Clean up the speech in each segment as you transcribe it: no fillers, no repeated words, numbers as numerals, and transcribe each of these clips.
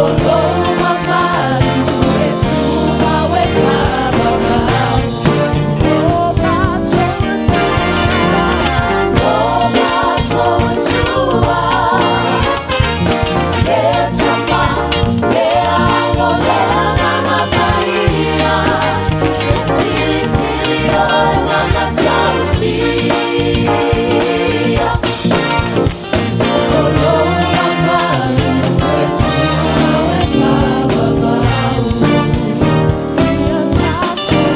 O lou mamalu e tumau e faavavau. O matou Atua, o matou Atua, le Tama, le Alo, le Agaga Paia, e silisili oe ma matautia. O lou mamalu e tumau e faavavau. Ia tatou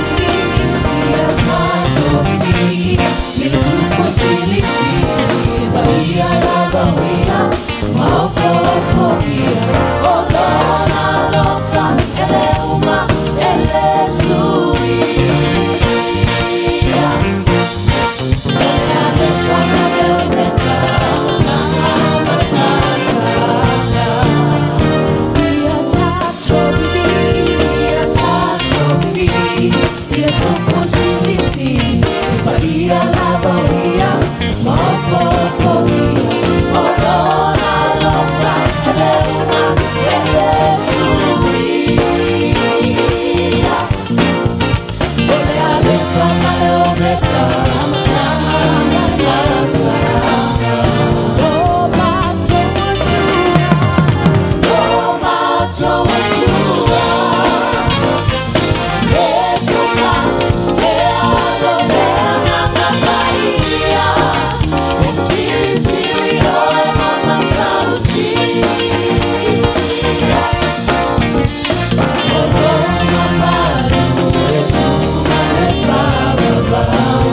ia tatou i le Tupu Silisili, paia lava ia maofofogia. O lona alofa e le uma, e le suia. O le Alefa ma le Omeka, Amataga ma le Gataaga. Ia tatou ia tatou i le Tupu Silisili, paia lava ia maofofogia. O lona alofa e le uma, e le suia. O le Alefa ma le Omeka, Amataga ma le Gataaga. O matou Atua, o matou Atua, le Tama, le Alo, le Agaga Paia, e silisili oe ma matautia. O lou mamalu e tumau e faavavau.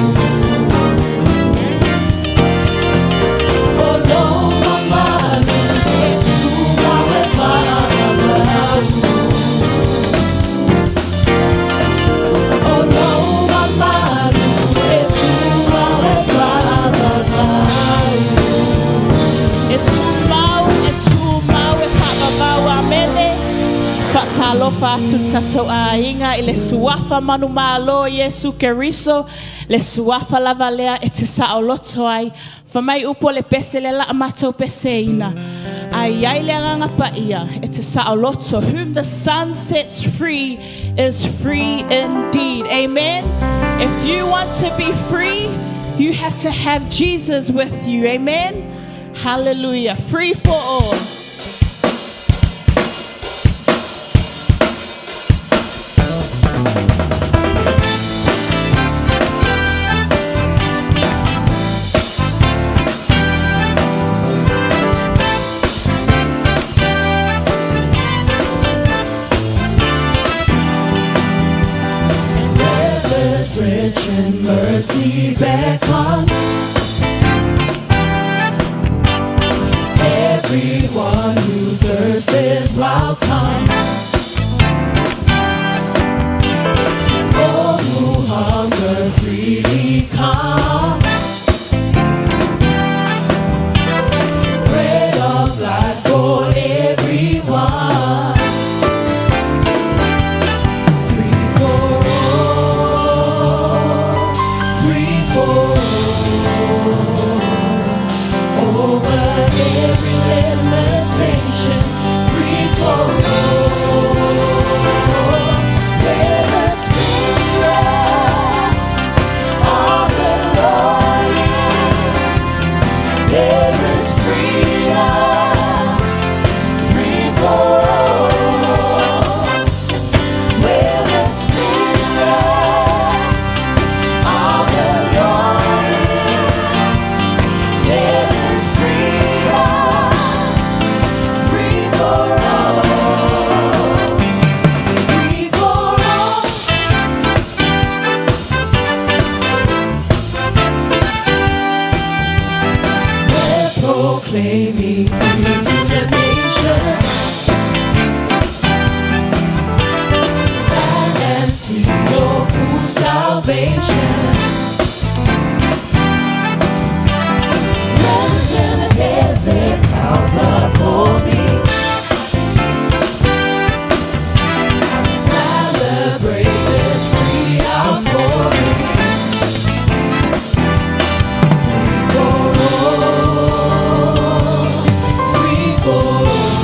O lou mamalu e tumau e faavavau. O lou mamalu e tumau e faavavau. E tumau, e tumau e faavavau. Amene. Faatalofa atu tatou aiga i le suafa manumalo Iesu Keriso, le suafa lava lea e te saoloto ai. Fai mai upu o le pese le laa matou peseina. A i ai le Agaga Paia e te saoloto. Whom the Son sets free is free indeed. Amen. If you want to be free, you have to have Jesus with you. Amen. Hallelujah. Free for all. And rivers rich in mercy beckon everyone who thirsts is welcome. All who hunger freely come. Bread of life for everyone. Free for all, free for all. Over every limitation, free for all. Where the Spirit of the Lord is, there is freedom, free for all. Where the Spirit of the Lord is, there is freedom, free for all, free for all. We're proclaiming freedom to the nation. Stand and see your full salvation. Rivers in the desert, clouds are forming. Celebrate this free outpouring. Free for all, free for all.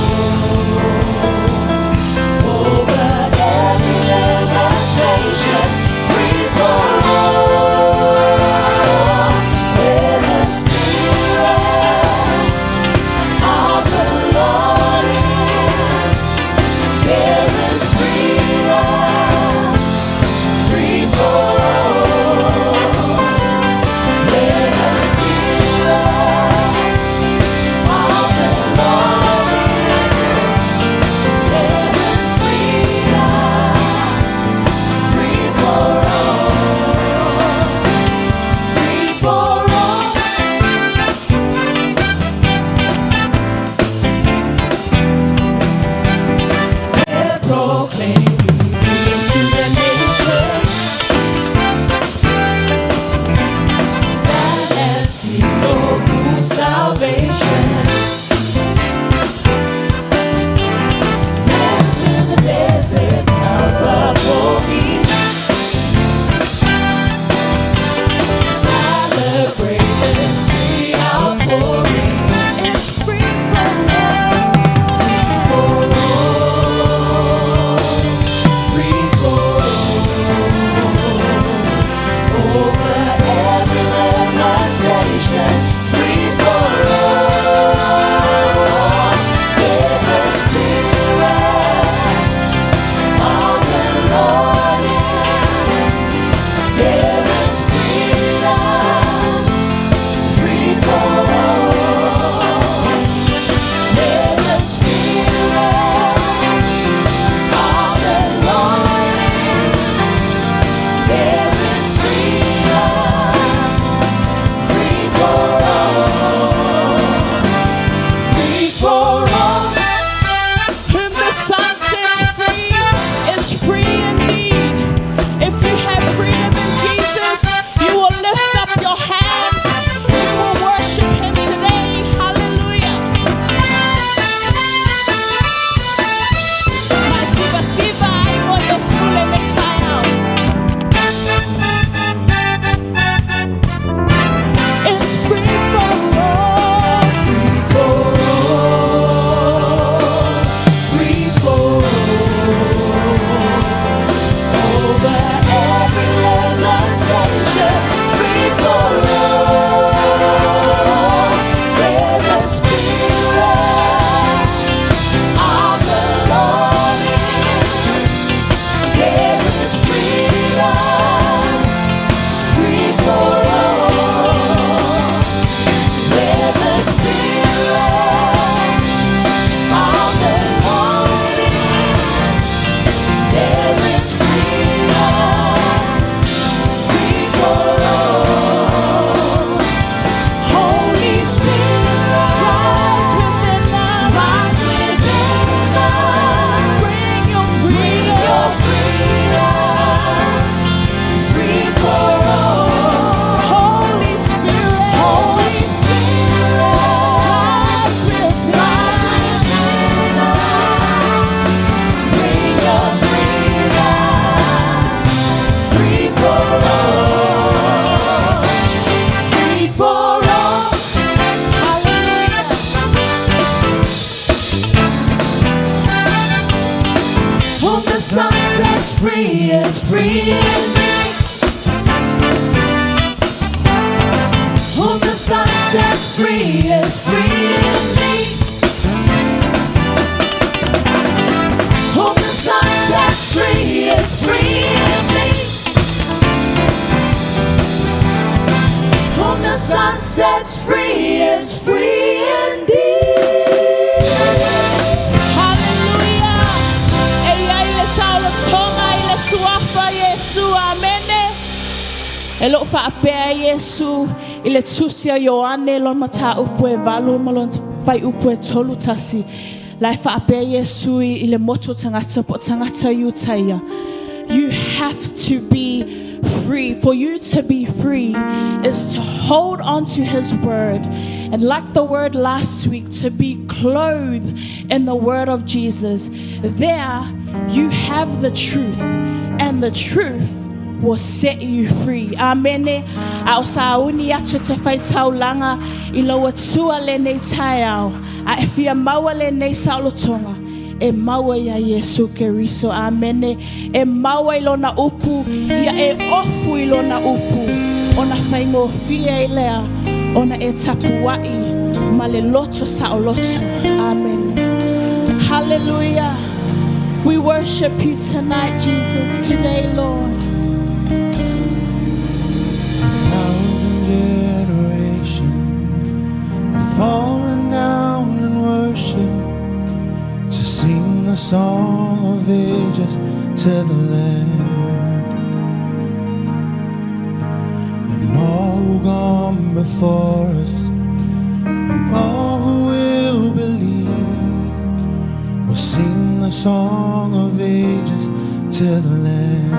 free is free indeed. Whom the Son sets free is free indeed. Whom the Son sets free is free indeed. Whom the Son sets free is free indeed. Hallelujah. E ia i le saolotoga i le suafa Iesu. Amene. E loo faapea Iesu i le tusi a Ioane lona mataupu e 8 ma lona fuaiupu e 31. La e faapea Iesu i le motu o tagata po o tagata Iutaia. You have to be free. For you to be free is to hold on to his word. And like the word last week, to be clothed in the word of Jesus. There you have the truth, and the truth will set you free. Amene. A o sauni atu te whai taulanga i lau atua le nei taeao. A e fia maua le nei saolotoga. E maua ia Iesu Keriso. Amene. E maua i lona upu. Ia e ofu i lona upu. Ona whaingofie i lea. Ona e tapuai ma le loto saoloto. Amen. Hallelujah. We worship you tonight, Jesus, today, Lord. Thousand generations are falling down in worship to sing the song of ages to the Lamb. And all who gone before us and all who will believe will sing the song of ages to the Lamb.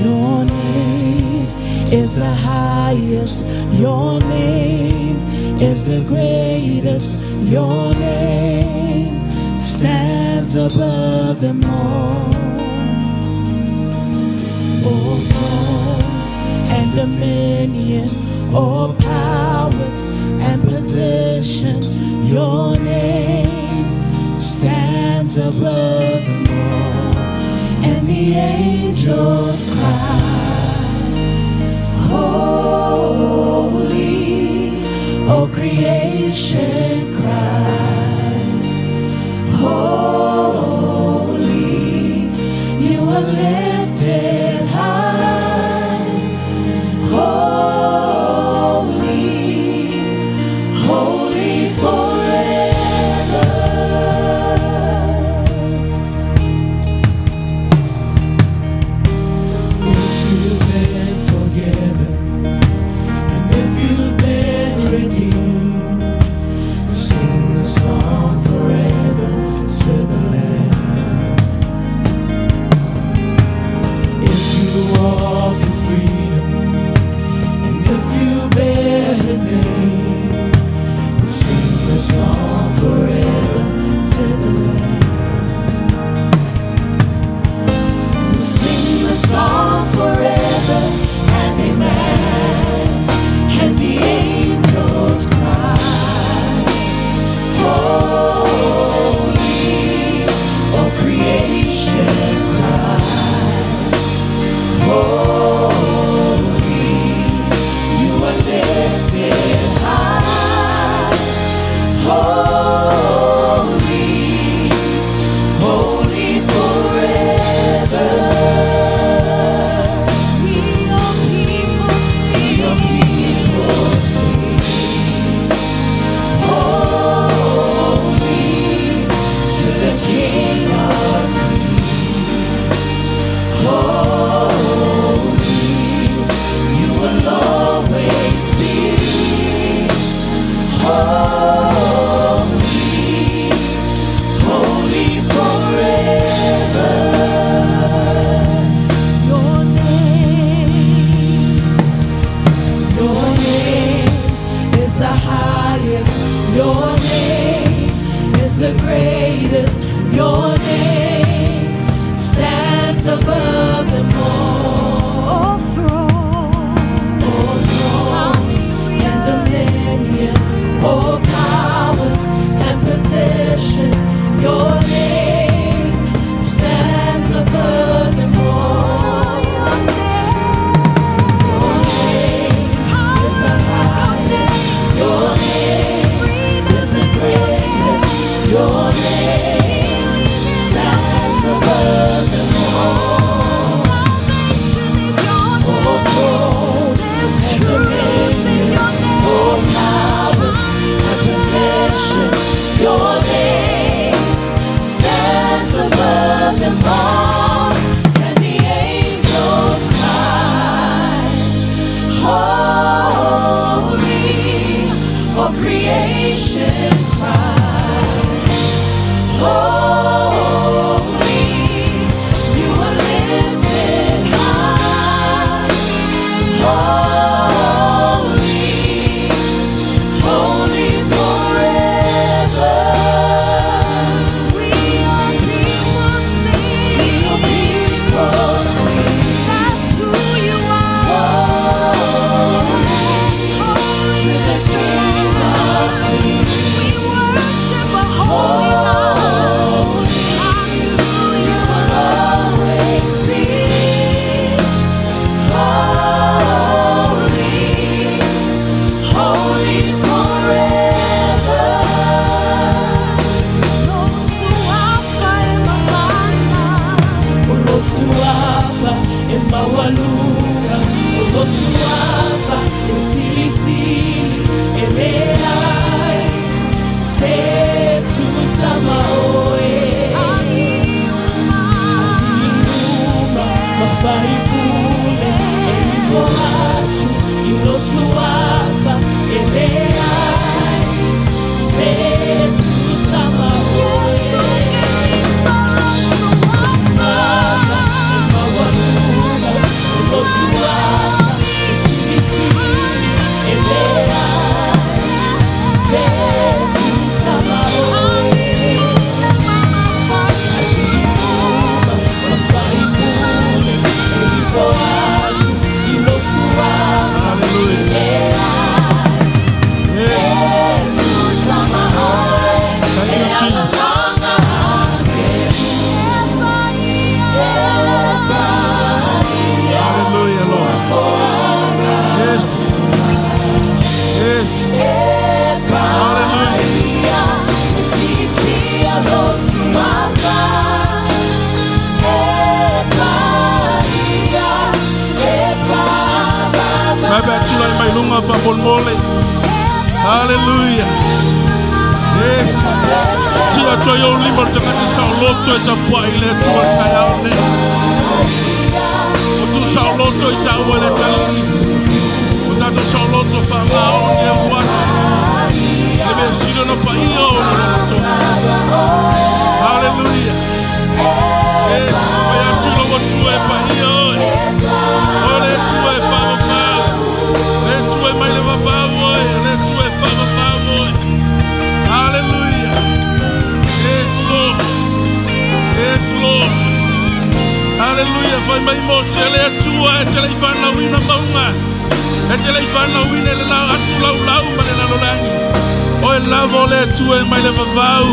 Your name is the highest. Your name is the greatest. Your name stands above them all. All thrones and dominion, all powers and position. Your name stands above them all. And the angels cry, Holy, all creation cries, Holy, you are lifted high, Holy, holy forever. If you've been forgiven, and if you've been redeemed, Your name stands above them all. All thrones and dominions, all powers and possessions. Your name stands above them all, and the angels cry, Holy, all creation cries, Holy, you are lifted high, Holy, holy forever. We are people sing. People sing. That's who you are. Holy to the King of Kings. We worship a holy God. You will always be holy, holy forever. O lou Suafa e maualuga, O lou Suafa e silisili, E leai se tusa ma oe. Alii uma ma faipule e lifo atu i lou Suafa, E leai se tusa ma oe. Suafa e maualuga, O lou Suafa e silisili, E leai se tusa ma oe. Alii uma ma faipule e lifo atu i lou Suafa, Hallelujah. E leai se tusa ma oe. Thank you, Jesus. E alalaga agelu. Hallelujah, Lord. Yes. Yes. Hallelujah. E siitia lou Suafa. E paia e faavavau. Vave atulai mai luga faamolemole. Hallelujah. Yes. Sii atu ai ou lima le tagata saoloto e tapuai i le Atua taeao nei. O tu saoloto i taua le talii. O tatou saoloto faamaoni e atu. Le mea sili ona paia o lo le toto. Hallelujah. Yes. Fai atu i lou Atua e paia oe. O le Atua e faavavau. Le Atua e mai le vavau oe. Le Atua e faavavau oe. Hallelujah. Yes, Lord. Yes, Lord. Hallelujah. Fai mai Mose le Atua e te le i fanauina mauga. E te le i fanauina le lau atu laulau ma le lalolagi. O e lava o le Atua e mai le vavau.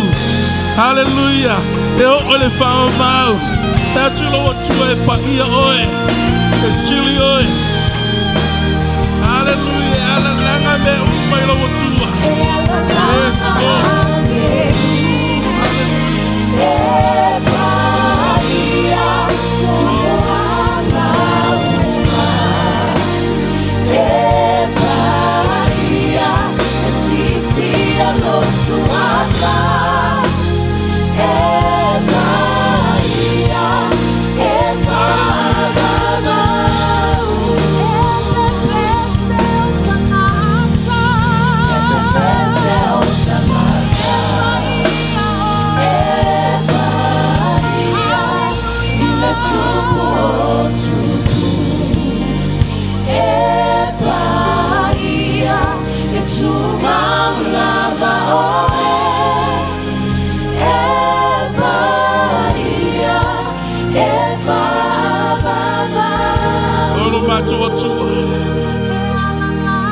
Hallelujah. E oo le faavavau. E atu lou Atua e paia oe. E sili oe. Hallelujah. Alalaga mea uma i lou Atua. Yes, Lord. E paia uma E paia e siitia lou Suafa. E paia e faavavau. E pepese o tagata. E paia i le Tupu o tupu. E paia e tumau lava oe. E paia e faavavau. O lo matou Atua.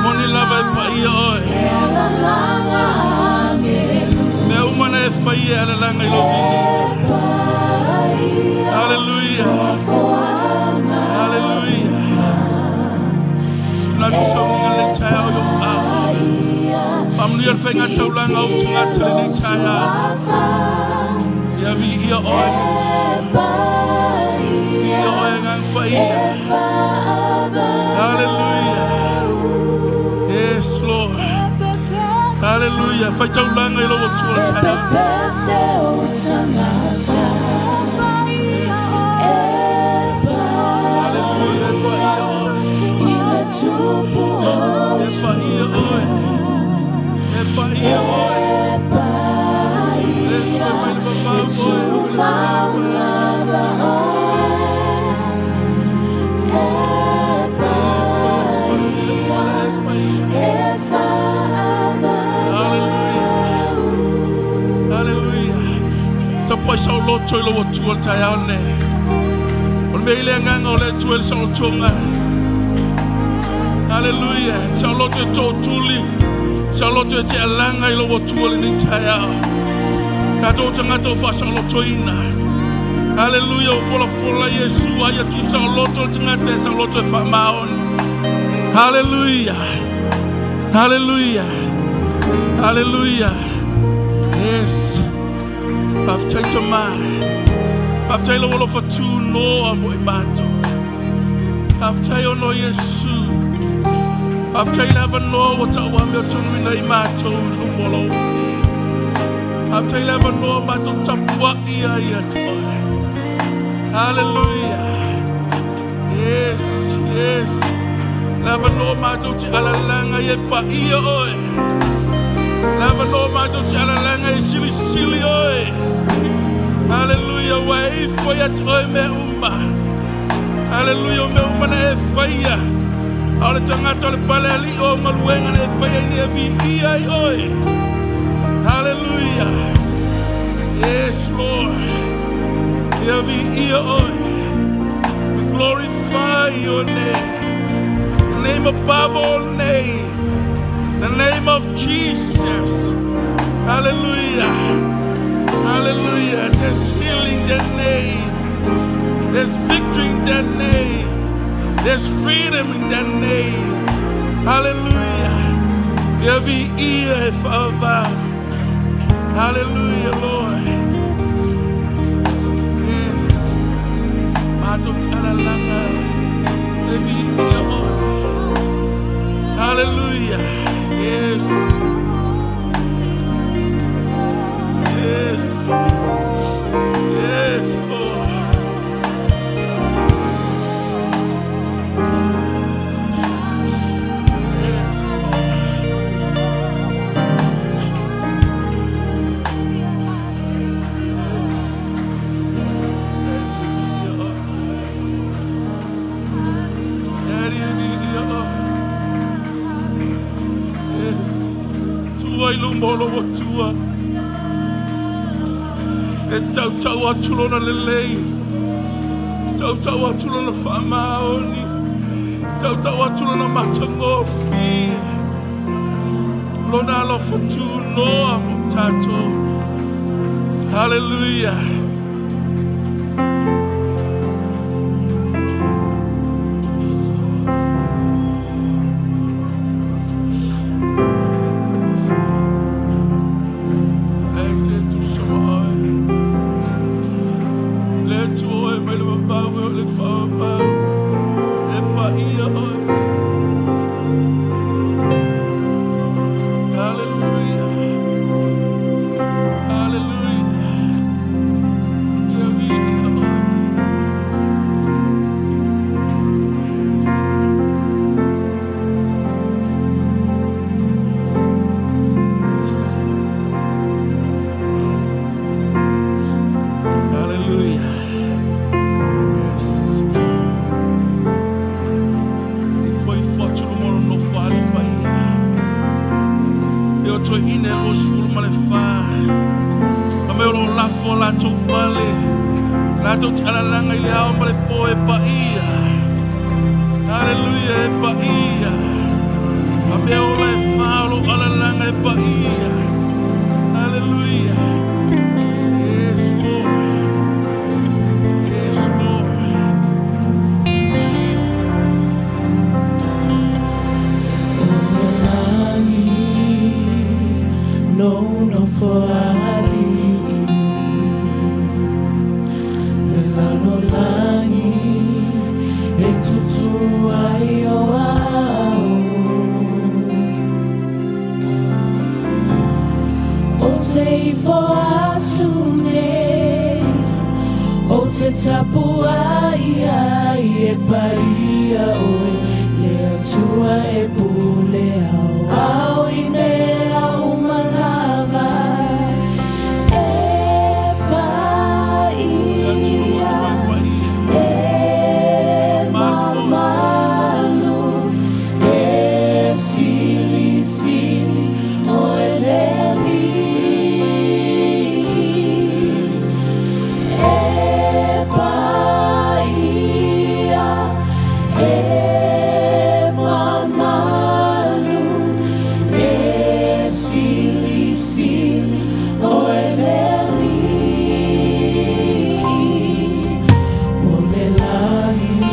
Moni lava e paia oe. E alalaga agelu. Mea uma na e fai e alalaga i lou viiga. Hallelujah. Hallelujah. Tulagi sauniga le taeao i ou aao. Faamanuia le faiga taulaga o tagata lenei taeao. Ia oe Iesu. Ia oe Agaga Paia. Hallelujah. Yes, Lord. Hallelujah. Faitaulaga i lou Atua le taeao. Hallelujah. E paia oe. E paia oe. E paia oe. Le Atua e mai le vavau oe. Hallelujah. Hallelujah. Tapuai saoloto i lou Atua le taeao lenei. O le mea i le agaga o le Atua i le saolotoga. Hallelujah. Saoloto e tootuli. Saoloto e te alaga i lou Atua lenei taeao. Tatou tagata o faasaolotoina. Hallelujah. O folafola Iesu ai atu saoloto le tagata e saoloto e faamaoni. Hallelujah. Hallelujah. Hallelujah. Yes. Faafetai Tamā. Faafetai lou alofa tunoa mo i matou. Faafetai ona o Iesu. Faafetai le avanoa ua tauamiotonuina i matou i luma o lou Fiu. Faafetai le avanoa matou tapuai ai ia te oe. Hallelujah. Yes, yes. Le avanoa matou te alalaga i e paia oe. Le avanoa matou te alalaga i silisili oe. Hallelujah. Ua e ifo ia te oe mea uma. Hallelujah. O mea uma na e faia. A o le tagata o le pale alii o galuega na e faia ina ia viia ai oe. Hallelujah. Yes, Lord. Ia viia oe. We glorify your name. The name above all name. The name of Jesus. Hallelujah. Hallelujah. There's healing in that name. There's victory in that name. There's freedom in that name. Hallelujah. Ia viia e faavavau. Hallelujah, Lord. Yes. Matou te alalaga. E viia oe. Hallelujah. Yes. Yes. Yes, Lord. Yes, Lord. Yes. E viia oe. E viia oe. Yes. Tua i luma o lou Atua. E tautau atu lona lelei. Tautau atu lona faamaoni. Tautau atu lona matagofie. Lona alofa tunoa mo tatou. Hallelujah. Yes. Le se tusa ma oe. Le Atua oe mai le vavau e o le faavavau. E paia oe. Hallelujah. Hallelujah. Ia viia oe. Yes. Yes. Hallelujah. Yes. Ifoifo atu luma o le Nofoalii Paia. E o toeaiina e 24. Ma me o lo lafo latou pale. Latou te alalaga i le ao ma le po e paia. Hallelujah e paia. Ma mea ola e whā o lo alalaga e paia. Hallelujah. Yes, Lord. Yes, Lord. Jesus. Lagi no no for ali. tapuai ai e paia oe, le Atua e pule ao ao i mea uma lava. E paia, e mamalu, e silisili oe le Alii. E paia, e mamalu, e silisili oe le Alii. O le lagi,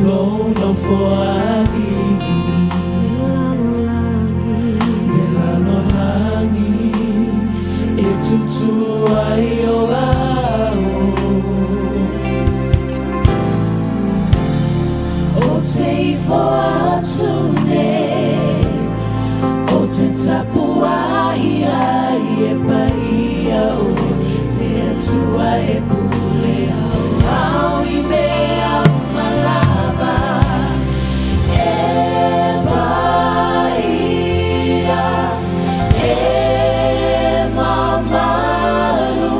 lou nofoalii. Le lalolagi, e tutu ai o ao. O te ifo atu nei, o te tapuai ai e paia oe, le Atua e pule ao ao i mea uma lava. E paia, e mamalu,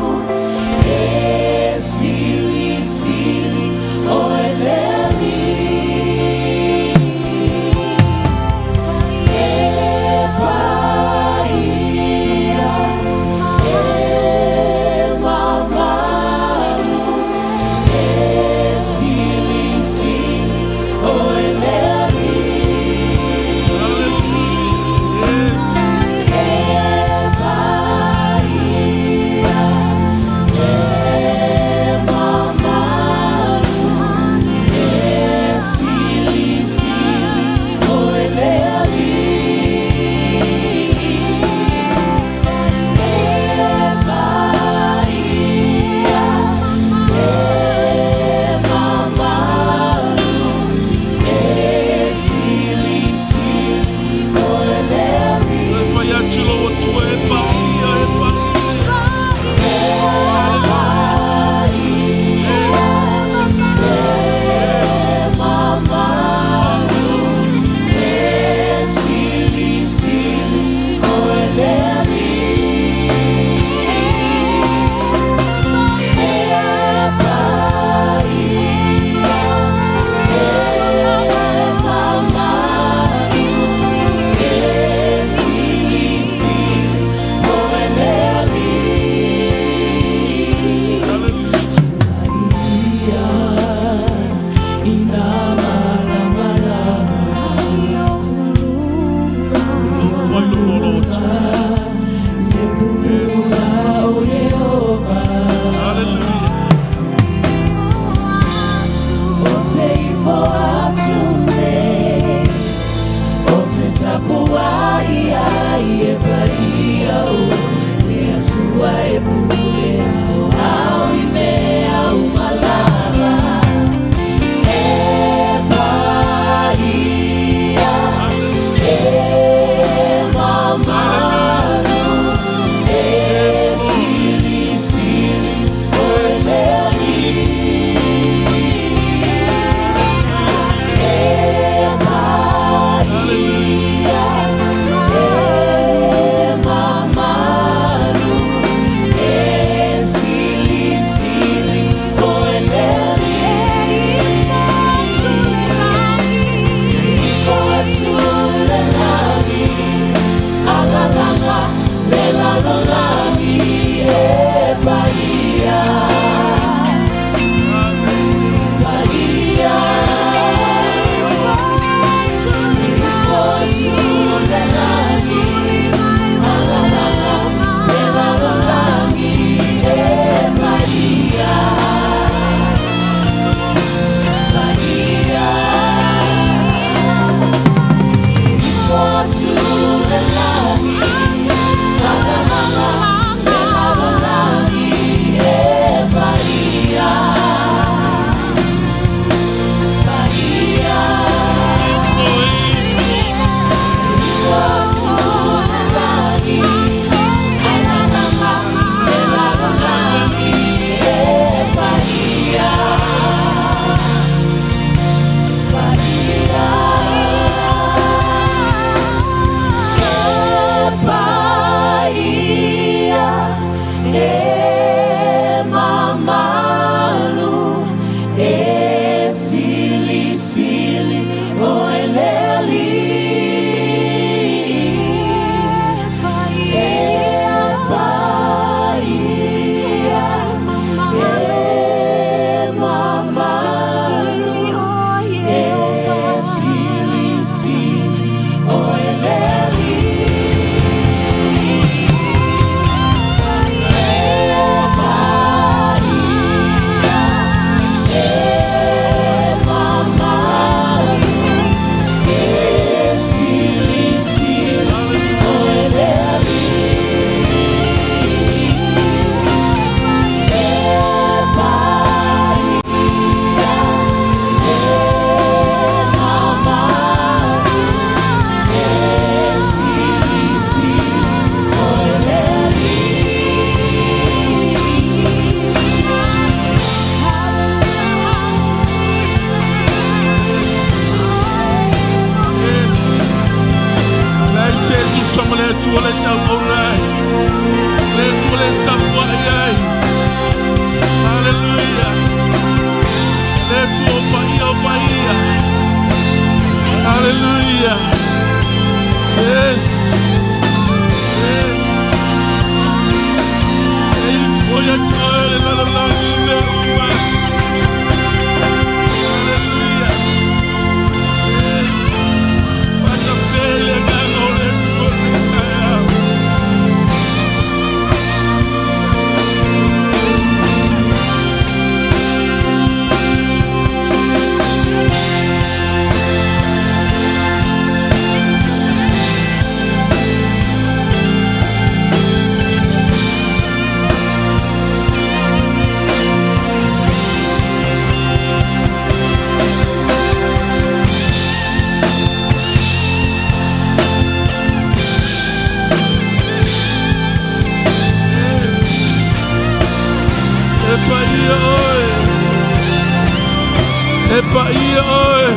E paia oe.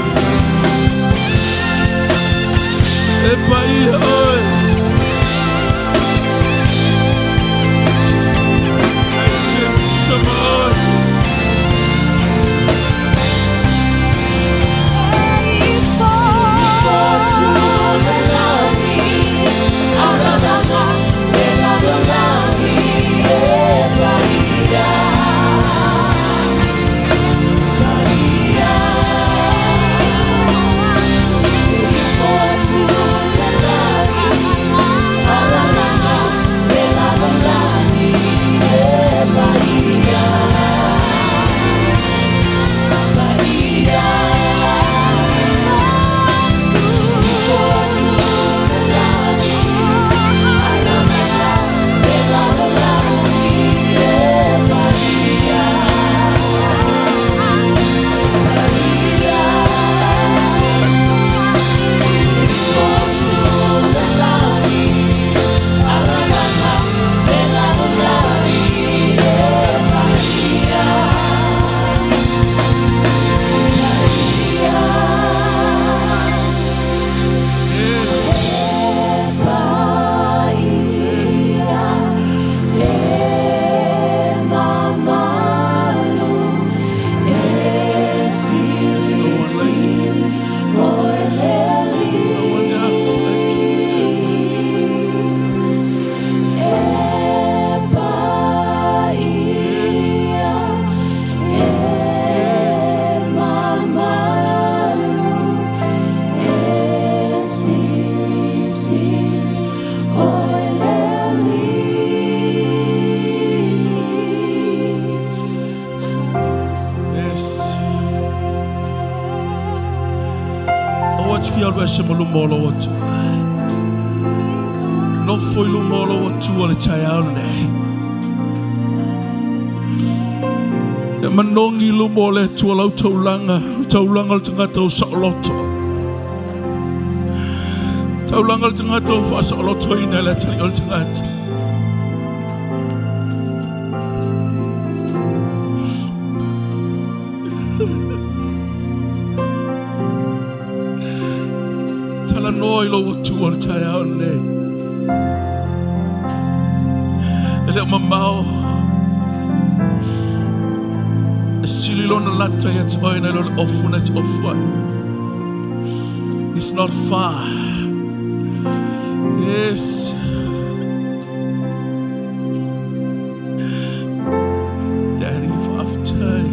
E paia oe. E se tusa ma oe. Yes. There's no one like you. No one else like you. Yes. Yes. Yes. Aua te fia alu ese ma luma o lou Atua. Nofo i luma o lou Atua le taeao lenei. E manogi i luma o le Atua lau taulaga, o le taulaga o le tagata ua saoloto. Taulaga o le tagata ua faasaolotoina e le atalii o le tagata. Talanoa i lou Atua le taeao lenei. E le o mamao. E sili lona lata ia te oe nai lo le ofu na e te ofu ai. It's not far. Yes. Daddy, faafetai.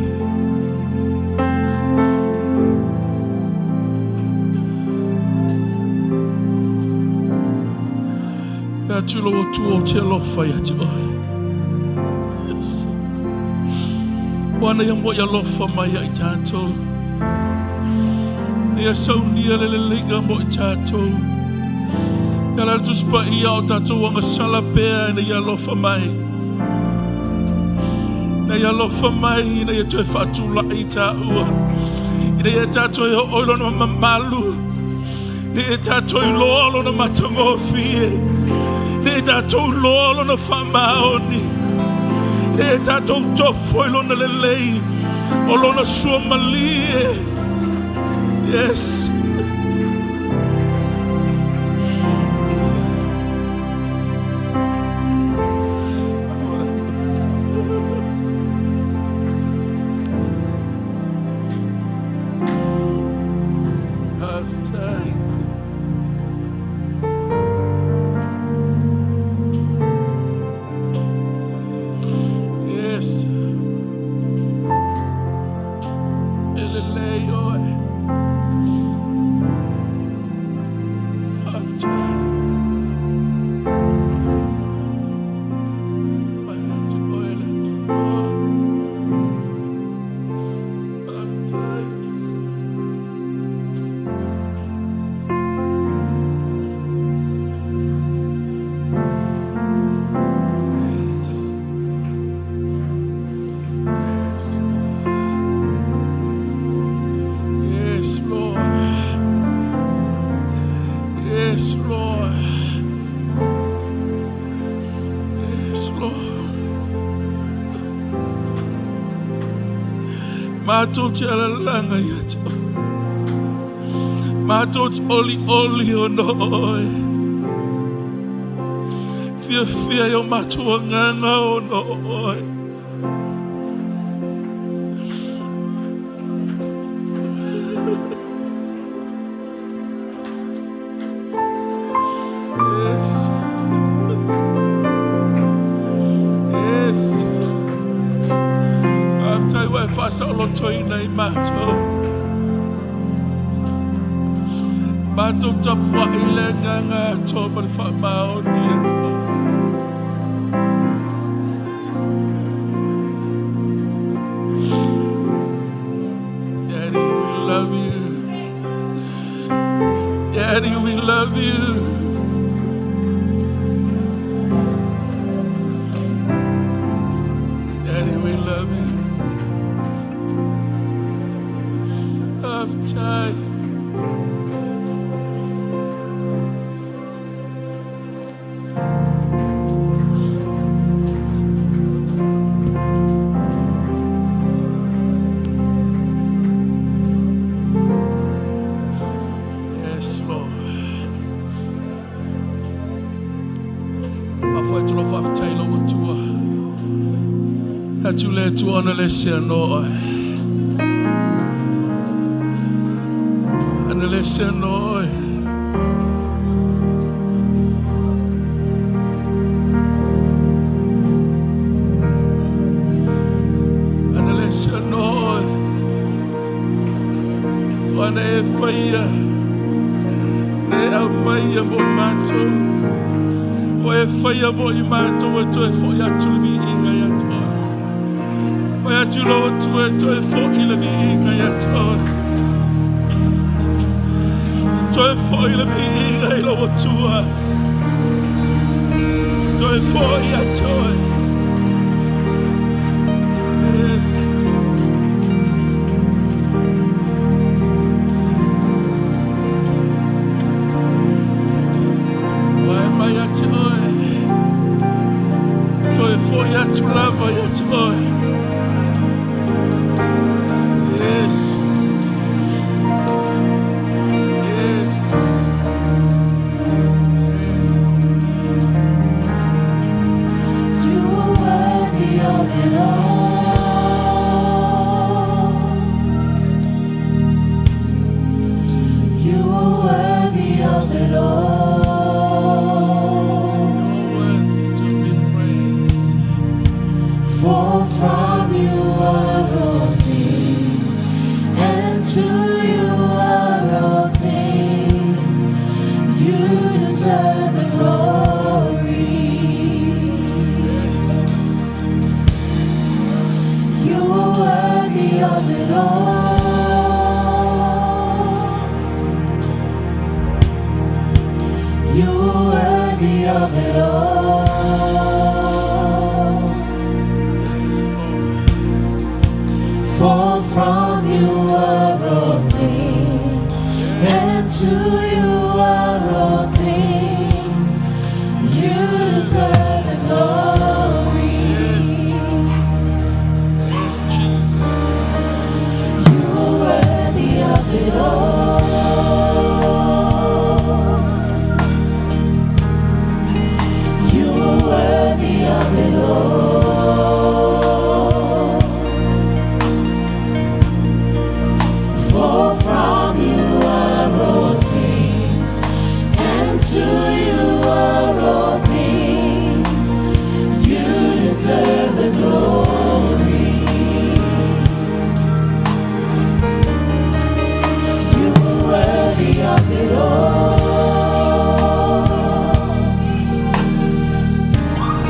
E atu lou Atua ou te alofa ia te oe. Yes. Ua ana ia mo'i alofa mai ia i tatou. Ia saunia le leleiga mo i tatou. Te ala le Tusi Paia o tatou agasala pea ina ia alofa mai. Ina ia alofa mai, ina ia toe faatulai i tāua. Ina ia tatou e oo i lona mamalu. Ina ia tatou iloa lona matagofie. Ina ia tatou iloa lona faamaoni. Ina ia tatou tofo i lona lelei, o lona suamalie. Yes. Faafetai. Yes. E lelei oe. Mātou te alalaga ia te oe. Mātou te oli oli o no oe. Fia fia i o mātou anganga o no oe. Yes. Yes. Aftai wa e whasaolotoina i mātou. Mātou tapua i le nganga tō ma le whaamaoni e tō. Daddy, we love you. Daddy, we love you. Daddy, we love you. Aftai. Yes, Lord. A whai tolo whawhitai lo tua. Atu le tua ona le sea no oe. Ana le sea no oe. Ana le sea no oe. Wana e whaia. Ne au mai a mo mātou. O e whaia mo i mātou e toe fo i atu le vi inga i atoa. Whai atu lo tu e toe fo i le vi inga i atoa. Toe fo i le vi inga i lo tua. Toe fo i atoa. Yes. Wai mai ate oe. Toe fo i atu lava i ate oe. Yes. Yes. Yes. You are worthy of it all. You are worthy of it all. You're worthy to be praised. For from you are all things, and to you are all things. You deserve the glory. Yes. You are worthy of it all. You are worthy of it all. Yes, Lord. For from you are all things, and to you are all things. You deserve the glory. Yes. Yes, Jesus. You are worthy of it all. You are worthy of it all. For from you are all things, and to you are all things. You deserve the glory. You are worthy of it all.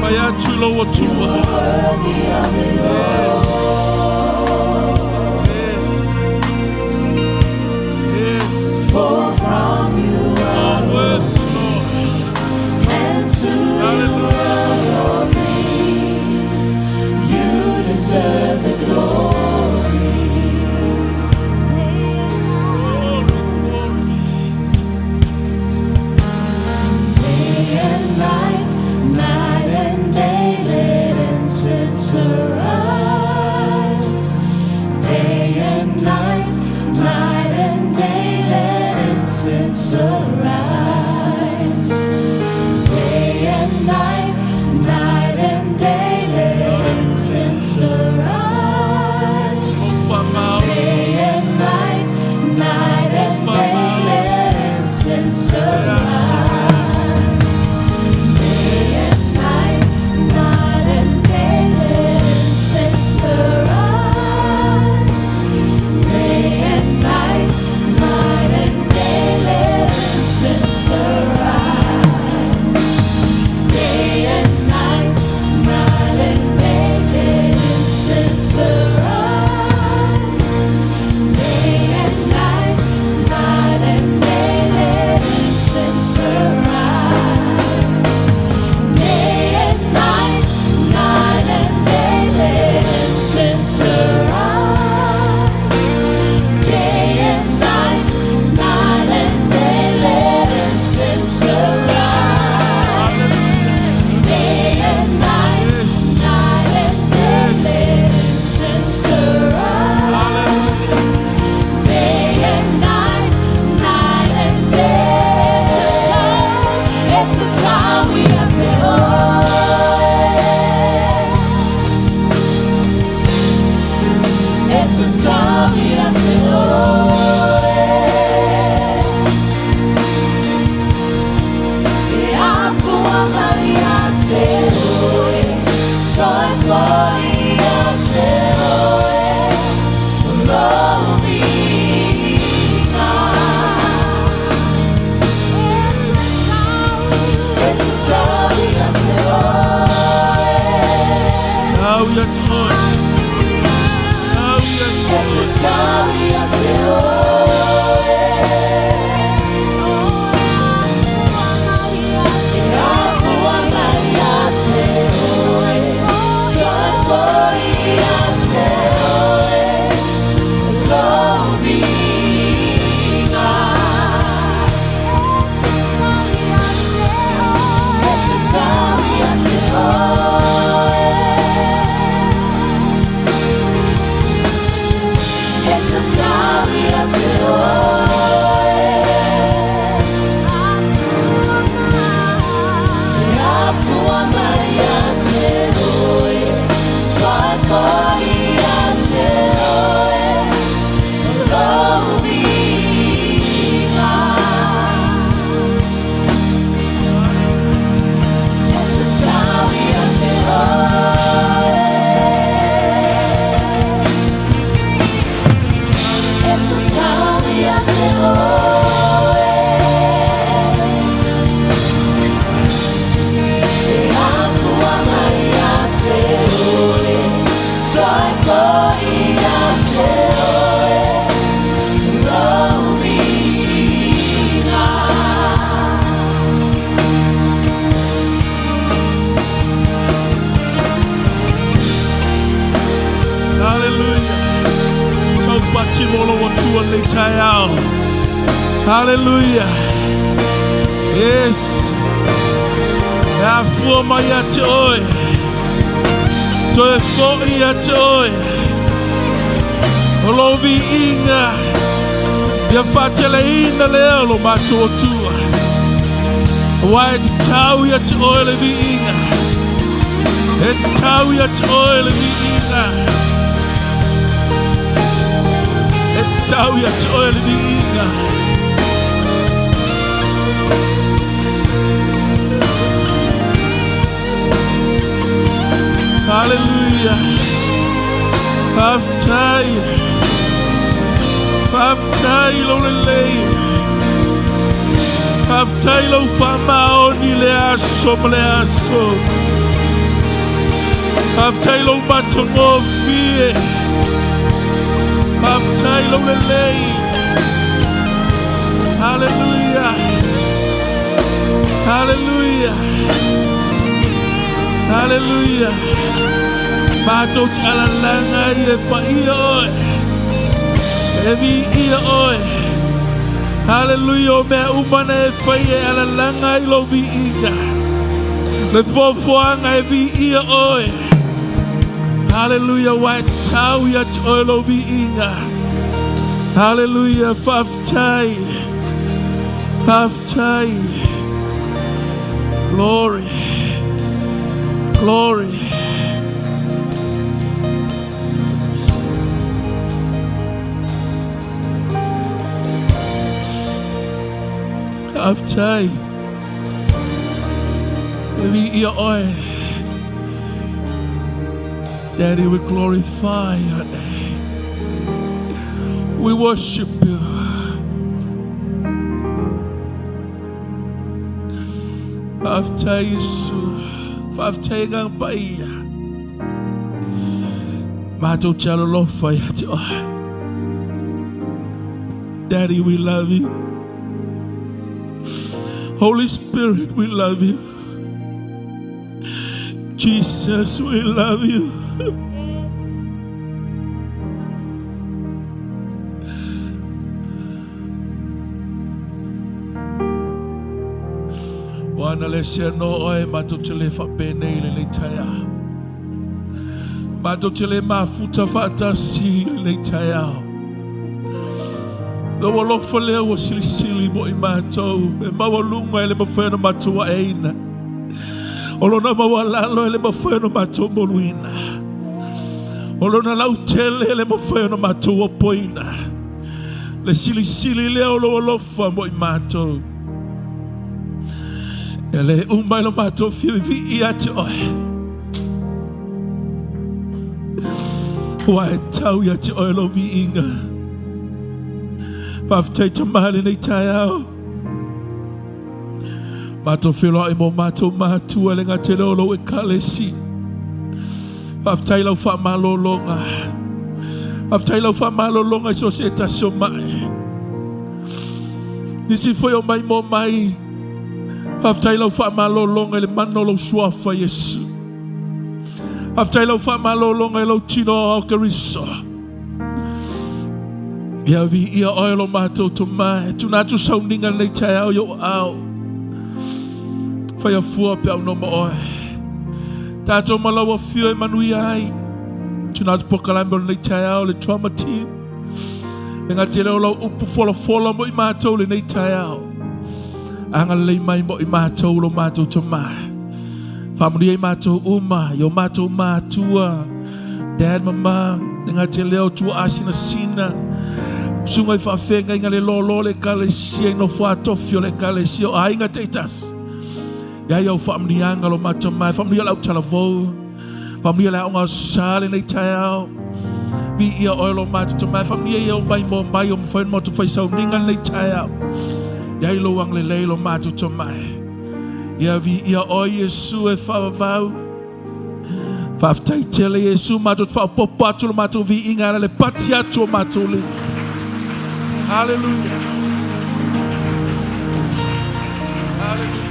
Whai atu lo tua. Worthy of it all. Yes. Yes. For from you are You're worthy, Lord. and to you Hallelujah. are all things. You deserve the glory. Glory, glory. Day and night, night and day, let faatino o lou Atua i lenei taeao. Haleluia. Yes. E afua mai ia te oe. Toe foi ia te oe. O lou viiga. Ia faateleina lea o lo matou Atua. Aua e tatau ia te oe le viiga. E tatau ia te oe le viiga. E tatau ia te oe le viiga. Haleluia. Faafetai. Faafetai lou lelei. Faafetai lou faamaoni le aso ma le aso. Faafetai lou matagofie. Faafetai lou lelei. Haleluia. Haleluia. Haleluia. Matou te alalaga ai e paia oe. E viia oe. Haleluia o mea uma na e fai e alalaga ai lou viiga. Le foafoaga e viia oe. Haleluia aua e tatau ia te oe lou viiga. Haleluia faafetai. Faafetai. Glory. Glory. Faafetai. E viia oe. Daddy, we glorify your name. We worship you. Faafetai Iesu. Faafetai Agaga Paia. Matou te alolofa ia te oe. Daddy, we love you. Holy Spirit, we love you. Jesus, we love you. Ua ana le sea no oe matou te le faapenei i lenei taeao. Matou te le mafuta faatasi i lenei taeao. Lou alofa lea ua silisili mo i matou, e maualuga e le mafai ona matou aeina. O lona maualalo e le mafai ona matou moluina. O lona lautele e le mafai ona matou opoina. Le silisili lea o lou alofa mo i matou. E le uma i lo matou fiuivii ia te oe. Ua e tau ia te oe lou viiga. Faafetai Tama i lenei taeao. Matou feiloai mo matou matua le gatele o lou Ekalesia. Faafetai lau faamalologa. Faafetai lau faamalologa i so o se tasi o mai. Nisi foi o mai mo mai. Faafetai lau faamalologa i le mana o lou suafa Iesu. Faafetai lau faamalologa i lou tino ao Keriso. Ia viia oe lo matou Tama, e tuna atu sauniga lenei taeao i ou aao. Whai afua pe au noma oe. Tātou ma lau afio e manuia ai. Tuna atu pokalame o lenei taeao le trauma team. E ngā tele o lau upu folafola mo i mātou lenei taeao. Agalelei mai mo i mātou lo mātou Tama. Whaamanuia i mātou uma, i o mātou mātua, Dad, Mama, le ngā te leo tua asinasina, sunga i whaawhenga i ngā le lolo le ekalesia, i nofo atofi o le ekalesia o aiga taitasi. Ia ia o whaamanuianga lo mātou mai, whaamanuia lau talavou, whaamanuia le aonga o sa lenei taeao. Viia oe lo mātou Tama, whaamanuia ia o mai mō mai o mawhai no mātou whaisauniga lenei taeao. Ia i lou agalelei lo mātou Tama. Ia viia oe Iesu e whaavavau. Faafetai tele Iesu, matou te faaopoopo atu lo matou viiga ala le pati atu o matou lima. Hallelujah. Hallelujah.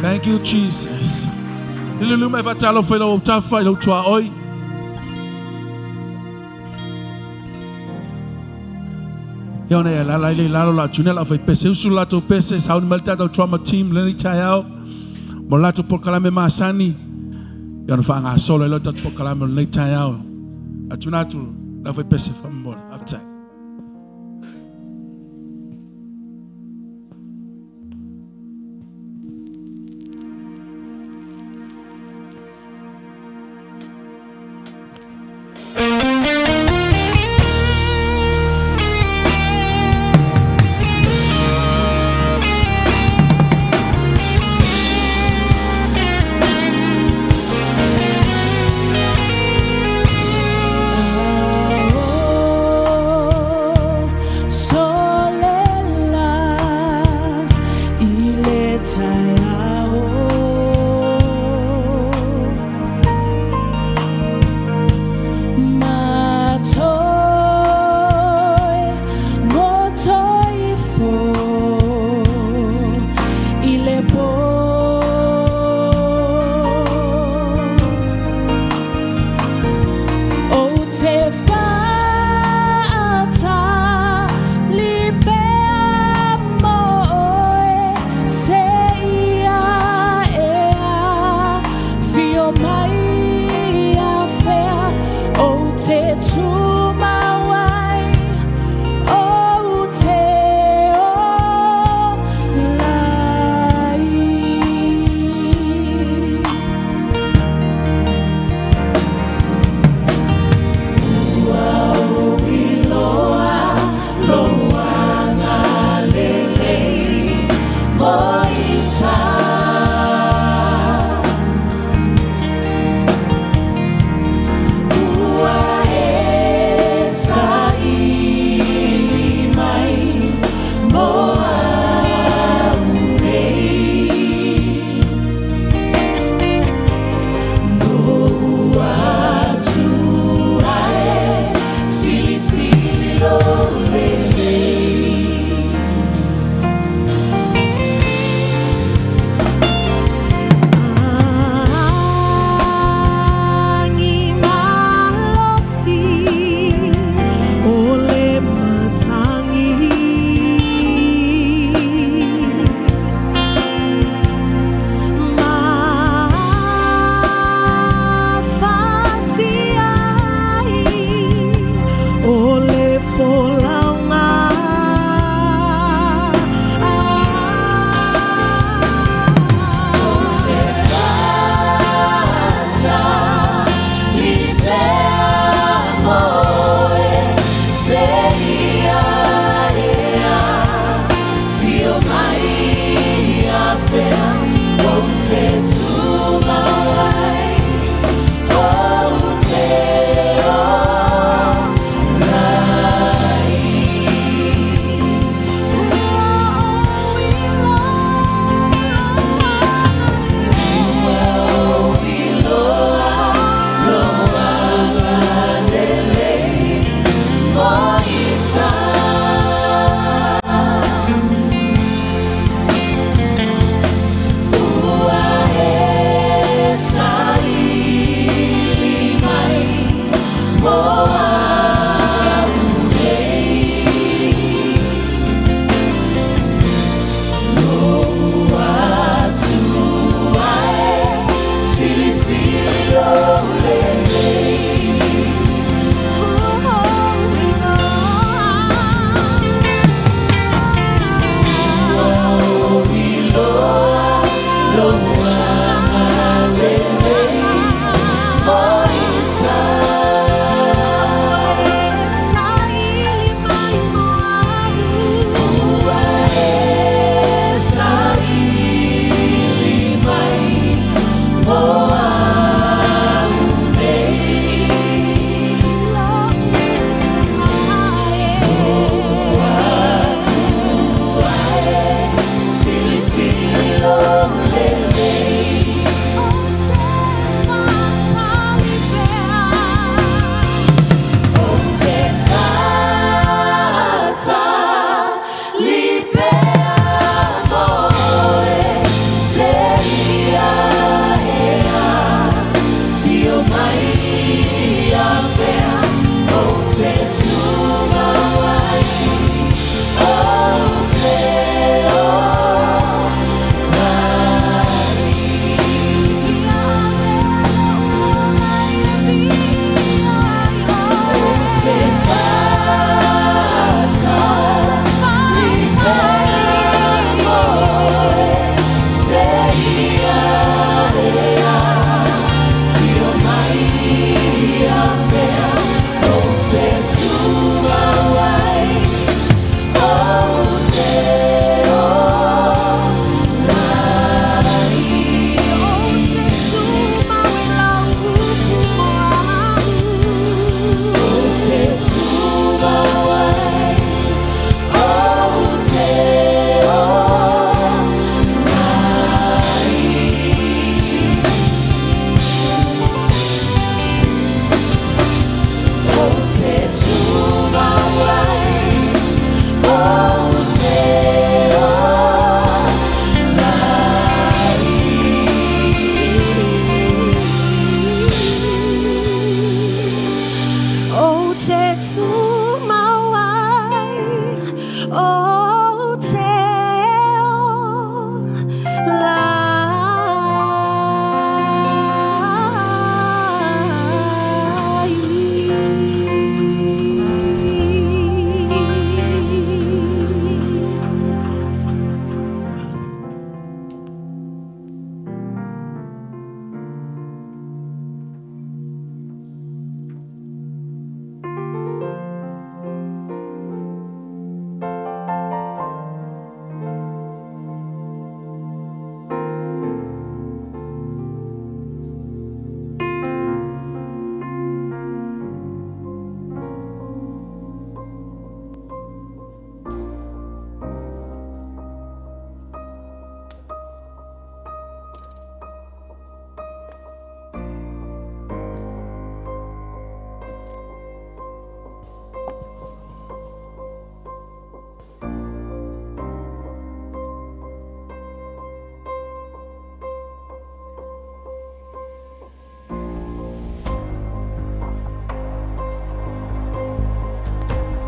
Thank you, Jesus. Liliu mai faatalofa i lau autafa i lau tuaoi. Ia ona e alaala ai lea i lalo o le a tuuina le aufaipese. Usu le latou pese, sauni mai le tatou drama team i lenei taeao mo le latou polokalame masani. Ia ona faagasolo ai lea o le tatou polokalame o lenei taeao. A tuuina atu le aufaipese faamolemole. Faafetai.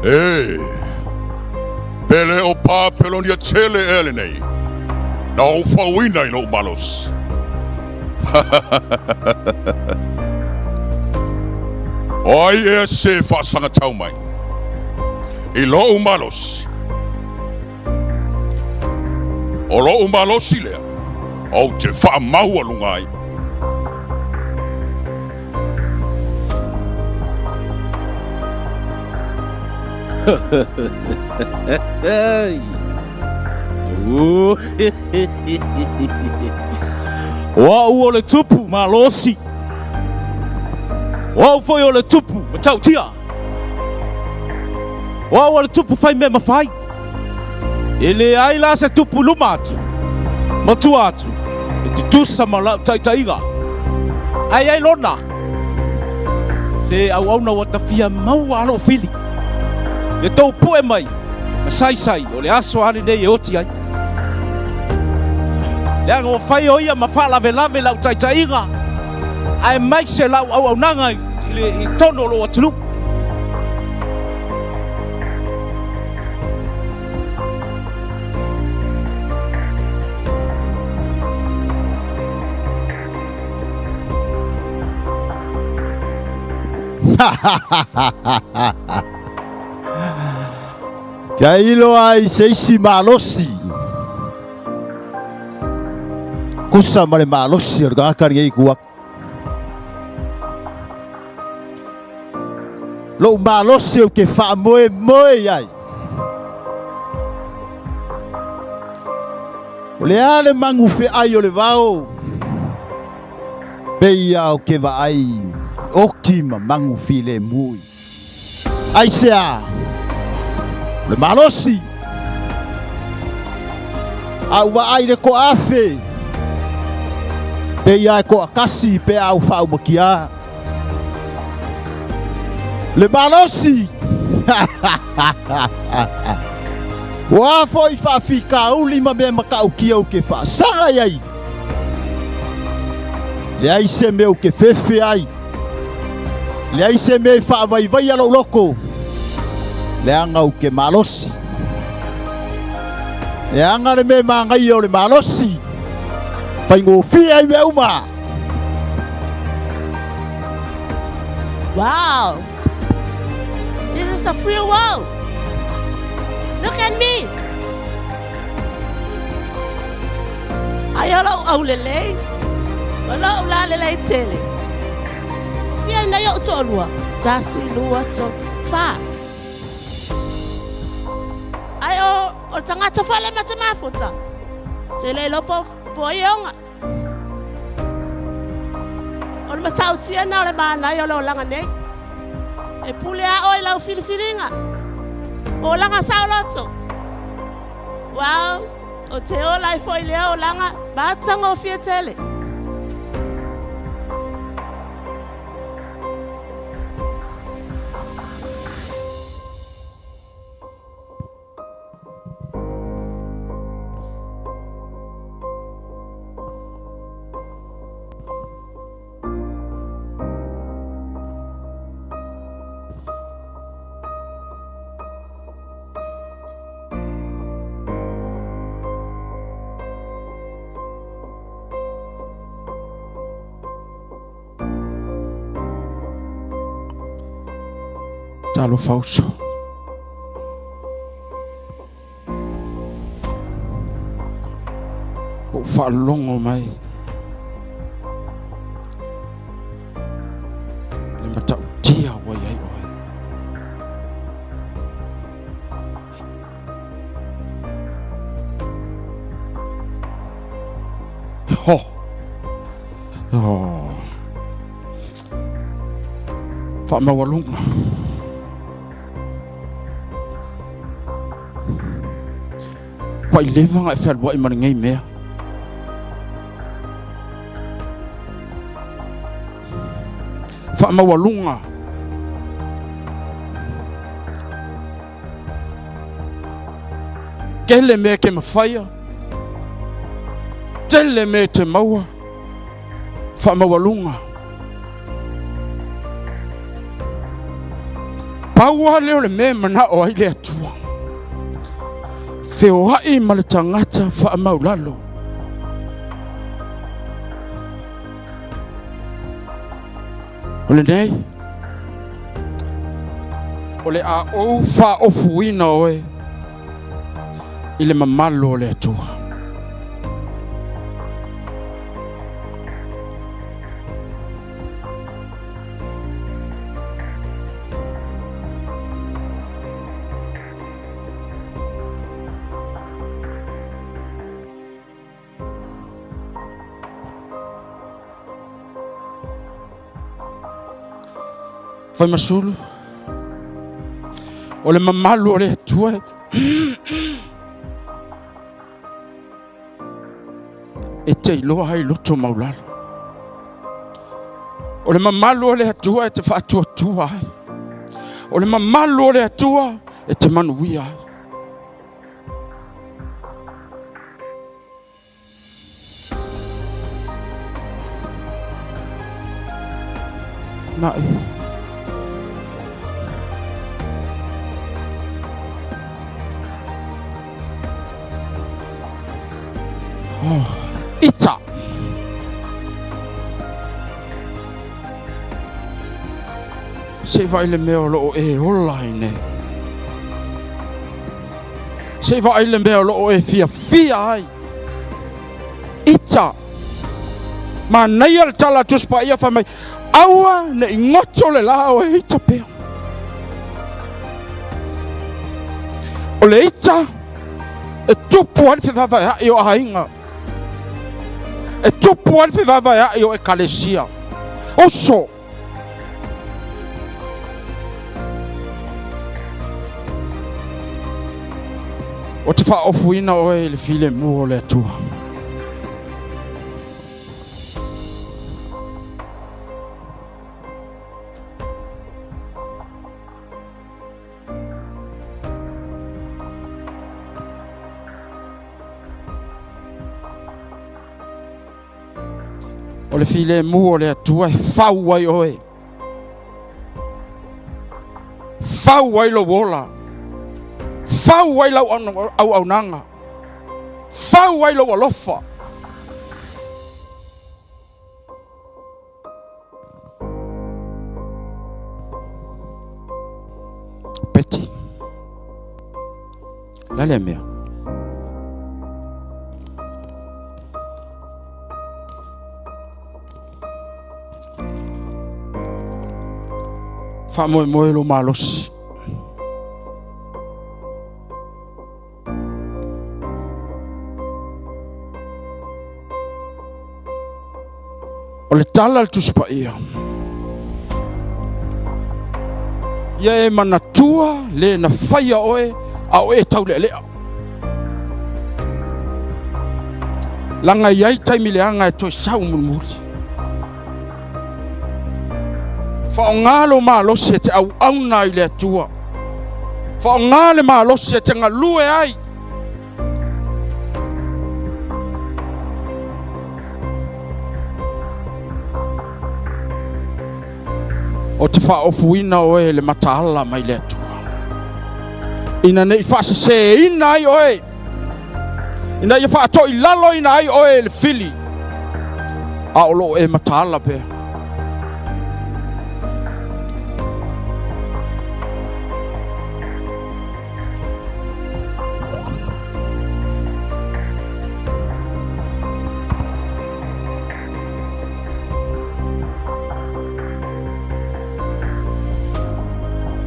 E, pe le o Papelonia tele ea lenei, na ou fauina i lou malosi. O ai ea se faasagatau mai i lou malosi? O lou malosi lea ou te faamaualuga ai. O au o le tupu malosi. O au foi o le tupu matautia. O au o le tupu fai mea mafai. E leai la se tupu i luma atu ma tua atu e tutusa ma lau taitaiga. Ae i ai lona se auauna ua tafia maua a lou fili. Ia tou pue mai ma saisai o le aso lava lenei e oti ai. Leaga ua fai o ia ma faalavelave lau taitaiga aemaise lau auaunaga i totonu o lou atunuu. Tailo ai se isi malosi. Kusa ma le malosi o le tagata lenei ku atu. Lou malosi ou te faamoemoe i ai. O le a le magu feai o le vao, pei a ou te vaai oti ma magu filemu. Aisea? O le malosi. A ou vaai i le toaafe, pei lava e toatasi pe a ou faaumakia. Le malosi! Ua a foi faafitauli ma mea matautia ou te faasaga i ai. Leai se mea ou te fefe ai. Leai se mea e faavaivaia lou loto, leaga ou te malosi. Leaga le mea manaia o le malosi, faigofie ai mea uma. Wow! This is a free world! Look at me! Ai o lou aulelei, ma lou lalelei tele. Fia nei ou toalua, tasi, lua, tolu, fa. Ai o, o le tagata fale ma te mafuta. Tele iloa po, po ai e oga. O le matautia na o le manaia o le olaga nei. E pule a oe i lau filifiliga. O olaga saoloto. Wow, o te ola ai foi lea olaga matagofie tele. Talofa uso. Ua ou faalogo mai le matautia ua i ai oe. Ho. Oh. Faamaualuga. Ua i leva ona e fealuai ma lenei mea. Faamaualuga. Tele mea ke mafaia. Tele mea te maua. Faamaualuga. Pau lava lea o le mea e manao ai le Atua, feoai ma le tagata faamaulalo. O lenei, o le a ou faaofuina oe i le mamalu o le Atua. Faimasulu, o le mamalu o le Atua e te iloa ai loto maulalo. O le mamalu o le Atua e te faatuatua ai. O le mamalu o le Atua e te manuia ai. Na'i. Oh, ita. Se i vaai le mea o lo o e ola ai nei. Se i vaai le mea o lo o e fiafia ai. Ita. Manaia le tala a Tusi Paia fai mai, aua ne i goto le la o e ita pea. O le ita e tupu ai le fevaevaea'i o aiga. E tupu ai le fevaevaea'i o ekalesia. Uso! Ou te faaofuina oe i le filemu o le Atua. O le filemu o le Atua e fau ai oe. Fau ai lou ola. Fau ai lau auaunaga. Fau ai lou alofa. Peti. La le mea. Faamoemoe lo malosi. O le tala a le Tusi Paia, ia e manatua le na faia oe a o e taulealea. Laga i ai taimi leaga e toe sau mulimuli. Faaaoga lou malosi e te auauna ai i le Atua. Faaaoga le malosi e te galue ai. O te faaofuina oe i le mataala mai le Atua. Ina ne i faaseseina ai oe, ina ia faatoilaloina ai oe e le fili, a o lo o e mataala pea.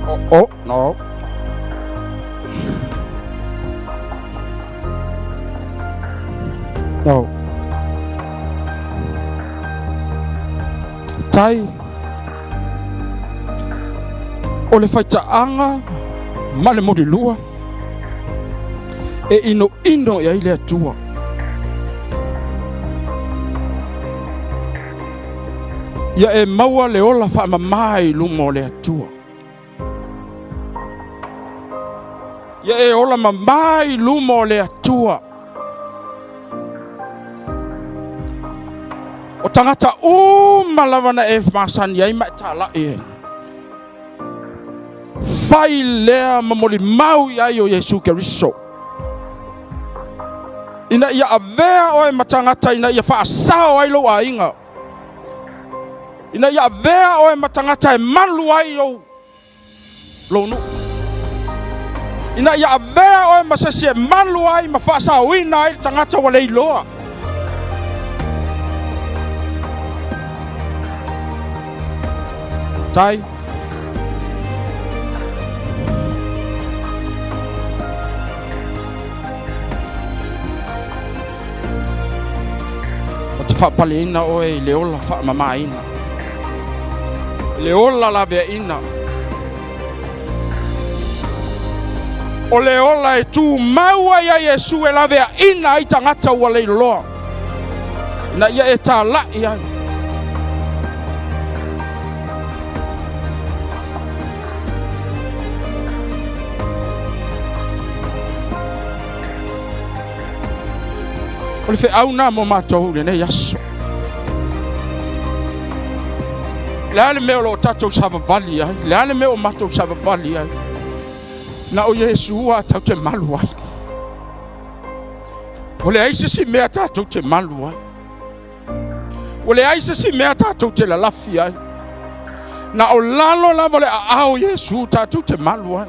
Oh, oh, no. No. Tai. O le faitaaga ma le mulilua e inoino i ai le Atua. Ia e maua le ola faamama i luma o le Atua. Ia e ola mamā i luma o le Atua. O tagata uma lava na e masani ai ma e talai ai. Fai lea ma molimau i ai o Iesu Keriso. Ina ia avea oe ma tagata ina ia faasao ai lou aiga. Ina ia avea oe ma tagata e malu ai ou lou nuu. Ina ia avea oe ma se isi e malu ai ma faasaoina ai le tagata ua le iloa. Tai. Ou te faapaleina oe i le ola faamamaina, i le ola laveaina, o le ola e tumau ai a Iesu e laveaina ai tagata ua leiloloa, ina ia e tala'i ai. O le feau na mo matou i lenei aso. Le a le mea o lo o tatou savavali ai? Le a le mea o matou savavali ai? Na o Iesu a tatou te malu ai. O leai se isi mea tatou te malu ai. Ua leai se isi mea tatou te lalafi ai. Na o lalo lava le aao o Iesu tatou te malu ai.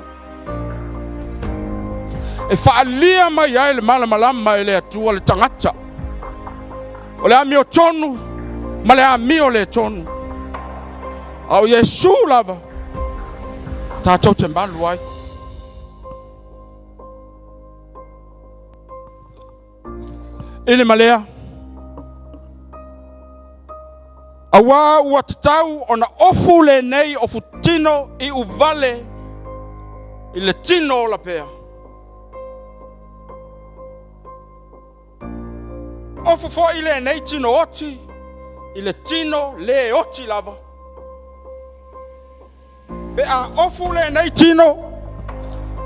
E faaalia mai ai le malamalama e le Atua le tagata. O le amiotonu ma le amio le tonu. A o Iesu lava tatou te malu ai. I le malea, auā ua tatau ona ofu lenei ofu tino i uvale i le tino ola pea. Ofu foi lenei tino oti i le tino le oti lava. Pe a ofu lenei tino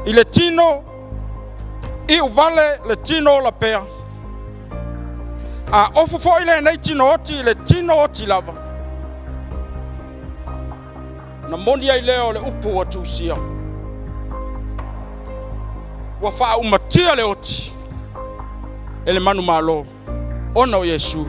i le tino iu vale le tino ola pea. A ofu foi lenei tino oti i le tino oti lava. Na moni ai lea o le upu ua tusia. Ua faaumatia le oti e le manumalo ona o Iesu.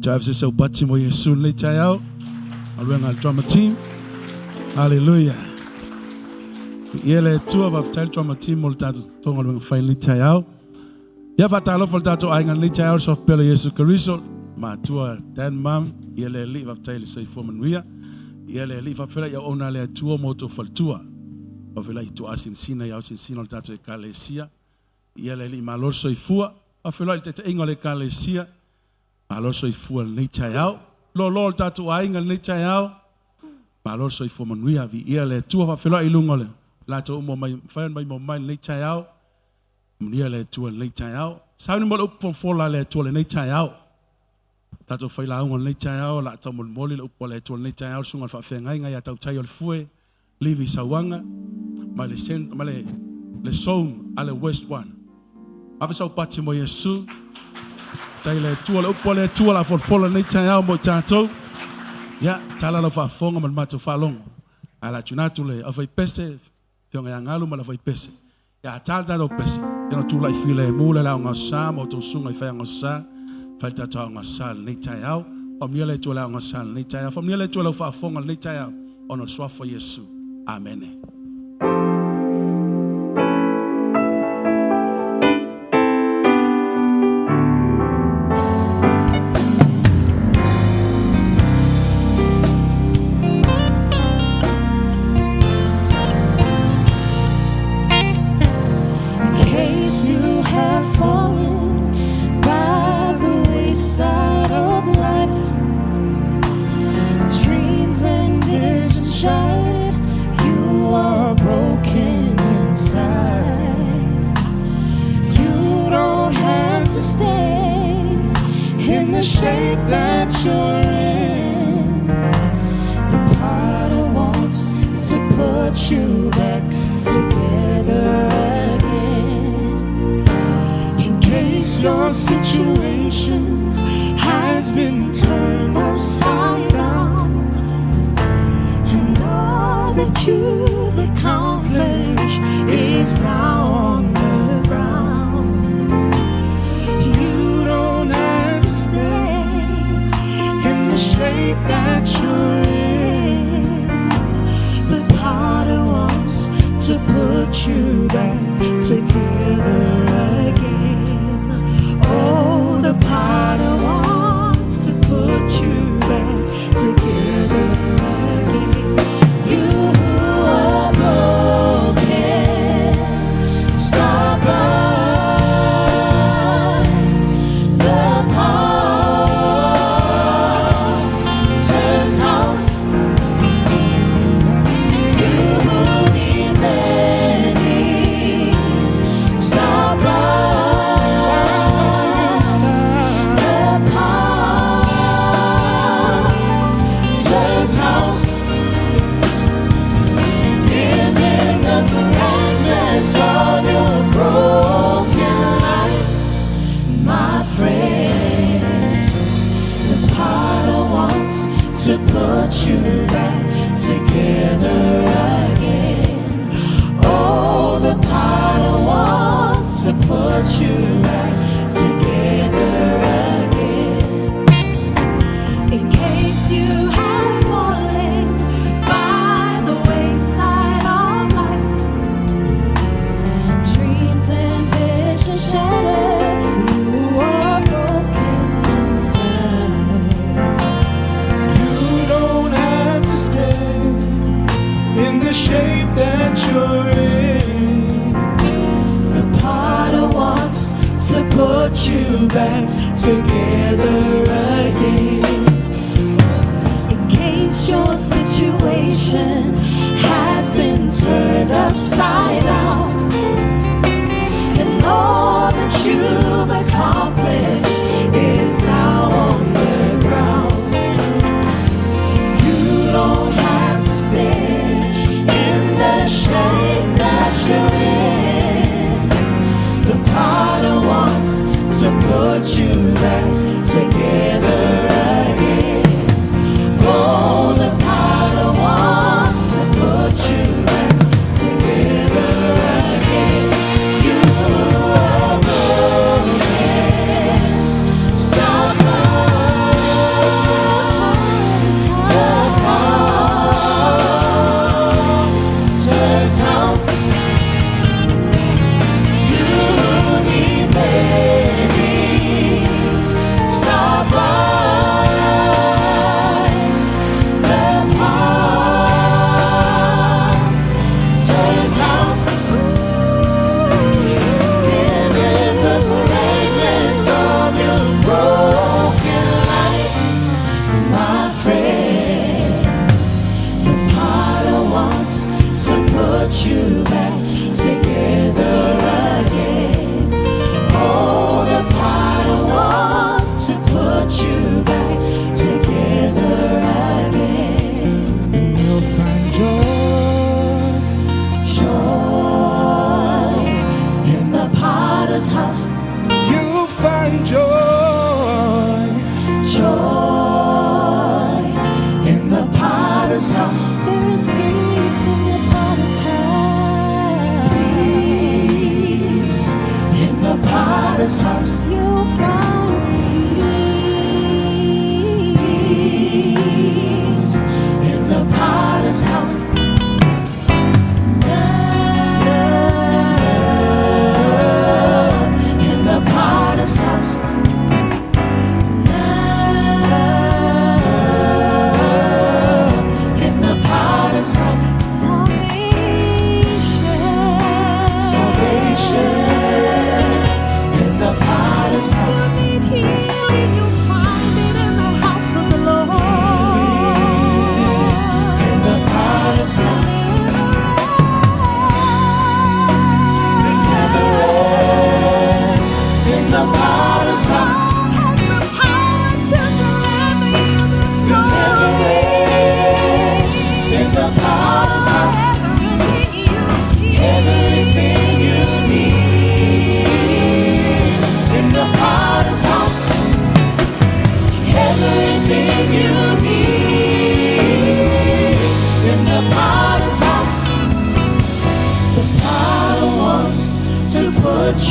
Toe ave se saupati mo Iesu lenei taeao. Galuega a le drama team. Hallelujah. Ia le Atua, faafetai le drama team mo le tatou galuega fai lenei taeao. Ia faatalofa le tatou aiga lenei taeao le suafa pele o Iesu Keriso. Matua dad and mom, ia le Alii faafetai i le soifua manuia. Ia le Alii faafeiloai i auauna a le Atua ma outou faletua. Faafeiloai i tuaa sinasina i ao sinasina o le tatou Ekalesia. Ia le Alii malo le soifua. Faafeiloai i le taitaiga o le Ekalesia. Malo le soifua i lenei taeao. Loaloa o le tatou aiga i lenei taeao. Malo le soifua manuia. Viia le Atua. Faafeiloai i luga o le latou uma mai mafai ona maimoa mai i lenei taeao. Manuia le Atua i lenei taeao. Sauni mo le upu folafola a le Atua i lenei taeao. Tatou failauga i lenei taeao, o le a taumolimoli le upu a le Atua i lenei taeao, le susuga i le faafeagaiga ia Tautai o le Fue, Livi Sauaga, mai le, mai le, le zone a le West One. Ave sau pati mo Iesu. Tai le Atua, le upu a le Atua la folafola i lenei taeao mo i tatou. Ia, tala lau faafofoga ma le matou faalogo. Ae la tuna atu le aufaipese, Afioga ia Galu ma le aufaipese. Ia ta le tatou pese, ia ona tulai filemu le aoga o sa ma outou susuga i faiaoga o sa, fai le tatou aoga o sa i lenei taeao. Faamanuia le Atua i le aoga o sa i lenei taeao. Faamanuia le Atua i lau faafofoga i lenei taeao, ona o le suafa o Iesu. Amene. In case you have fallen by the wayside of life, dreams and visions shattered, you are broken inside. You don't have to stay in the shape that you're in. The potter wants to put you back together again. In case your situation has been turned upside down, and all that you've accomplished is now on the ground, you don't have to stay in the shape that you're in. The potter wants to put you back together again. Oh, the potter wants to put you back together again. You who are broken, stop by the potter's house. You who need mending, stop by the potter's house. Give him the fragments of your broken life, my friend. The potter wants to put you back together again. Oh, the potter wants to put you back together again. In case you have fallen by the wayside of life, Dreams and visions shattered, you are broken inside. You don't have to stay in the shape that you're in. The potter wants to put you back together again. in case your situation has been turned upside down, and all that you've accomplished is now on the ground. You don't have to stay in the shape that you're in. The potter wants to put you back together again. Oh, the potter wants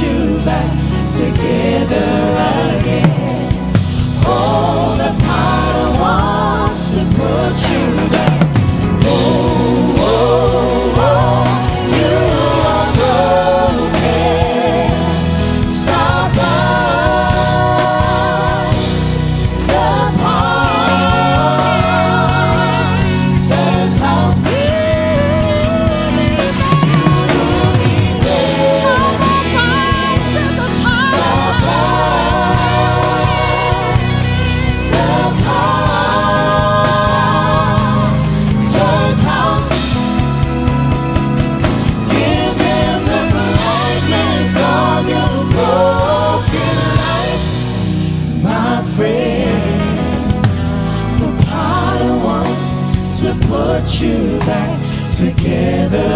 you back together again. Oh, the potter wants to put you back. Oh, oh, oh, you are broken. Stop by the potter's house. Stop by the potter's house. Give him the fragments of your broken life, my friend. The potter wants to put you back together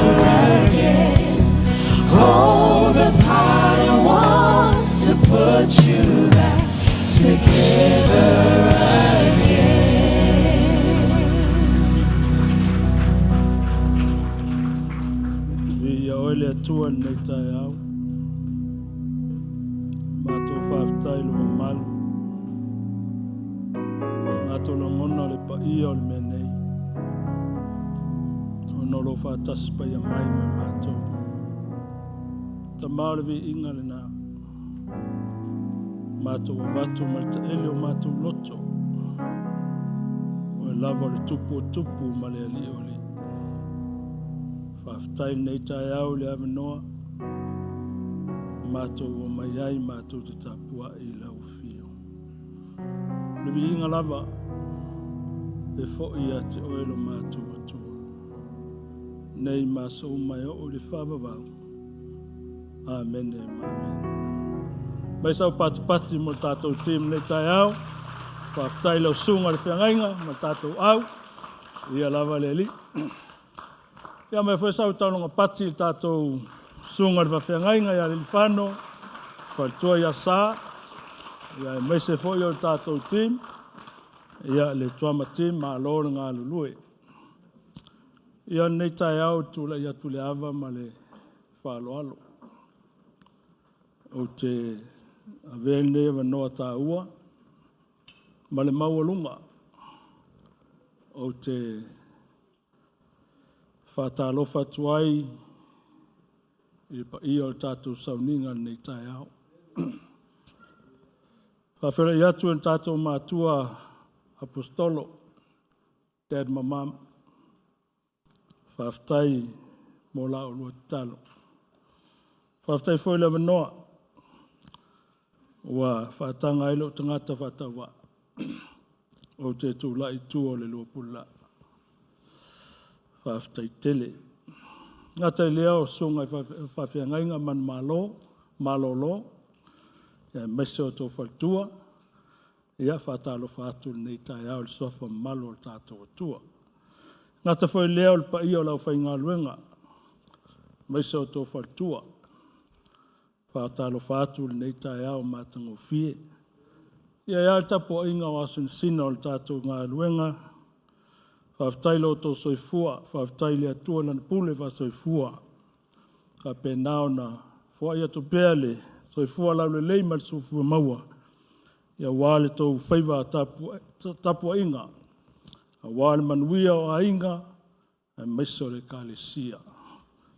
again. Oh, the potter wants to put you back together again. Viia oe le Atua i lenei taeao. Matou faafetai i lo mamalu. Matou lagona o le paia o le mea nei. Ona o lo faatasi paia mai mo i matou. Tama o le viiga lena. Matou avatu ma le taele o matou loto. O e lava o le tupu o tupu ma le alii o alii. Faafetai lenei taeao i le avanoa. Matou o mai ai matou te tapuai i lau afio. Le viiga lava e foi ia te oe lo matou Atua. Nei ma aso uma e oo i le faavavau. Amene ma amene. Mai sau patipati mo le tatou team nei taeao. Faafetai lau susuga i le feagaiga ma le tatou au. Ia lava le alii. Ia mai foi sau taulaga pati i le tatou susuga i le faafeagaiga ia Lelifano, faletua ia Sa, ia aemaise foi o le tatou team, ia le drama team, malo le galulue. Ia lenei taeao tulai atu le ava ma le faaaloalo. Ou te avea lenei avanoa taua ma le maualuga. Ou te faatalofa atu ai i le paia o le tatou sauniga lenei taeao. Faafeiloai atu i le tatou matua apostolo, Dad ma Mom. Faafetai mo la oulua tatalo. Faafetai foi le avanoa ua faataga ai lou tagata faatauvaa. Ou te tulai i tua o le lua pulelaa. Faafetai tele. Gata i lea o susuga i faafeagaiga manumalo, malolo, aemaise o tou faletua, ia faatalofa atu lenei taeao i le suafa mamalu o le tatou Atua. Gata foi lea o le paia o le aufaigaluega, aemaise o tou faletua. Faatalofa atu lenei taeao matagofie. Ia e a le tapuaiga o asinasina o le tatou galuega. Faafetai lo outou soifua, faafetai i le Atua lana pule faasoifua. Faapena ona foai atu pea le soifua laulelei ma le soifua maua, ia aua le tou faiva tapuaiga, aua le manuia o aiga, aemaise o le Ekalesia.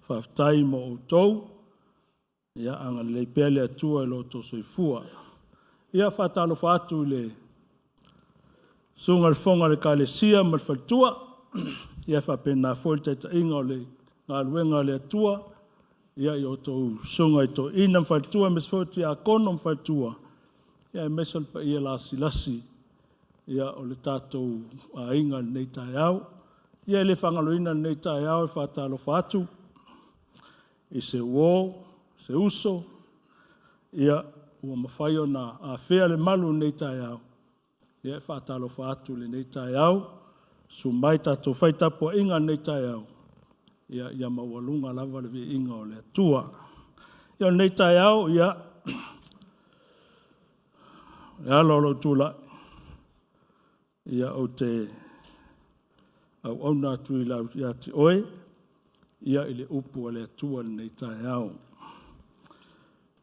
Faafetai mo outou, ia agalelei pea le Atua i lo outou soifua. Ia faatalofa atu i le susuga i le fofoga o le Ekalesia ma le faletua, ia faapena foi le taitaiga o le galuega a le Atua, ia i outou susuga i toeaina ma faletua, aemaise foi o tiakono ma faletua, ia aemaise o le paia lasilasi ia o le tatou aiga i lenei taeao. Ia e le faagaloina lenei taeao e faatalofa atu i se uo, se uso, ia ua mafai ona afea le malu i lenei taeao. Ia e faatalofa atu i lenei taeao, susu mai tatou fai tapuaiga i lenei taeao, ia, ia maualuga lava le viiga o le Atua. Ia o lenei taeao, ia, le ala o lou tulai, ia ou te auauna atu i lau ia te oe, ia i le upu a le Atua i lenei taeao.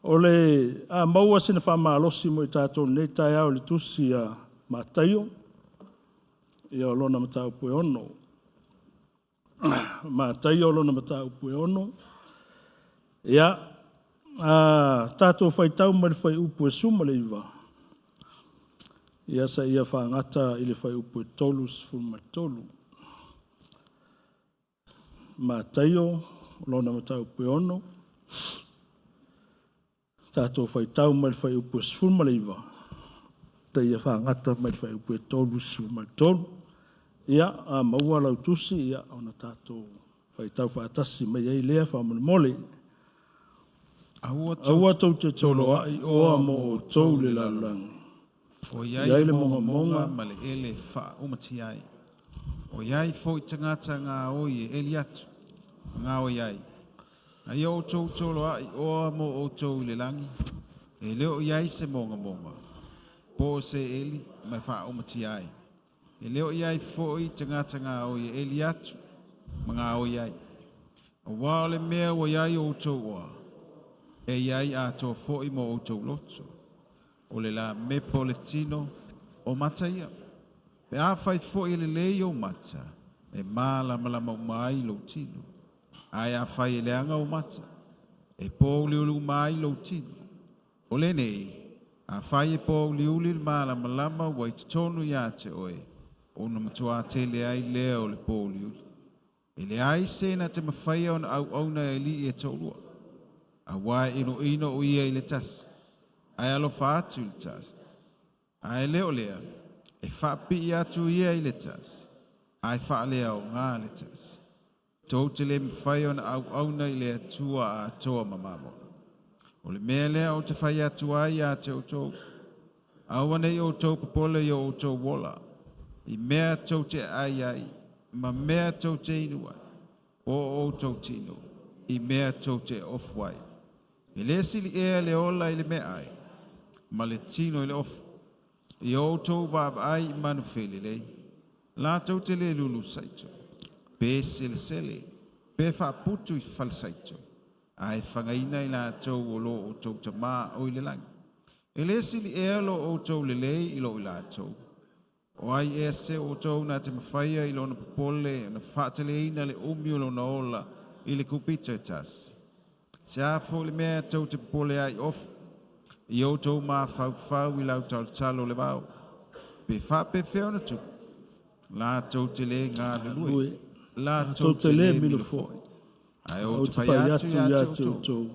O le a maua sina faamalosi mo i tatou i lenei taeao i le tusi a Mataio, ia o lona mataupu e 6. Mataio o lona mataupu e 6. Ia, a tatou faitau mai le fuaiupu e 19, ia seia fagata i le fuaiupu e 33. Mataio, lona mataupu e 6, tatou faitau mai le fuaiupu e 19, seia fagata mai le fuaiupu e 33. Ia, a maua lau tusi, ia, ona tatou faitau faatasi mai ai lea faamolemole. Aua tou te toloai oa mo outou i le lalolagi. O i ai le mogamoga ma le ele e faaumatia ai. O i ai foi tagata gaoi e eli atu, ma gaoi ai. A ia outou toloai oa mo outou i le lagi, e le o i ai se mogamoga, po o se eli ma e faaumatia ai. E le o i ai foi tagata gaoi e eli atu, ma gaoi ai. Auā o le mea ua i ai o outou oa, e i ai atoa foi mo outou loto. O le lamepa o le tino, o mata ia. Pe afai foi e lelei ou mata, e malamalama uma ai lou tino. Ae afai e leaga ou mata, e pouliuli uma ai lou tino. O lenei, afai e pouliuli le malamalama ua i totonu ia te oe, ona matuā tele ai lea o le pouliuli. E leai se na te mafaia ona auauna i alii e toalua, auā e inoino o ia i le tasi, ae alofa atu i le tasi. Ae le o lea, e faapipii atu ia i le tasi, ae faaleaoga le tasi. Tou te le mafai ona auauna i le Atua atoa ma Mamona. O le mea lea ou te fai atu ai ia te outou, aua ne i outou popole i o outou ola, i mea tou te ai ai, ma mea tou te inu ai, po o outou tino, i mea tou te ofu ai. E le sili ea le ola i le meaai, ma le tino i le ofu? Ia outou vaavaai i manu felelei, latou te le lulu saito, pe selesele, pe faaputu i falesaito, ae fagaina i latou o lo outou Tama o i le lagi. E le sili ea lo outou lelei i lo i latou? O ai ea se o outou na te mafaia i lona popole ona faateleina le umi o lona ola i le kupito e tasi? Se a foi le mea tou te popole ai i ofu, i outou mafaufau i lau talotalo o le vao? Pe faapefea ona tupu, latou te le galulue, latou te le milo foi. Ae ou te fai atu ia te outou,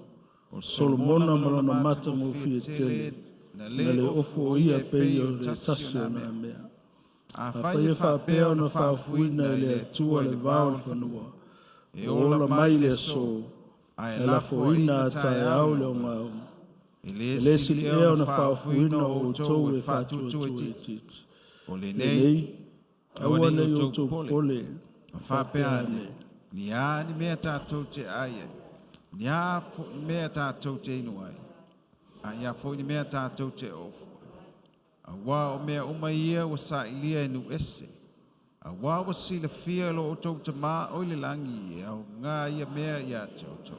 o Solomona ma lona matagofie tele, na le ofo o ia pei o le tasi o na mea. Afai e faapea ona faaofuina e le Atua le vao o le fanua, e ola mai le aso, ae lafoina a taeao i le ogaoga, e le sili ea ona faaofuina o outou e faatuatua itiiti. O lenei, aua ne i outou popole, ma faapea ane, ni a ni mea tatou te ai ai, ni a foi ni mea tatou te inu ai, a i a foi ni mea tatou te ofu ai. Auā o mea uma ia ua sailia e nuu ese, auā ua silafia e lo outou Tamā o i le lagi e aoga ia mea ia te outou.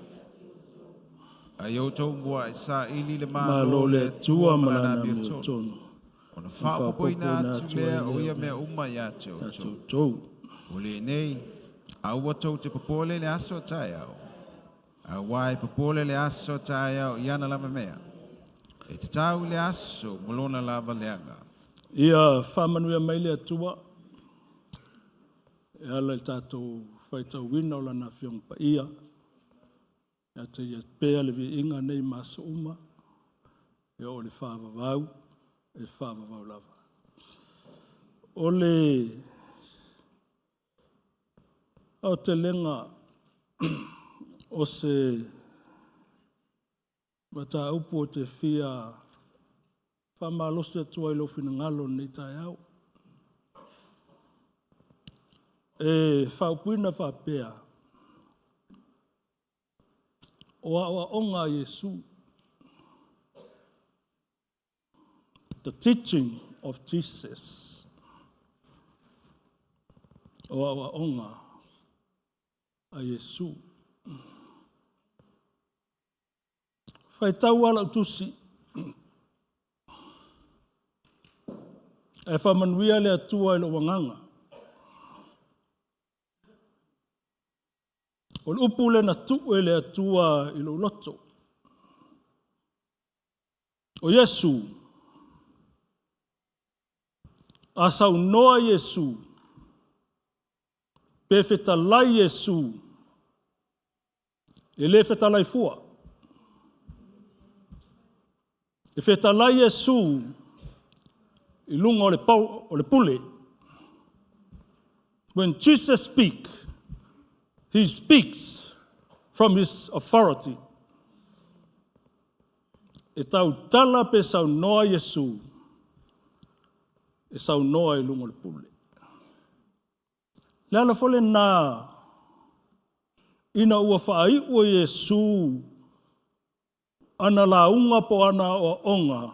A ia outou mua'i saili le Malo Malo o o le le Atua Atua ma ma Lana Lana amiotonu, amiotonu, ona ona faaopoopoina faaopoopoina atu atu ai lea o lea ia o mea mea uma ia te ia te outou. outou. O lenei, aua tou te popole i le aso a taeao, auā e popole le aso a taeao i ana lava mea. E tatau i le aso ma lona lava leaga. Ia faamanuia mai le Atua e ala i le tatou faitauina o Lana Afioga Paia. Ia te Ia pea le viiga nei ma aso uma, e oo i le faavavau, e faavavau lava. O le aotelega o se mataupu ou te fia faamalosi atu ai i lou finagalo i lenei taeao. E faaupuina faapea, o aoaoga a Iesu, the teaching of Jesus, o aoaoga a Iesu. Faitau lava lau tusi. Ae faamanuia le Atua i lou agaga. O le upu lea na tuu e le Atua i lou loto. O Iesu, a saunoa Iesu, pe fetalai Iesu, e le fetalai fua. E fetalai Iesu i luga o le, pau, o le pule. When Jesus speak, he speaks from his authority. E tautala pe saunoa Iesu, e saunoa i luga o le pule. Le ala foi lena ina ua faaiu e Iesu ana lauga po o ana aoaoga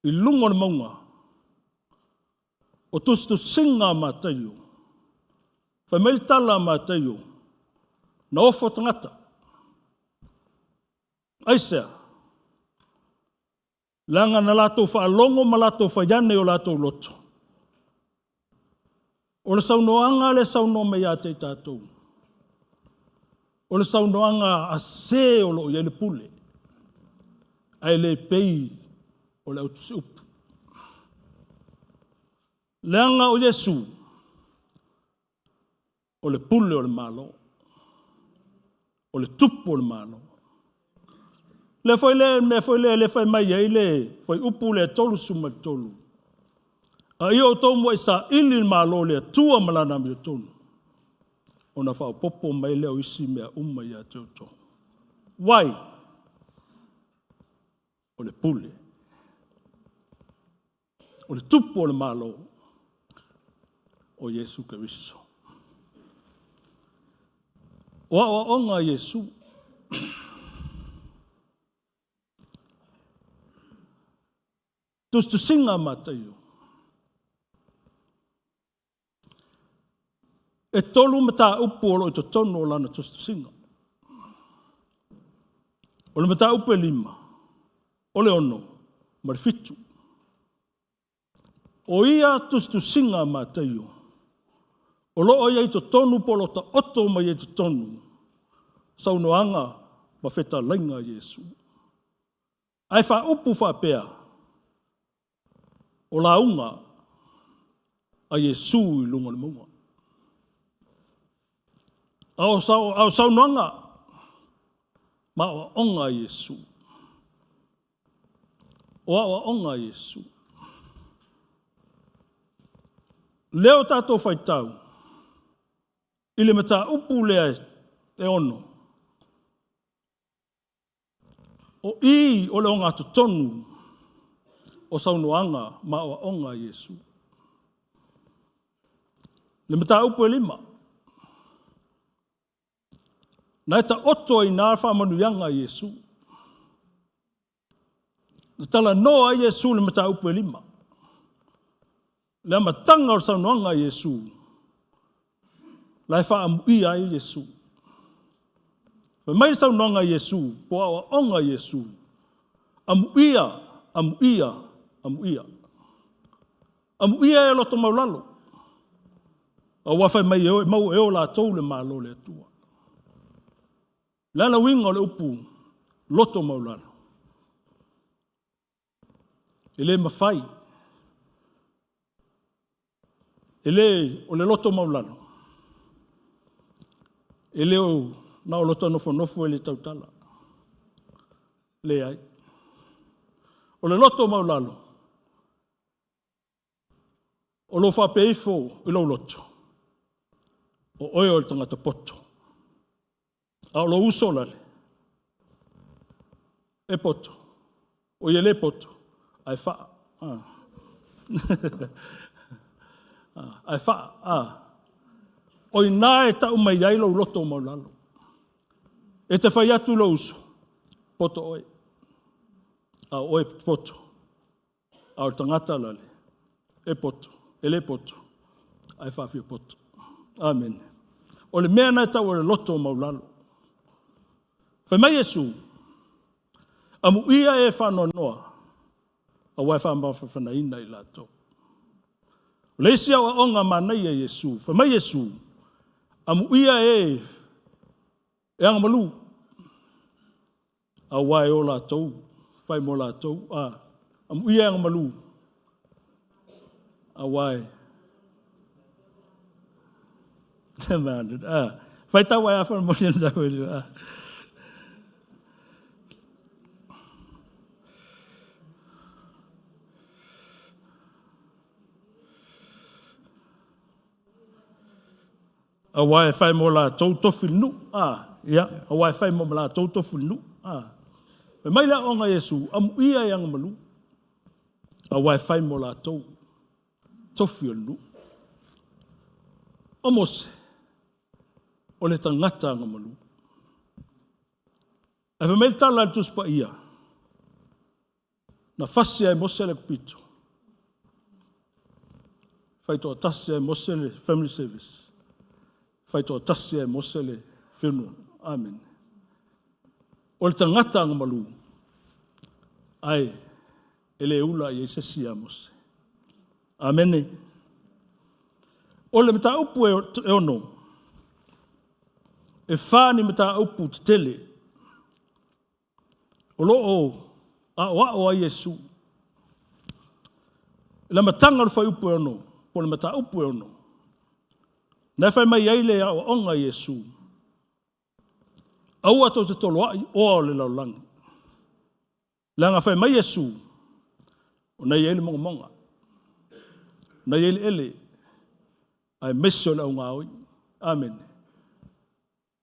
i luga o le mauga o tusitusiga a Mataio. Fai mai le tala a Mataio, na ofo tagata. Aisea? Leaga na latou faalogo ma latou fai ane i o latou loto. O le saunoaga lea e saunoa mai ia te i tatou, o le saunoaga a se o lo o i ai le pule, ae le pei o le autusiupu. Leaga o Iesu, o le pule o le Malo, o le tupu o le Malo. Le foi le mea foi lea le fai mai ai le fuaiupu lea 33. A ia outou muai saili le Malo o le Atua ma lana amiotonu, ona faaopoopo mai lea o isi mea uma ia te outou. Why? O le pule. O le tupu o le Malo o Iesu Keriso. O aoaoga a Iesu. Tusitusiga a Mataio. E tolu mataupu o lo o i totonu o lana tusitusiga. O le mataupu e 5, o le 6 ma le 7. O ia tusitusiga a Mataio, o lo o i ai i totonu po o lo o taoto mai ai i totonu saunoaga ma fetalaiga a Iesu. Ae faaupu faapea, o lauga a Iesu i luga o le mauga. A o saunoaga ma aoaoga a Iesu. O aoaoga a Iesu. Lea o tatou faitau i le mataupu lea e 6, o i o le ogatotonu o saunoaga ma aoaoga a Iesu. Le mataupu e 5, na e taoto ai na faamanuiaga a Iesu. Na talanoa ai Iesu i le mataupu e 5. Le amataga o le saunoaga a Iesu, la e faaamuia ai Iesu. Fai mai le saunoaga a Iesu, po o aoaoga a Iesu, amuia, amuia, amuia. Amuia e loto maulalo, aua fai mai e maua e o latou le Malo o le Atua. Le ala uiga o le upu loto maulalo, e le mafai, e le o le loto maulalo, e le o na o lota nofonofo e le tautala. Leai. O le loto maulalo, o lo faapea ifo i lou loto, o oe o le tagata poto. A o lou uso lale, e poto, o ia le poto, ae faa. Ae faa. O ina e tau mai ai lou loto maulalo. E te fai atu lou uso, poto oe. A o oe poto. A o le tagata lale, e poto, e le poto, ae faafia poto. Amen. O le mea na e tau o le loto maulalo. Fai mai Iesu, Amuia e faanoanoa, aua e faamafanafanaina i latou. O le isi aoaoga manaia i Iesu, fai mai Iesu, amuia e e agamalu, aua e o latou, fai mo latou, a, amuia e agamalu, aua e a, faitau ai a faamolemole a. Aua e fai mo latou tofi le nuu. A, ia, aua e fai mo latou tofi le nuu. A. Fai mai le aoaoga a Iesu, amuia e agamalu, aua e fai mo latou tofi o le nuu. O Mose, o le tagata agamalu. Ae fai mai le tala a le Tusi Paia, na fasi lava e Mose le pito, faitoatasi lava e Mose le family service, faitoatasi lava e Mose le funeral. Amene. O le tagata agamalu, ae e le ula i ai se isi ia Mose. Amene. O le mataupu e ono, e fa ni mataupu tetele o lo o aoao ai Iesu. I le amataga o le fuaiupu e ono, po o le mataupu e ono, na e fai mai ai le aoaoga a Iesu, aua tou te toloai oa o le lalolagi. Leaga fai mai Iesu, o na e i ai le mogomoga, o na e i ai le ele, aemaise o le augaoi. Amene.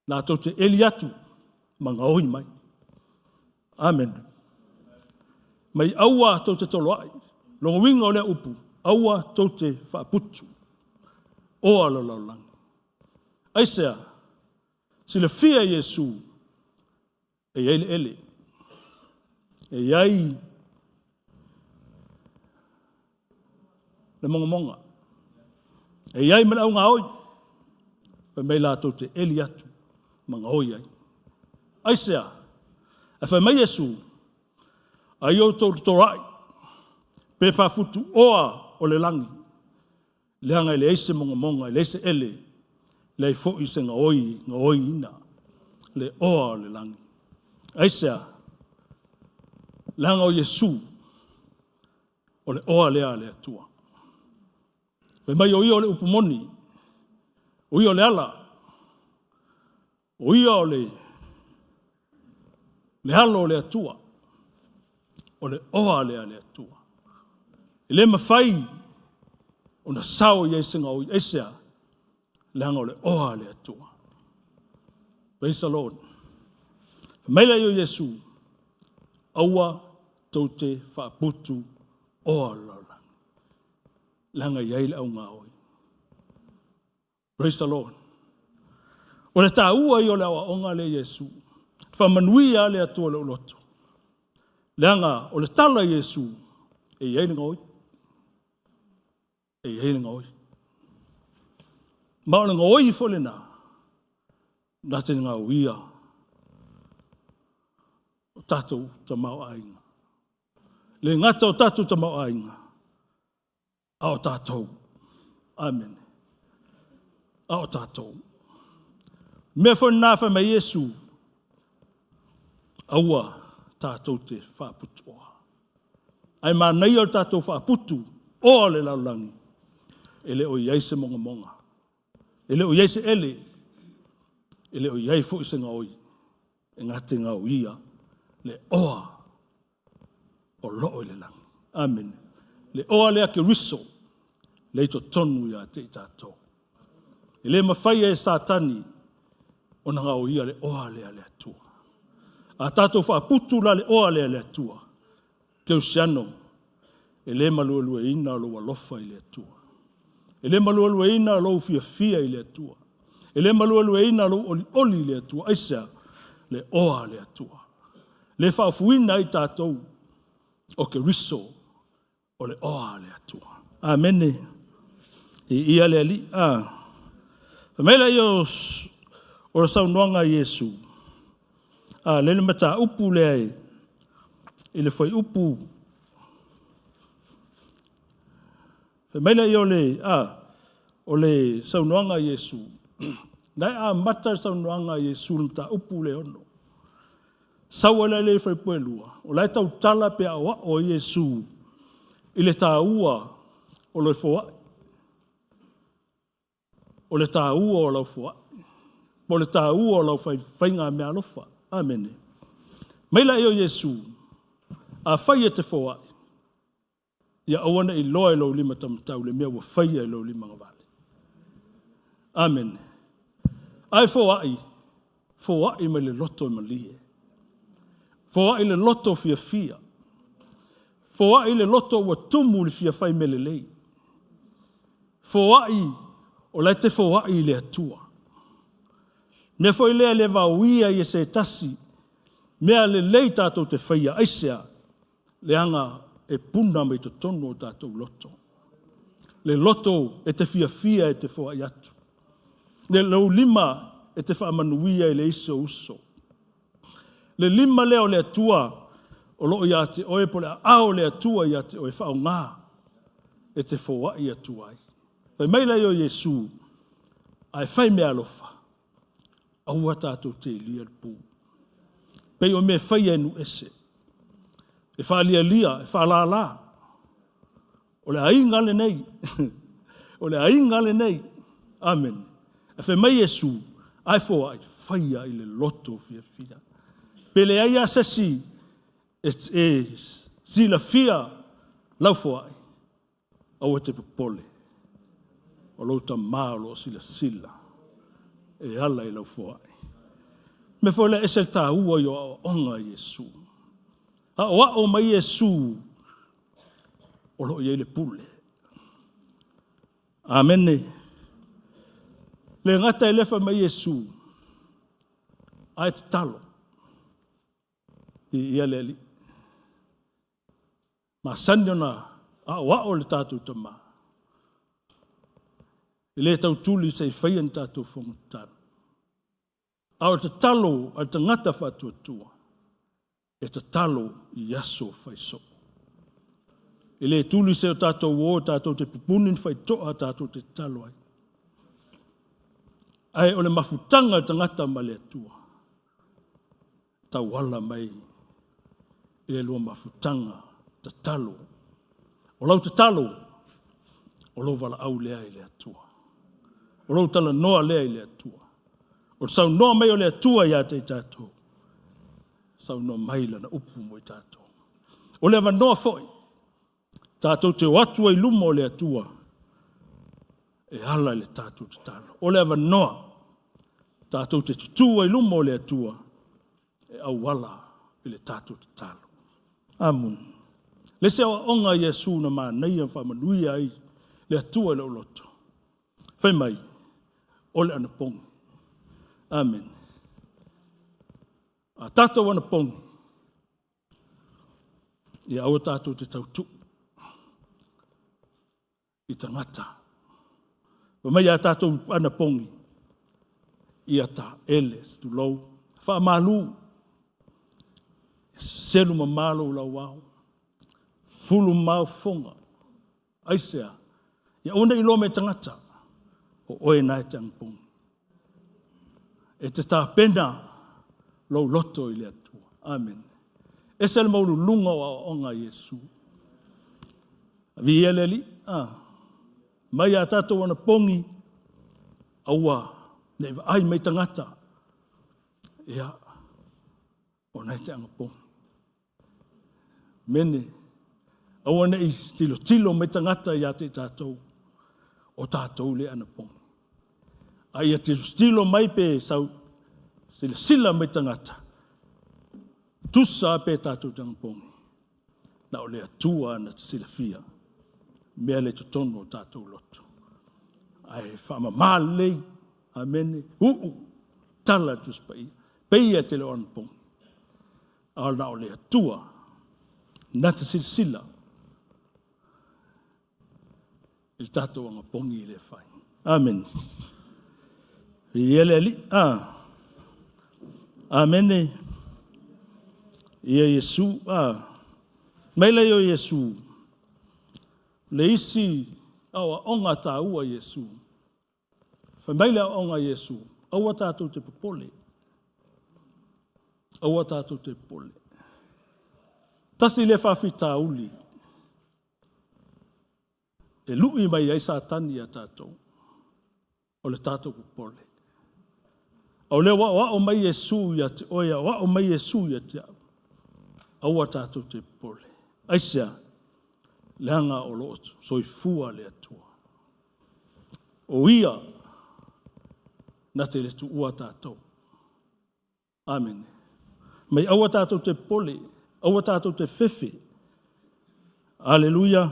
Latou te eli atu ma gaoi mai. Amene. Mai aua tou te toloai. Lona uiga o lea upu, aua tou te faaputu. Oa le lalolagi. Aisea? Silafia e Iesu e i ai le ele. E i ai le mogomoga. E i ai ma le augaoi. Fai mai latou te eli atu ma gaoi ai. Aisea? Ae fai mai Iesu, ai outou totoai, pe faafutu oa o le lagi, leaga e leai se mogomoga, e leai se ele, leai foi se gaoi, gaoiina le oa o le lagi. Aisea? Leaga o Iesu, o le oa lea a le Atua. Fai mai o ia o le upu moni, o ia o le ala, o ia o le alo o le Atua, o le oa lea a le Atua. E le mafai ona sao i ai se gaoi. Aisea? Leaga o le oa a le Atua. Praise the Lord. Fai mai lea o Iesu, aua tou te faaputu oa o le lalolagi, leaga e i ai le augaoi. Praise the Lord. O le taua ia o le aoaoga lea Iesu. Faamanuia le Atua i lou loto. Leaga o le tala a Iesu, e i ai le gaoi. E i ai le gaoi. Ma o le gaoi foi lena, na te gaoia o tatou tamaoaiga. Le gata o tatou tamaoaiga, a o tatou. Amene. A o tatou. Mea foi lena fai mai Iesu, aua tatou te faaputuoa. Ae manaia o le tatou faaputu oa o le lalolagi, e le o i ai se mogomoga, e le o i ai se ele, e le o i ai foi se gaoi, e gate gaoia le oa o loo i le lagi. Amene. Le oa lea Keriso, le i totonu ia te i tatou. E le mafai e Satani ona gaoia le oa lea le Atua. A tatou faaputu la le oa lea le Atua, Keusiano, e le maluelueina lou alofa i le Atua. E le maluelueina lou fiafia i le Atua. E le maluelueina lou olioli i le Atua. Aisea? Le oa le Atua. Le faaofuina ai tatou o Keriso o le oa le Atua. Amene. I ia le Alii. A. Fai mai lea o le saunoaga a Iesu. A, le le mataupu lea e i le fuaiupu Fai mai lea o le, a, o le saunoaga a Iesu. Na e amata le saunoaga a Iesu i le mataupu le ono. Sau ai la le fuaiupu e lua, o la e tautala pe aoao ai Iesu i le taua o le foai. O le taua o lau foai. Po o le taua o lau faiga meaalofa. Amene. Mai lea o Iesu, afai e te foai, ia aua ne i iloa e lou lima taumatau le mea ua faia e lou lima agavale. Amene. Ae foai, foai mai le loto e malie. Foai le loto fiafia. Foai le loto ua tumu i le fia fai mea lelei. Foai, o la e te foai i le Atua. Mea foi lea e le vaoia i e se tasi, mea lelei tatou te faia, aisea? Leaga e puna mai totonu o tatou loto. Le loto e te fiafia e te foai atu. Le lou lima e te faamanuia i le isi ou uso. Le lima lea o le Atua o lo o ia te oe po o le aao o le Atua ia te oe, faaaoga e te foai atu ai. Fai mai lea o Iesu, ae fai meaalofa, aua tatou te ilia le pu. Pei o mea faia e nuu ese, e faalialia, e faalala. O le aiga lenei. O le aiga lenei. Amene. Ae fai mai Iesu, ae foai, faia i le loto fiafia. Pe leai lava se isi e silafia lau foai, aua e te popole, o lou Tama o lo o silasila e ala i lau foai. O le mea foi lea e ese le taua o aoaoga a Iesu. Aoao mai Iesu o lo o i ai le pule. Amene. Le gata i lea fai mai Iesu, ae tatalo, viia le Alii. Masani ona aoao le tatou Tama, e le tautuli se i faia ni tatou fono tatalo. A o le tatalo a le tagata faatuatua, e tatalo i aso faisoo. E le tuli se o tatou o, tatou te pupuni ni faitotoa tatou te tatalo ai. Ae o le mafutaga a le tagata ma le Atua, tauala mai i le lua mafutaga tatalo. O lau tatalo, o lou valaau lea i le Atua. O lou talanoa lea i le Atua. O le saunoa mai o le Atua ia te i tatou, saunoa mai lana upu mo i tatou. O le avanoa foi, tatou te o atu ai i luma o le Atua, e ala i le tatou tatalo. O le avanoa, tatou te tutū ai i luma o le Atua, e auala i le tatou tatalo. Amene. Le isi aoaoga a Iesu na manaia ma faamanuia ai le Atua i lou loto. Fai mai, o le anapogi. Amene. A tatou anapogi, ia aua tatou te tautuu i tagata. Fai mai a tatou anapogi, ia taele, tulou, faamalu, selu mamalo lou lauao, fulu mamao fofoga, aisea? Ia aua ne i iloa mai e tagata, o oe na e te anapogi. E te tapena lou loto i le Atua. Amene. Ese le maululuga o aoaoga a Iesu. Viia le Alii. Ah. Mai a tatou anapogi, aua ne i vaai mai tagata. Ia, o na e te anapogi. Mene, aua ne i tilotilo mai tagata ia te i tatou, o tatou le anapogi. A ia tilotilo mai pe sau, silasila mai tagata, tusa pe tatou te anapogi, na o le Atua na te silafia, mea le totonu o tatou loto. Ae faamama lelei, amene, uu, tala le Tusi Paia, peia te le o anapogi. A na o le Atua na te silasila i le tatou anapogi le fai. Amene. Ia le Alii. Ah. Amene. Ia Iesu. Ah. Mai lea o Iesu, le isi aoaoga taua a Iesu. Fai mai le aoaoga a Iesu, aua tatou te popole. Aua tatou te popole. Tasi lea faafitauli e lui mai ai Satani ia tatou, o le tatou popole. A o lea ua aoao mai Iesu ia te oe, aoao mai Iesu ia te au, aua tatou te popole. Aisea? Leaga o lo o soifua le Atua. O Ia na te le tuua tatou. Amene. Mai aua tatou te popole, aua tatou te fefe. Aleluia.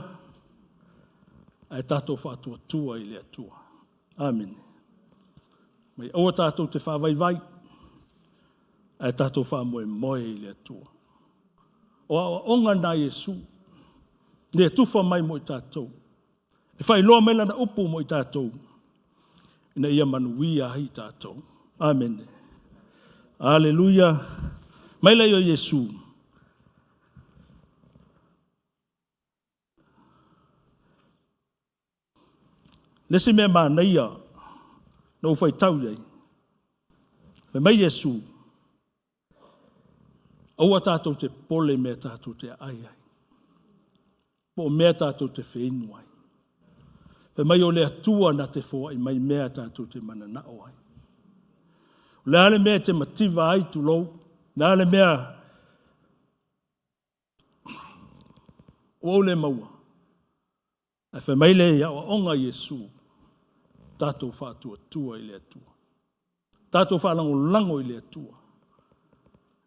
Ae tatou faatuatua i le Atua. Amene. Mai aua tatou te faavaivai, ae tatou faamoemoe i le Atua. O aoaoga na a Iesu, le tufa mai mo i tatou. E faailoa mai lana upu mo i tatou, ina ia manuia ai i tatou. Amene. Aleluia. Mai lea o Iesu. Le isi mea manaia na ou faitau i ai, fai mai Iesu, aua tatou te popole i mea tatou te aai ai, po o mea tatou te feinu ai. Fai mai o le Atua na te foai mai mea tatou te mananao ai. O le a le mea e te mativa ai, tulou, o le a le mea ua ou le maua. Ae fai mai le aoaoga a Iesu, tatou faatuatua i le Atua. Tatou faalagolago i le Atua,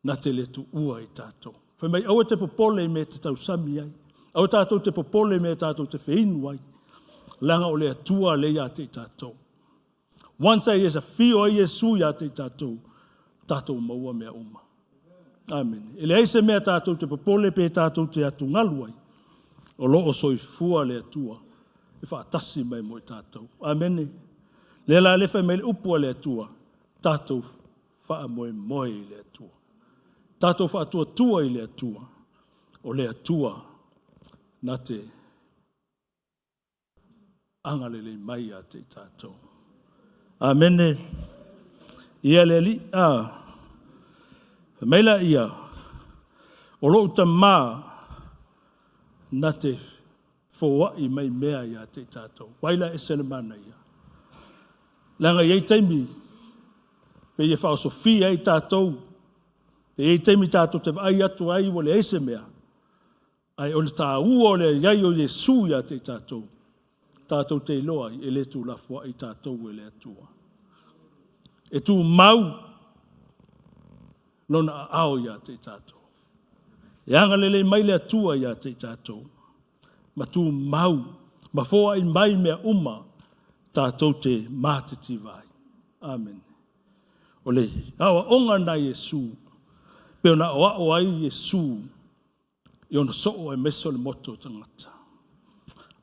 na te le tuua i tatou. Fai mai, aua te popole i mea e te tausami ai. Aua tatou te popole i mea tatou te feinu ai. Leaga o le Atua lea ia te i tatou. Once ai e afio ai Iesu ia te i tatou, tatou maua mea uma. Amene. E leai se mea tatou te popole pe tatou te atugalu ai. O lo o soifua le Atua e faatasi mai mo i tatou. Amene. Lea la le fai mai le upu a le Atua, tatou faamoemoe i le Atua. Tatou faatuatua i le Atua. O le Atua na te agalelei mai ia te i tatou. Amene. Ia le Alii, fai mai la ia, o lou tamā na te foai mai mea ia te i tatou. Vai la ese le manaia. Leaga e i ai taimi, pe ia faaosofia ai tatou, pe i ai taimi tatou te vaai atu ai ua leai se mea, ae o le taua o le iai o Iesu ia te i tatou, tatou te iloa ai e le tuulafoai tatou e le Atua. E tumau lona aao ia te i tatou. E agalelei mai le Atua ia te i tatou, ma tumau, ma foai mai mea uma tatou te matitiva ai. Amene. O le aoaoga na Iesu, pe ona aoao ai Iesu i ona soo aemaise o le moto o tagata.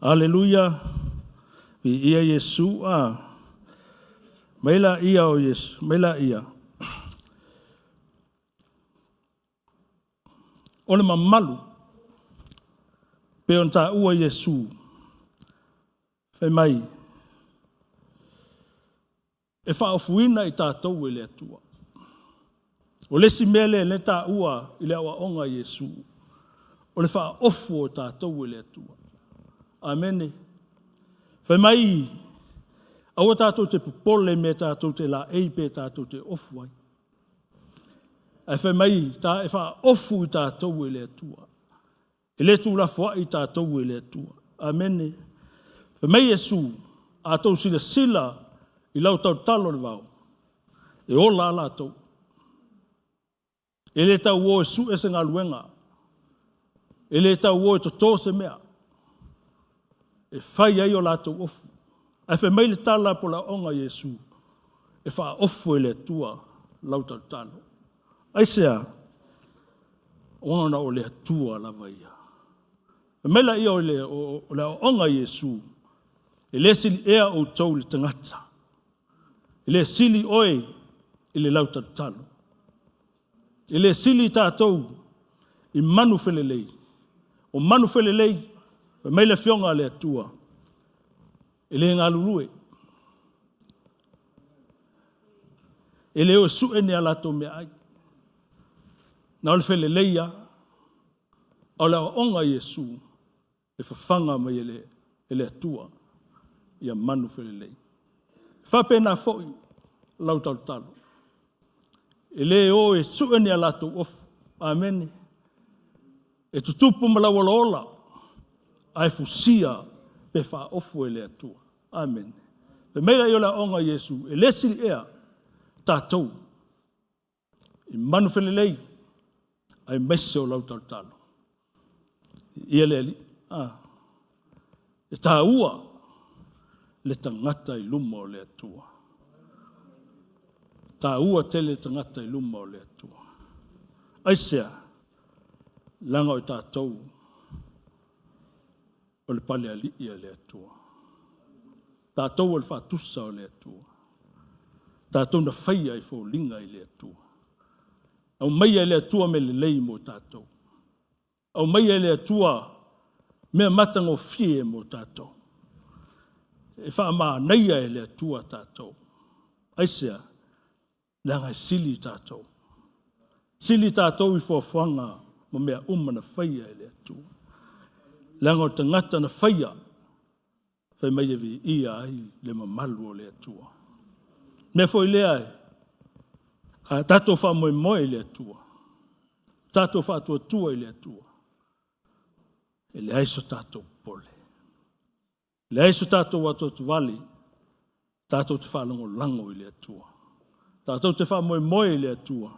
Aleluia. Viia Iesu. Mai la ia o Iesu, mai la ia. O le mamalu, pe ona taua Iesu, fai mai, e faaofuina i tatou e le Atua. O le isi mea lea le taua i le aoaoga a Iesu, o le faaofu o tatou e le Atua. Amene. Fai mai, aua tatou te popole mea tatou te laei pe tatou te ofu ai. Ae fai mai, e faaofu i tatou e le Atua. E le tuulafoai i tatou e le Atua. Amene. Fai mai Iesu, a tou silasila i lau talotalo o le vao, e ola a latou. E le tau o e sue se galuega. E le tau o e toto se mea. E fai ai o latou ofu. Ae fai mai le tala po la aoga a Iesu, e faaofu e le Atua lau talotalo. Aisea? Ona o le Atua lava ia. Fai mai la ia o le aoaoga a Iesu, e le sili ea outou i le tagata. E le sili oe i le lau talotalo. E le sili tatou i manu felelei. O manu felelei, fai mai le Afioga a le Atua, e le galulue, e le o e sue ni a latou meaai, na o le felelei lava. A o le aoaoga a Iesu, e fafaga mai e le Atua ia manu felelei. E faapena foi lau talotalo, e le o e sue ni a latou ofu. Amene. E tutupu ma lauolaola, ae fusia pe faaofu e le Atua. Amene. Fai mai lea o le aoga a Iesu, e le sili ea tatou i manu felelei aemaise o lau talotalo. Ia le Alii. Ah. E taua le tagata i luma o le Atua. E taua tele le tagata i luma o le Atua. Aisea? Leaga o i tatou o le palealii a le Atua. Tatou o le faatusa o le Atua. Tatou na faia i foliga i le Atua. Aumaia e le Atua mea lelei mo tatou. Aumaia e le Atua mea matagofie mo tatou. E faamanaia e le Atua tatou. Aisea? Leaga e sili tatou. Sili tatou i fuafuaga ma mea uma na faia e le Atua. Leaga o le tagata na faia, fai mai e viia ai le mamalu o le Atua. Mea foi lea, a tatou faamoemoe i le Atua, tatou faatuatua i le Atua, e leai so tatou popole. Leai so tatou atuatuvale, tatou te faalagolago i le Atua. Tatou te faamoemoe i le Atua,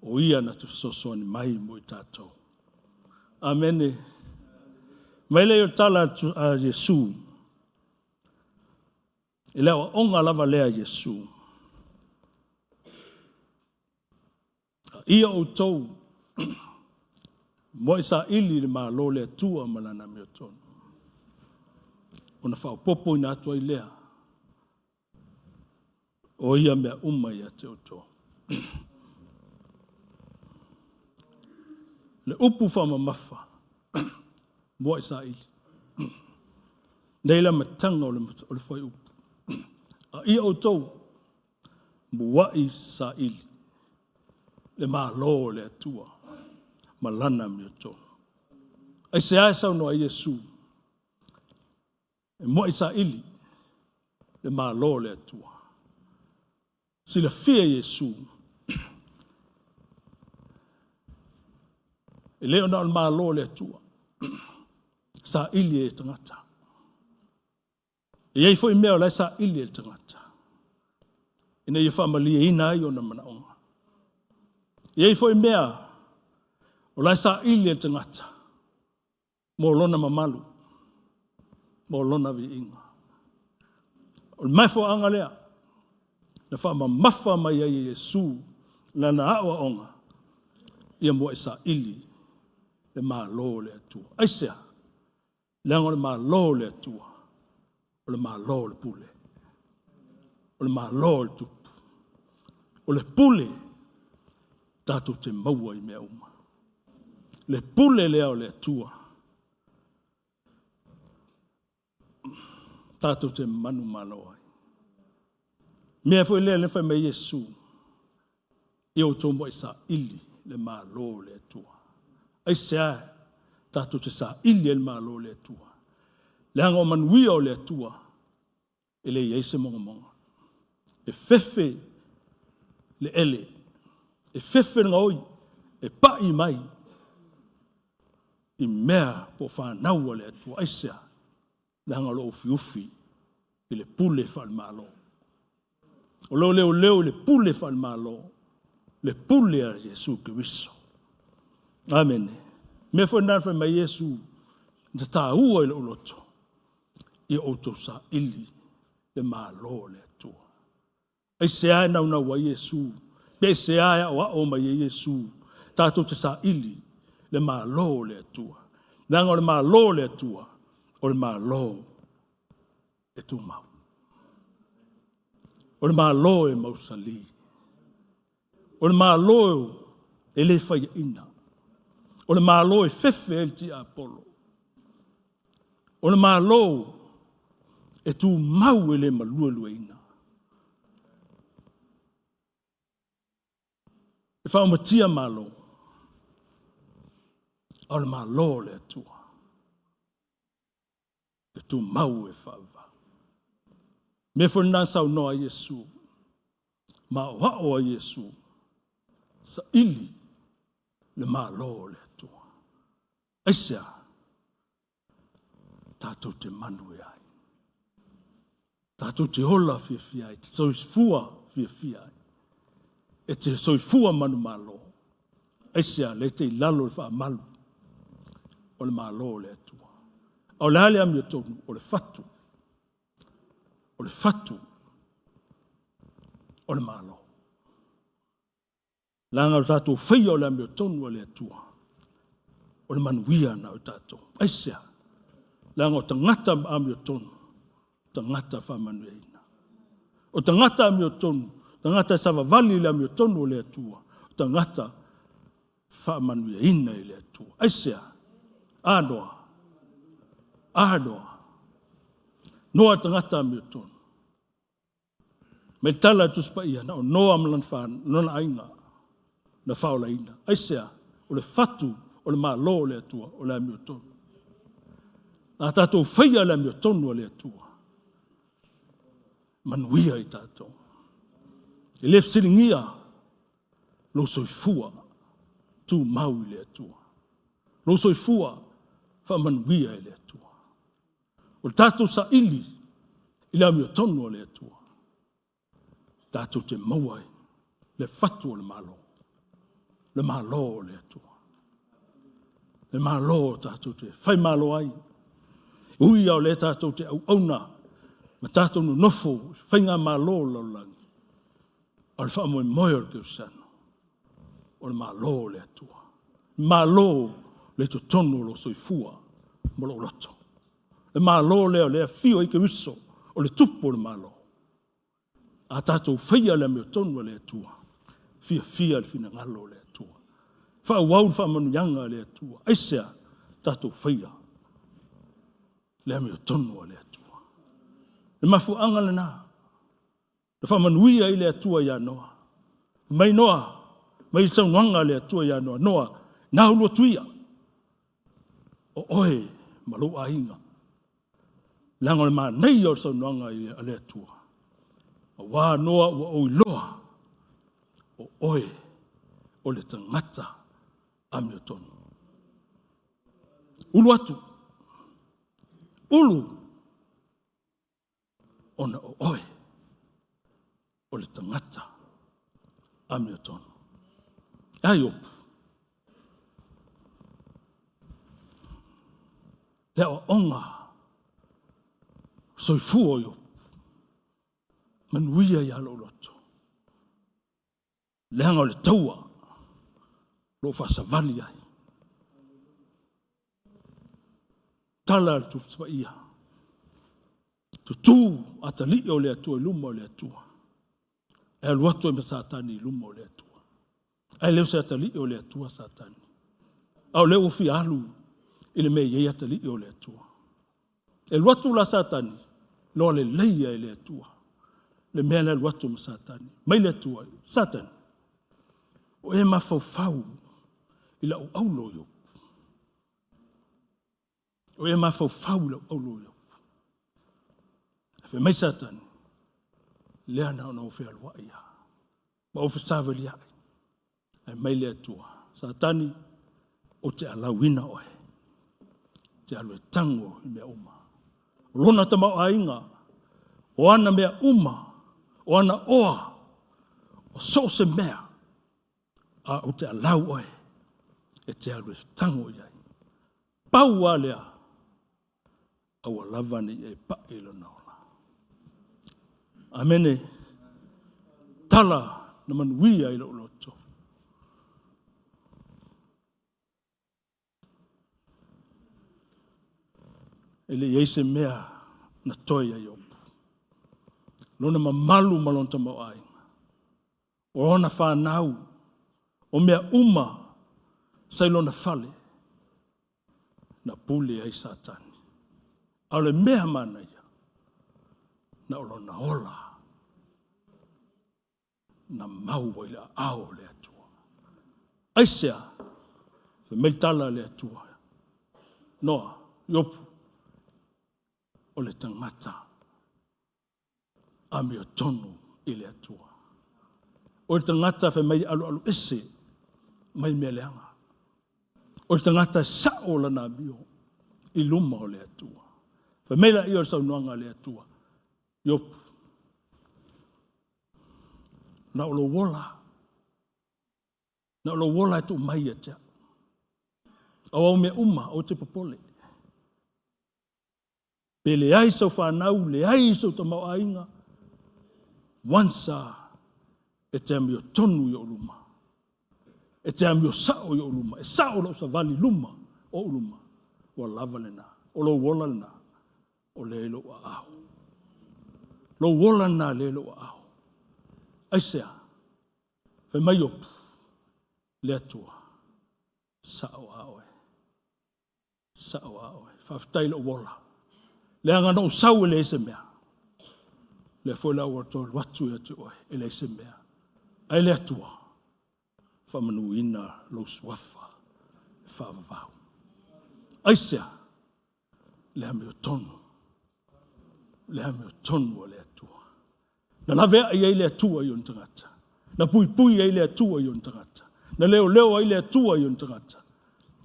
o Ia na te fesoasoani mai mo i tatou. Amene. Mai lea o le tala a Iesu, i le aoaoga lava lea a Iesu. A ia outou muai saili i le Malo o le Atua ma Lana amiotonu, ona faaopoopoina atu ai lea o ia mea uma ia te outou. Le upu faamamafa, muai saili. Nei le amataga o le fuaiupu. A ia outou muai saili le Malo o le Atua ma Lana amiotonu. Aisea e saunoa ai Iesu e muai saili le Malo o le Atua? Silafia e Iesu, e le o na o le Malo o le Atua saili e tagata. E i ai foi mea o la e saili e le tagata, ina ia faamalieina ai ona manaoga. E i ai foi mea o la e saili e le tagata mo lona mamalu, mo lona viiga. O le mafuaaga lea na faamamafa mai ai e Iesu lana aoaoga, ia muai saili le Malo o le Atua. Aisea? Leaga o le Malo o le Atua, o le Malo o le pule, o le Malo o le tupu, o le pule tatou te maua i mea uma. Le pule lea o le Atua, tatou te manumalo ai. Mea foi lea le fai mai Iesu, ia outou muai saili le Malo o le Atua. Aisea tatou te saili ai le Malo o le Atua? Leaga o manuia o le Atua, e le i ai se mogomoga. E fefe le ele, e fefe le gaoi, e pai mai i mea po o fanau a le Atua. Aisea? Leaga o lo o ufiufi i le pule faale-Malo. O lo o leoleo i le pule faale-Malo, le pule a Iesu Keriso. Amene. Mea foi lena fai mai Iesu, na taua i lou loto, ia outou saili le Malo o le Atua. Aisea e naunau ai Iesu? Pe aisea e aoao mai ai Iesu? Tatou te saili le Malo o le Atua. Leaga o le Malo o le Atua, o le Malo e tumau. O le Malo e mausali. O le Malo e le faiaina. O le Malo e fefe ai le tiapolo. O le Malo e tumau e le maluelueina. E faaumatia Malo, a o le Malo o le Atua e tumau e faavavau. Mea foi lena saunoa ai Iesu, ma aoao ai Iesu, saili le Malo o le Atua. Aisea? Tatou te manuia ai. Tatou te ola fiafia ai, te soifua fiafia ai. E te soifua manumalo. Aisea? Lea e te i lalo o le faamalu o le Malo o le Atua. A o le a le amiotonu? O le fatu. O le fatu o le Malo. Leaga o le tatou faia o le amiotonu a le Atua, o le manuia na o tatou. Aisea? Leaga o tagata amiotonu, tagata faamanuiaina. O tagata amiotonu, tagata e savavali i le amiotonu o le Atua, o tagata faamanuiaina i le Atua. Aisea? A Noa. A Noa. Noa tagata amiotonu. Mai le tala a le Tusi Paia, na o Noa ma lona aiga na faaolaina. Aisea? O le fatu o le Malo o le Atua, o le amiotonu. A tatou faia le amiotonu a le Atua, manuia i tatou. E le fesiligia lou soifua tumau i le Atua. Lou soifua faamanuia i le Atua. O le tatou saili i le amiotonu a le Atua, tatou te maua ai le fatu o le Malo, le Malo o le Atua. Le Malo tatou te faimalo ai. Ui lava o lea tatou te auauna ma tatou nonofo i faigamalo o le lalolagi, a o le faamoemoe o le kerisiano, o le Malo o le Atua. Malo le totonu o lou soifua ma lou loto. Le Malo lea o lea e afio ai Keriso, o le tupu o le Malo. A tatou faia le amiotonu a le Atua, fiafia le finagalo o le Atua. Faaauau le faamanuiaga a le Atua. Aisea? Tatou faia le amiotonu a le Atua. Le mafuaaga lena, na faamanuia ai le Atua ia Noa. Mai Noa, mai le saunoaga a le Atua ia Noa, Noa, na ulu atu ia, o oe ma lou aiga. Leaga o le manaia o le saunoaga a le Atua. Aua Noa ua ou iloa, o oe o le tagata amiotonu. Ulu atu, ulu, ona o oe o le tagata amiotonu. E a Iopu? Le aoaoga soifua o Iopu, manuia ia lou loto. Leaga o le taua o lo o faasavali ai. Tala a le Tusi Paia, tutu atalii o le Atua i luma o le Atua. E alu atu ai ma Satani i luma o le Atua. Ae le o se atalii o le Atua Satani. A o lea ua fia alu i le mea e i ai atalii o le Atua. E alu atu la Satani, loa leleia e le Atua le mea le alu atu ma Satani. Mai le Atua, Satani, o e mafaufau i lau aulo Iopu. O e mafaufau i lau aulo Iopu. Ae fai mai Satani, lea na ona ou fealuai lava, ma ou fesavaliai. Ae mai le Atua, Satani, ou te alauina oe, te alu e tango i mea uma. O lona tamaoaiga, o ana mea uma, o ana oa, o so o se mea, a ou te alau oe, e te alu e tango i ai. Pau lava lea, aua lava ne i e pai i lona ola. Amene. Tala na manuia i lou loto. E le i ai se mea na toe ia Iopu. Lona mamalu ma lona tamaoaiga. O ona fanau, o mea uma sa i lona fale. Na pule ai Satani. A o le mea manaia, na o lona ola na mau ai le aao o le Atua. Aisea? Fai mai le tala a le Atua, Noa, Iopu, o le tagata amiotonu i le Atua. O le tagata fai mai e alualu ese mai mea leaga. O le tagata e sao lana amio i luma o le Atua. Fai mai laia o le saunoaga a le Atua, Iopu, na o lou ola, na o lou ola e tuu mai ia te au. O au mea uma, aua e te popole. Pe leai sau fanau, leai sou tamaoaiga, once a e te amiotonu i ou luma, e te amio sao i ou luma, e sao lau savali i luma o ou luma, ua lava lena, o lou ola lena, o lea i lou aao. Lou ola lena lea i lou aao. Aisea? Fai mai Iopu, le Atua, sao a oe. Sao a oe. Faafetai i lou ola. Leaga na ou sau e leai se mea. Lea foi la ua toe alu atu ia te oe e leai se mea. Ae le Atua, faamanuina lou suafa e faavavau. Aisea? Le amiotonu. Le amiotonu a le Atua. Na laveai ai le Atua i ona tagata. Na puipui ai le Atua i ona tagata. Na leoleo ai le Atua i ona tagata.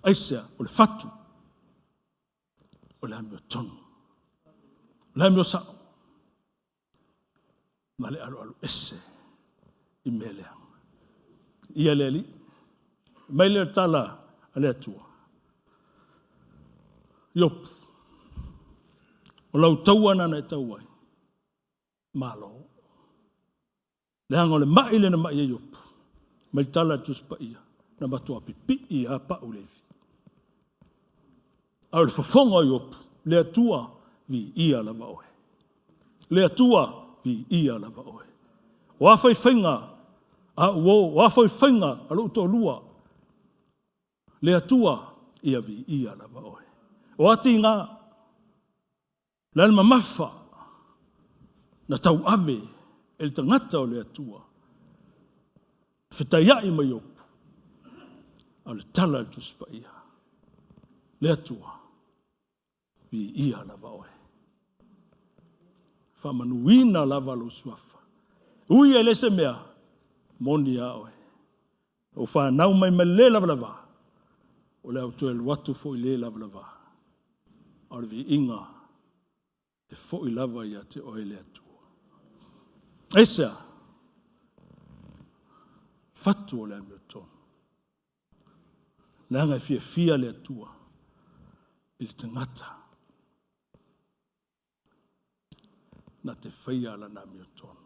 Aisea? O le fatu. O le amiotonu. O le amio sao. Ma le alualu ese i mea leaga. Ia le Alii. Mai le tala a le Atua. Iopu. O lau taua na e tau ai. Malo. Leaga o le mai lea na mai ai Iopu, mai le tala a le Tusi Paia, na matua pipii lava pau le ivi. A o le fofoga o Iopu, le Atua, viia lava oe. Le Atua, viia lava oe. O a faifaiga a uo, o a faifaiga a lou toalua, le Atua, ia viia lava oe. O a tiga, Le a le mamafa na tauave e le tagata o le Atua, fetaiai ma Iopu, a o le tala a le Tusi Paia, le Atua, viia lava oe. Faamanuina lava lou suafa. Ui e le se mea, moni a oe. O fanau mai ma le lavalava, o le a ou toe alu atu foi le lavalava. A o le viiga e foi lava ia te oe le Atua. Aisea? Fatu o le amiotonu. Leaga e fiafia le Atua i le tagata na te faia lana amiotonu.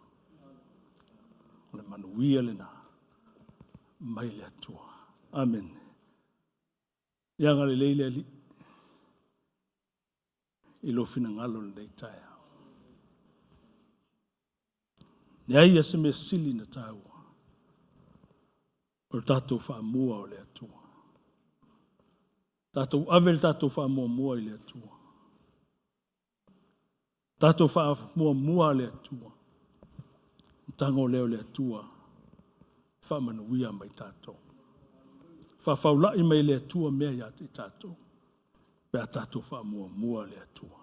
O le manuia lena mai le Atua. Amen. Ia agalelei le Alii i lou finagalo lenei taeao. Leai ia se mea sili na taua o le tatou faamua o le Atua. Tatou ave le tatou faamuamua i le Atua. Tatou faamuamua le Atua. Tago lea o le Atua faamanuia mai tatou. Faafaulai mai le Atua mea ia te tatou. Pe a tatou faamuamua le Atua.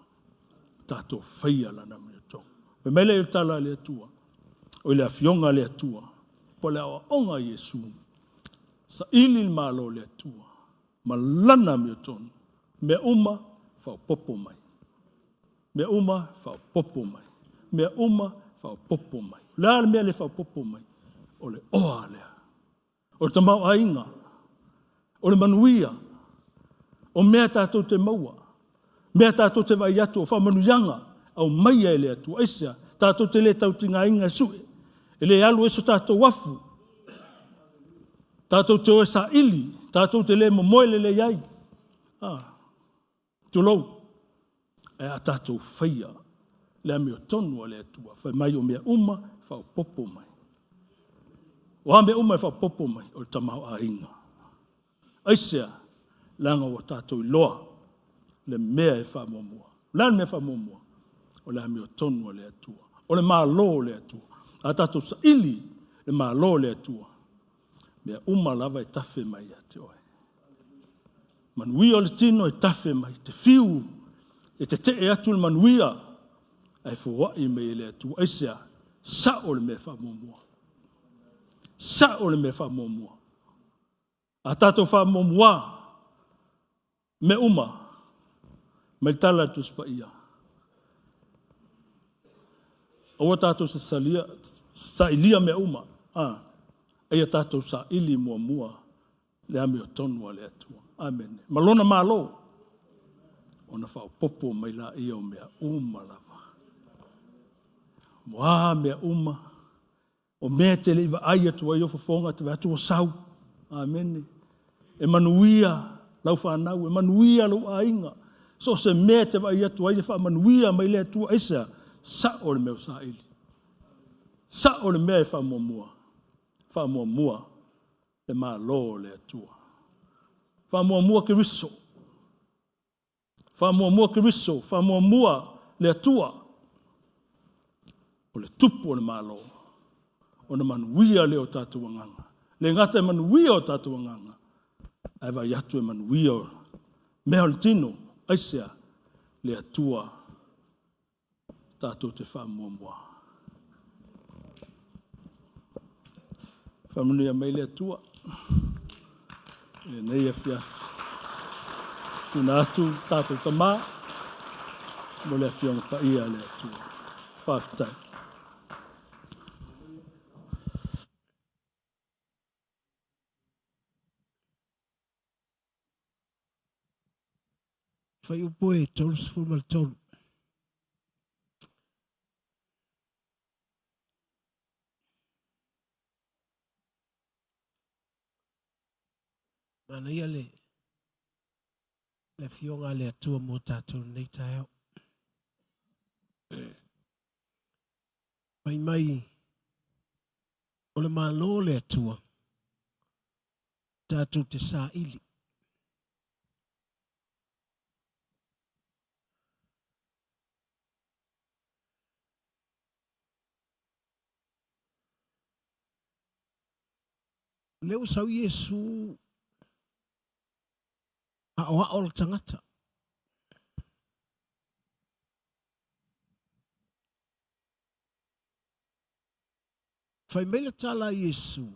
Tatou faia lana amiotonu. Fai mai lea i le tala a le Atua. O le afioga a le Atua. Po o le aoaoga a Iesu. Saili le malo o le Atua. Ma lana amiotonu. Mea uma faaopoopo mai. Mea uma faaopoopo mai. Mea uma faaopoopo mai. O le a le mea le faaopoopo mai? O le oa lea. O le tamaoaiga. O le manuia. O mea tatou te maua. Mea tatou te vaai atu o faamanuiaga aumaia e le Atua. Aisea? Tatou te le tautigaina e sue. E le alu ai so tatou afu. Tatou te o e saili. Tatou te le momoe lelei ai. Tulou. Ae a tatou faia le amiotonu a le Atua. Fai mai o mea uma faaopoopo mai. O a mea uma e faaopoopo mai o le tamaoaiga. Aisea? Leaga ua tatou iloa. le mea e faamuamua. O le a le mea e faamuamua? O le amiotonu a le Atua. O le Malo o le Atua. A tatou saili le Malo o le Atua, mea uma lava e tafe mai ia te oe. Manuia o le tino e tafe mai, te fiu e tetee atu le manuia, ae foai mai e le Atua. Aisea? Sao le mea faamuamua. Sao le mea faamuamua. A tatou faamuamua mea uma mai le tala a le Tusi Paia, aua tatou sasalia, sailia mea uma, a, aia tatou saili muamua le amiotonu a le Atua. Amene. Ma lona malo, ona faaopoopo mai laia o mea uma lava. Moa mea uma, o mea e te le i vaai atu ai o fofoga, te vaai atu ua sau. Amene. E manuia lau fanau, e manuia lou aiga. So o se mea e te vaai atu ai e faamanuia mai le Atua. Aisea? Sao le mea o saili. Sao le mea e faamuamua. Faamuamua le Malo o le Atua. Faamuamua Keriso. Faamuamua Keriso. Faamuamua le Atua. O le tupu o le Malo, ona manuia lea o tatou agaga. Le gata e manuia o tatou agaga, ae vaai atu e manuia o mea o le tino. Aisea? Le Atua tatou te faamuamua. Faamanuia mai le Atua i lenei afiafi. Tuna atu tatou tamā mo le Afioga Paia a le Atua. Faafetai. Fuaiupu e 33. Manaia le le afioga a le Atua mo tatou nei taeao. Fai mai o le Malo o le Atua tatou te saili. Lea ua sau Iesu aoao le tagata. Fai mai le tala a Iesu,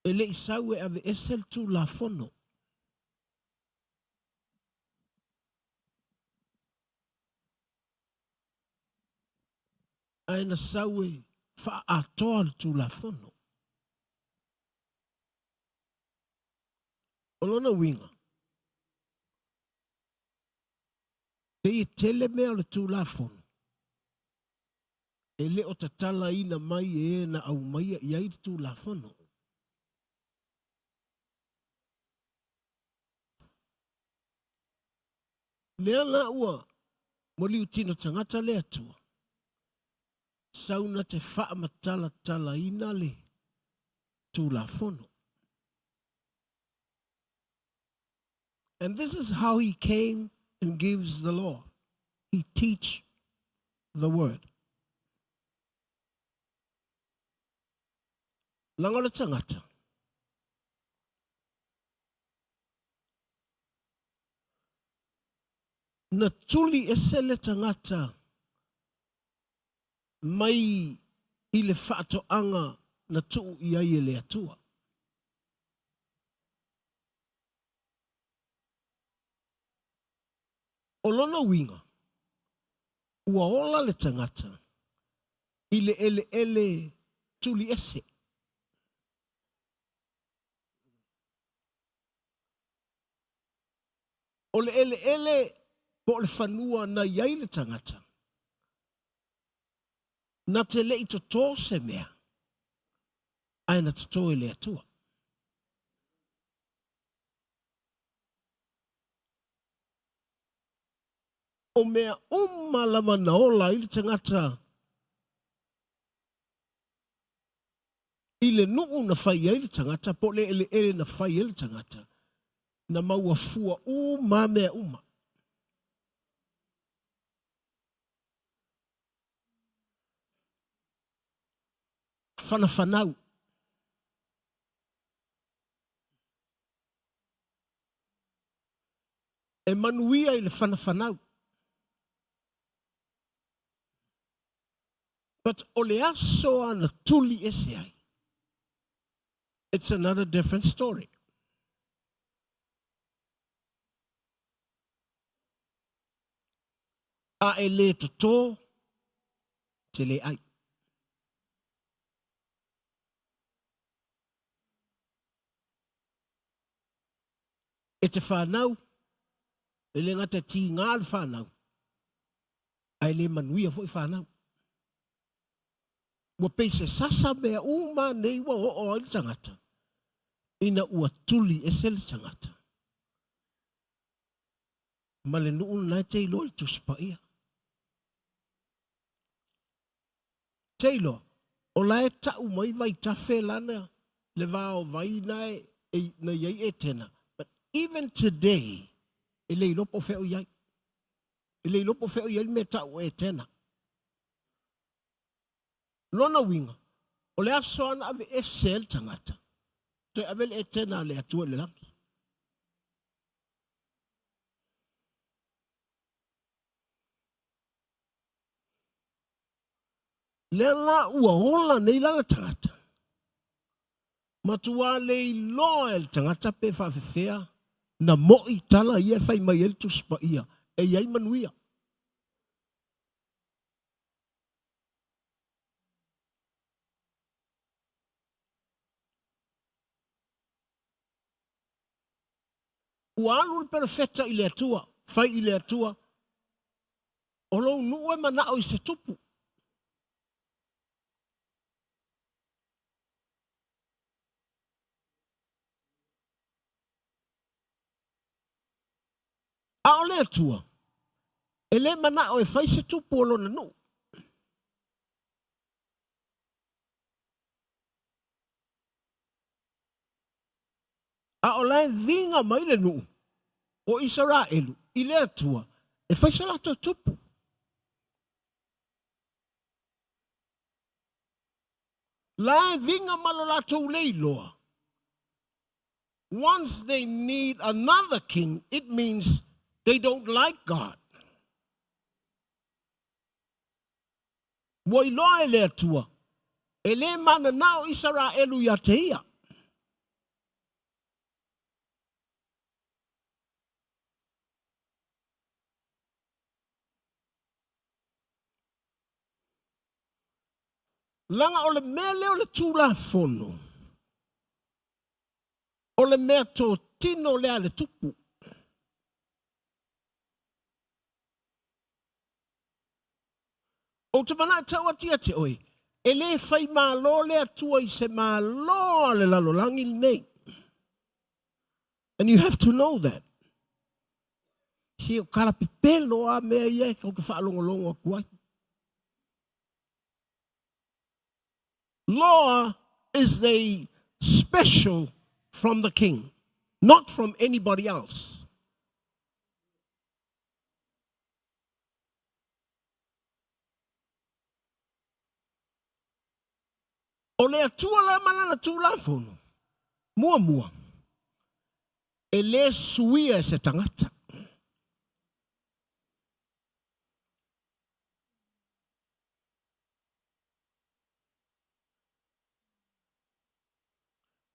e le i sau e aveese le Tulafono. Ae na sau e faaatoa le Tulafono. O lona uiga, pei e tele mea o le Tulafono e le o tatalaina mai e e na aumaia i ai le Tulafono. Lea la ua moliu tino tagata le Atua, sau na te faamatalatalaina le Tulafono. And this is how he came and gives the law. He teach the word. Langa o le tagata. Na tuli ese le tagata mai i le faatoaga na tuu i ai e le Atua. O lona uiga, ua ola le tagata i le eleele tuli ese. O le eleele po o le fanua na i ai le tagata, na te le i totō se mea, ae na totō e le Atua. O mea uma lava na ola ai le tagata i le nuu na fai ai le tagata po o le eleele na fai ai le tagata, Na maua fua uma mea uma. Whanafanau. E manuia i le whanafanau. But o le aso ana tuli ese ai. It's another different story. A e le toto, te le ai. E te whanau, e le ngata ti ngā le whanau, a e le manuia foi whanau. Ua pei se sasa mea uma nei ua oo ai le tagata, ina ua tuli ese le tagata. Ma le nuu lena e te iloa i le Tusi Paia. Te iloa, o la e tau mai vaitafe lana le va o vai na e, e na iai Etena. But even today, e le iloa po o fea o iai. E le iloa po o fea o iai le mea tau o Etena. Lona uiga, o le aso ana ave ese ai le tagata, toe ave le Etena a le Atua i le lagi. Lea la ua ola nei la le tagata. Matua le iloa e le tagata pe faafefea na mo'i tala ia e fai mai ai le Tusi Paia e i ai manuia. Ua alu le perofeta i le Atua, fai i le Atua, o lou nuu e manao i se tupu. A o le Atua, e le manao e fai se tupu o lona nuu. A o la e viga mai le nuu o Isaraelu i le Atua e fai se latou tupu. La e viga ma lo latou le iloa. Once they need another king, it means they don't like God. Ua iloa e le Atua, e le mananao Isaraelu ia te ia. Laga o le mea lea o le Tulafono, o le mea totino lea a le tupu. Ou te manaʻo tau atu ia te oe, e le fai malo le Atua i se malo a le lalolagi lenei. And you have to know that. Si o kala pepelo a mea ia e kau ke whaalongolongo aku ai. Law is a special from the king, not from anybody else. O le Atua la ma lana Tulafono, muamua, e le suia e se tagata.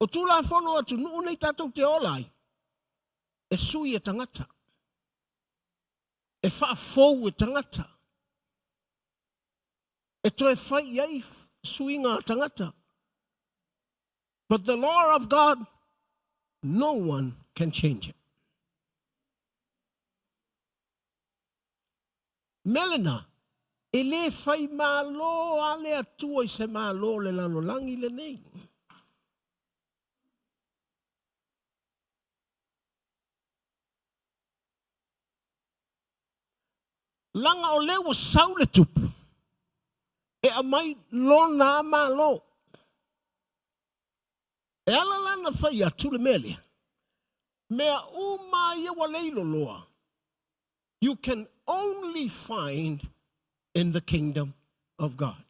O Tulafono atunuu nei tatou te ola ai, e sui e tagata, e faafou e tagata, e toe fai i ai suiga a tagata. But the law of God, no one can change it. Mea lena, e le fai malo a le Atua i se malo o le lalolagi lenei. Laga o lea ua sau le tupu e aumai lona malo. E ala la na fai atu le mea lea. Mea uma ia ua leiloloa, you can only find in the kingdom of God.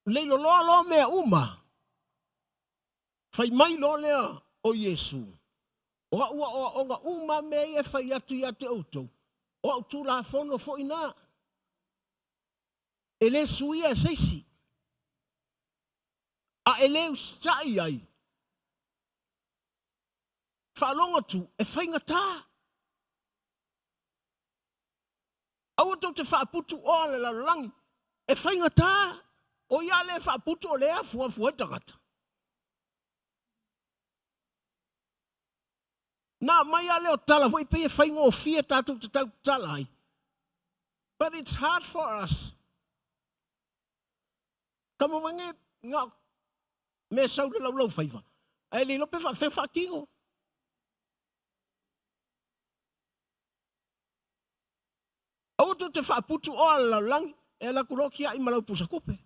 Leiloloa loa mea uma. Fai mai loa lea o Iesu, O a'u aoaoga uma mea ia e fai atu ia te outou, o a'u Tulafono foi na, e le suia e se isi, a e le usitai ai, faalogo atu e faigata. Aua tou te faaputu oa le lalolagi, e faigata, o ia le faaputu o lea e afuafu ai tagata. Na aumai lava lea o tala foi pei e faigofie tatou te tautala ai. But it's hard for us. Kama wange nga me sau le laulau faiva. Ae le iloa pe faafefea faatino. Aua tou te faaputu oa le lalolagi e ala atu loa tiai ma lau pusa tupe.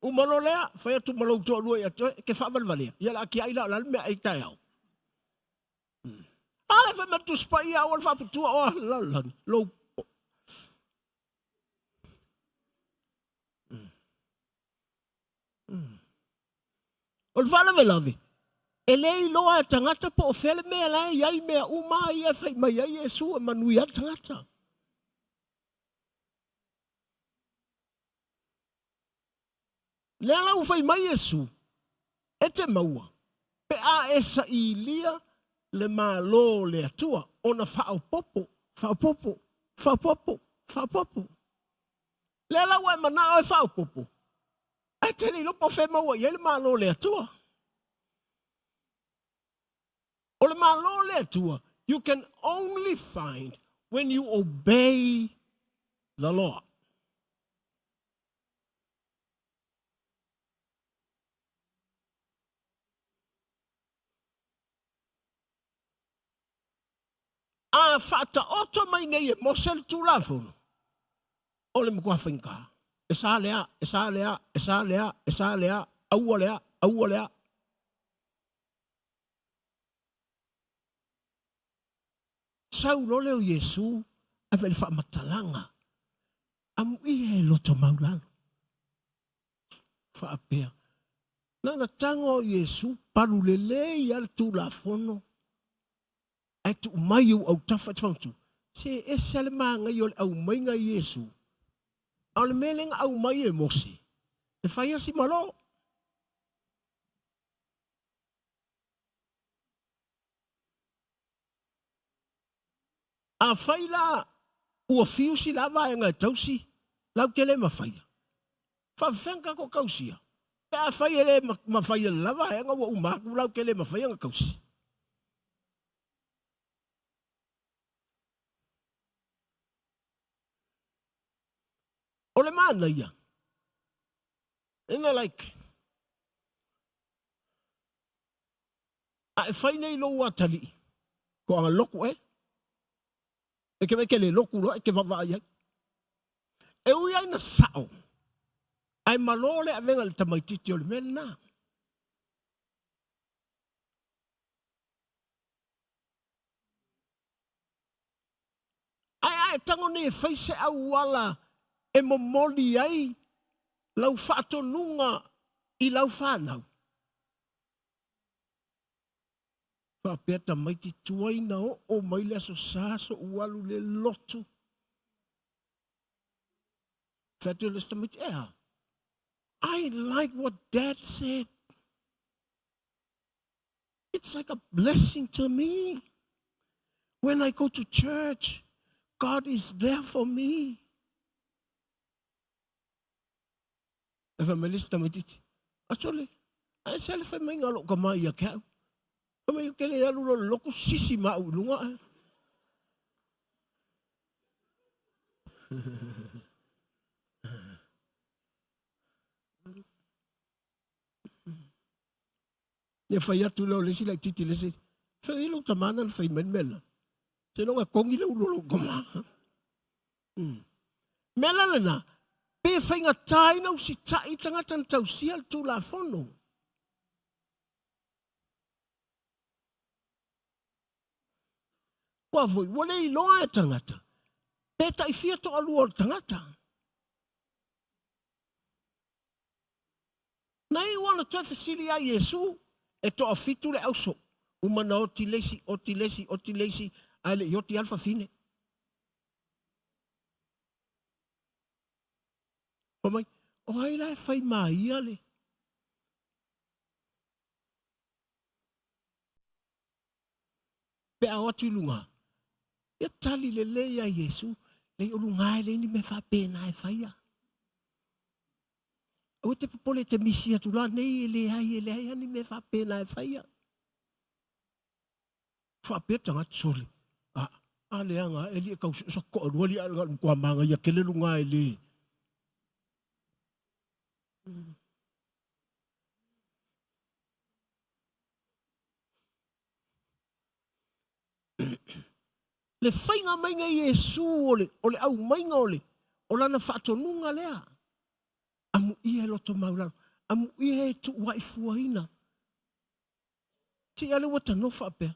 Uma loa lea, fai atu ma lou toalua ia te oe, e te faavalevalea, ia o le a tiai la o le a le mea ai taeao. A le fai mai le Tusi Paia, aua le faaputua oa le lalolagi, lou O le faalavelave, e le iloa e tagata po o fea le mea la e i ai mea uma ia e fai mai ai Iesu e manuia ai le tagata. Lea la ua fai mai Iesu, e te maua, pe a e sailia le Malo o le Atua, ona faaopoopo, faaopoopo, faaopoopo, faaopoopo. Lea la ua e manao e faaopoopo, ae te le iloa po o fea e maua i ai le Malo o le Atua. O le Malo o le Atua, you can only find when you obey the law. A faataoto mai nei e Mose le Tulafono, o le matua faigata. E sa lea, e sa lea, e sa lea, e sa lea, aua lea, aua lea. Sau loa lea o Iesu ave le faamatalaga, amuia e loto maulalo. Faapea, na ona tago o Iesu palu lelei lava le Tulafono, ae tuu mai i ou autafa e te fagatu, se ese lava le manaia o le aumaiga i Iesu, a o le mea lea na aumai e Mose, e fai lava si malo. Afai la ua fiu si la vaega e tausi, lau te le mafaia. Faafefea na tatou tausia? Pe afai e le mafai e le la vaega ua uma atu lau te le mafaia na tausi. O le manaia, ina like, A e fai nei lou atalii, toaga lotu e. E ke ke le lotu loa e ke vaavaai ai. E ui ai na sao, ae malo le avega i le tamaitiiti o le mea lena. Ae a e tago nei e fai se auala e momoli ai lau faatonuga i lau fanau, Faapea tamaiti tuai na oo mai le aso sa so'u alu le lotu. Fai atu le isi tamaiti, e a? I like what Dad said. It's like a blessing to me. When I go to church, God is there for me. E fai mai le isi tamaitiiti, Asole, a e se le fai mai o lou tama ia ke au. Fai mai, ke le alu lo le lotu sisi ma au i luga ae. Ia fai atu lea o le isi laitiiti i le isi, fai lou tama na fai mai le mea lena. Seiloga e kogi le ulu o lou tama. Mea la lena, pe faigata ai na usitai tagata na tausia le Tulafono. Ua foi, ua le iloa e tagata, pe taifia toalua o le tagata. Na iu ona toe fesili ia Iesu, e toafitu le auso, uma na oti le isi, oti le isi, oti le isi, ae le i oti lava le fafine. Fai mai, o ai la e fai ma ia le pe a o atu i luga? Ia tali lelei ia Iesu, lei o luga e leai ni mea faapena e faia. Aua te popole te misi atu la nei e leai, e leai lava ni mea faapena e faia. Faapea tagata sole, a, a leaga e li e kau sa toalua li a le matua magaia tele luga e le. Le faiga maiga i Iesu o le, o le aumaiga o le, o lana faatonuga lea. Amuia e loto maulalo, amuia e tuuai fuaina. Ti ale ua tano faapea,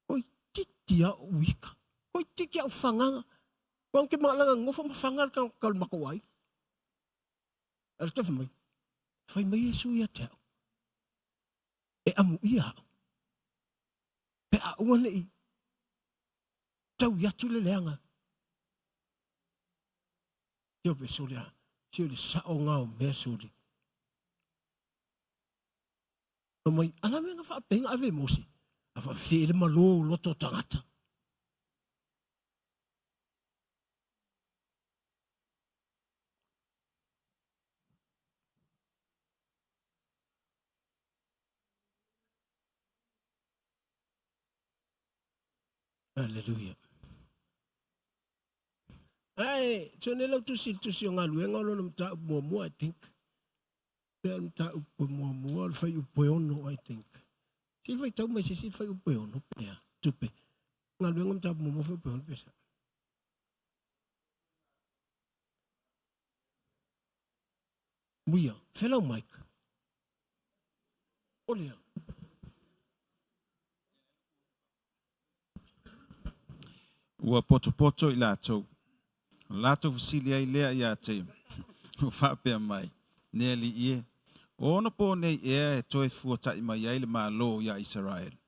koi titi a uika, koi titi au fagaga, koi ke malanga ngofo ma fanga ka ka mako ai. Ale te mai, fai mai Iesu ia te au. E amuia au. Pe a ua nei tau i atu le leaga. Teo pe sole a, se o le sao ngā o mea sole. No mai, ala me nga whaapenga ave Mose, a whawhele malo loto tangata. Hallelujah. Ae, tone lau tusi le tusi o galuega o lona mataupu muamua, I think. Pea le mataupu muamua, o le fuaiupu e 6, I think. Se i faitau mai se isi le fuaiupu e 6 pea, tupe. Galuega mataupu muamua fuaiupu e 6 pea. Muia, felau mic. O lea. Ua potopoto i latou. O latou fesili ai lea ia te ua faapea mai, Ne alii e, o ono pō nei ea e toe fuata'i mai ai le Malo iā Isaraelu.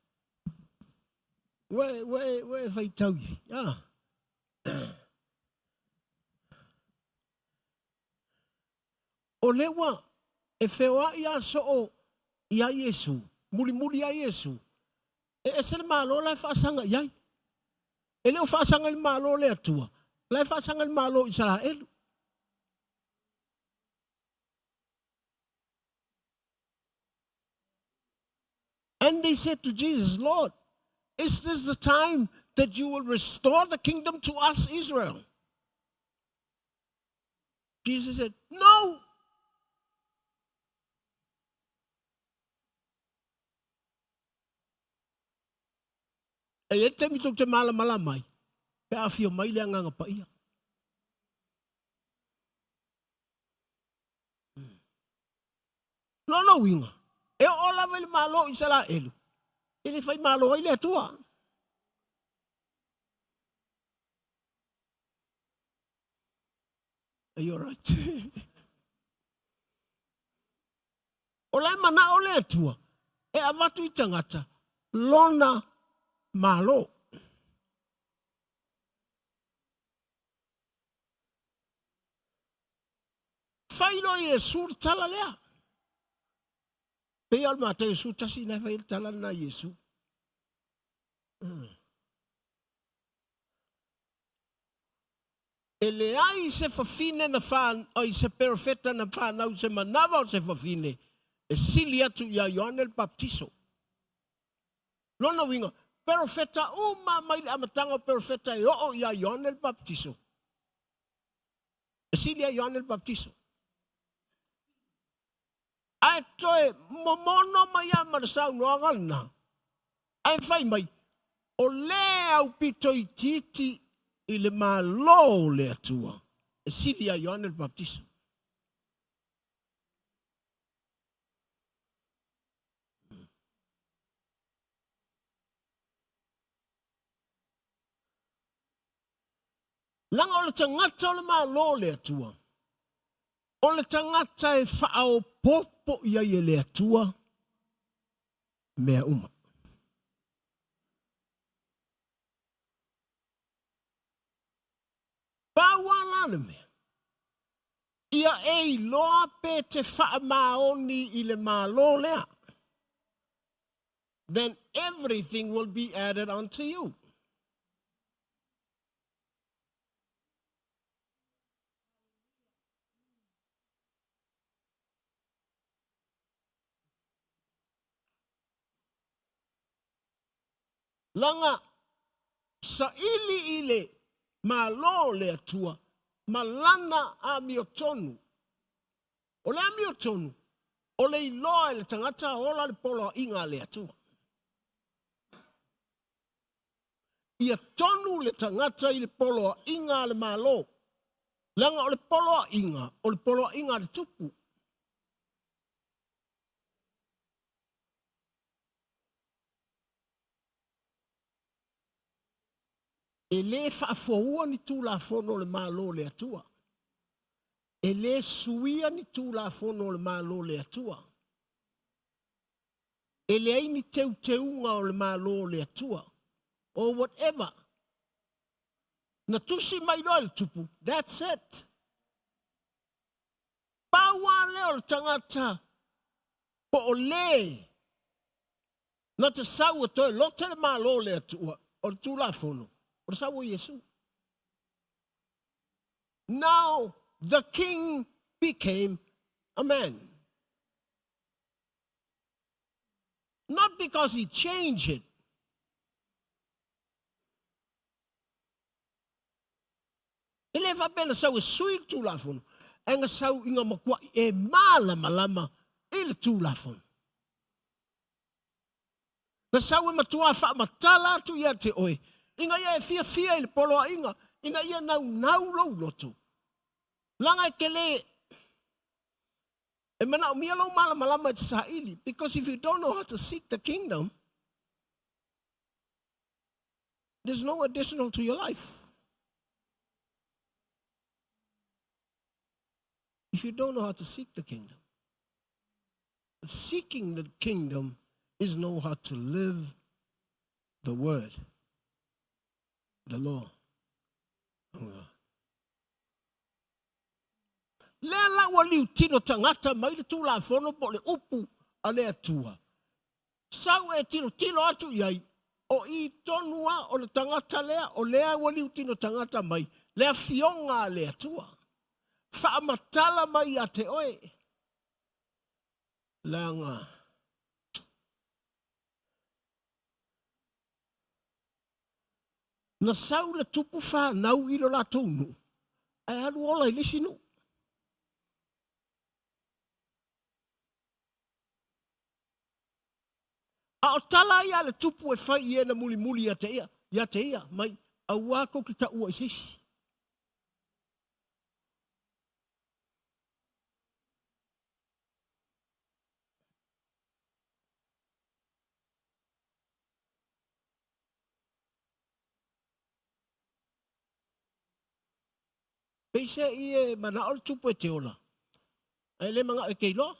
Ua e, ua e, ua e faitau i ai. Ah. O lea ua e feoai a soo ia Iesu, mulimuli ia Iesu, e ese le Malo la e faasaga i ai. E le o faasaga i le Malo le Atua, la e faasaga i le Malo o Isaraelu. And they said to Jesus, Lord, is this the time that you will restore the kingdom to us, Israel? Jesus said, No. E i ai taimi tou te malamalama ai, pe a afio mai le Agaga Paia. Lona uiga, e oo lava i le Malo o Isaraelu, e le fai malo ai le Atua. Are you alright? O la e manao le Atua e avatu i tagata lona Malo. Fai loa Iesu le tala lea. Pei o le Mataio 11 na e fai le tala lena Iesu. E leai se fafine na wha, se perofeta na whanau se manawa o se fafine e sili atu ia Ioane le Baptiso. Lona uiga, perofeta uma mai le amataga o perofeta e oo ia Ioane le Baptiso. E sili ia Ioane le Baptiso. Ae toe momono mai lava ma le saunoaga lena, ae fai mai, O le aupito itiiti i le Malo o le Atua, e sili ia Ioane le Baptisa. Leaga o le tagata o le Malo o le Atua, o le tagata e faaopoopo i ai e le Atua mea uma. Pau lava la le mea, ia e iloa pe te faamaoni i le Malo lea, then everything will be added unto you. Laga saili i le Malo o le Atua ma lana amiotonu. O le amiotonu, o le iloa e le tagata ola le poloaiga a le Atua. Ia tonu le tagata i le poloaiga a le Malo. Leaga o le poloaiga, o le poloaiga a le tupu. E lē faafoua ni Tulafono o le Malo o le Atua. E lē suia ni Tulafono o le Malo o le Atua. E leai ni teuteuga o le Malo o le Atua. Or whatever. Na tusi mai loa e le tupu, that's it. Pau lava lea o le tagata po o lē na te sau e toe lote le Malo o le Atua, o le Tulafono, o le sau o Iesu. Now the king became a man. Not because he changed it. E le faapea na sau e sui le Tulafono, ae na sau ina matuai e malamalama i le Tulafono. Na sau e matua faamatala atu ia te oe, ina ia e fiafia i le poloaiga, ina ia naunau lou loto. Leaga e te le e manaomia lou malamalama e te saili, because if you don't know how to seek the kingdom, there's no additional to your life. If you don't know how to seek the kingdom. Seeking the kingdom is know how to live the word, the law. Lea la ua liutino tagata mai le Tulafono po o le upu a le Atua. Sau e tilotilo atu i ai, o i tonu lava o le tagata lea, o lea ua liutino tagata mai le afioga a le Atua. Faamatala mai ia te oe, leaga na sau le tupu fanau i lo latou nuu, ae alu ola i le isi nuu. A o tala ia a le tupu e fai i e na mulimuli ia te ia, ia te ia, mai, aua kou te taua i se isi. Peiseai e manao le tupu e te ola, ae le manao e te iloa.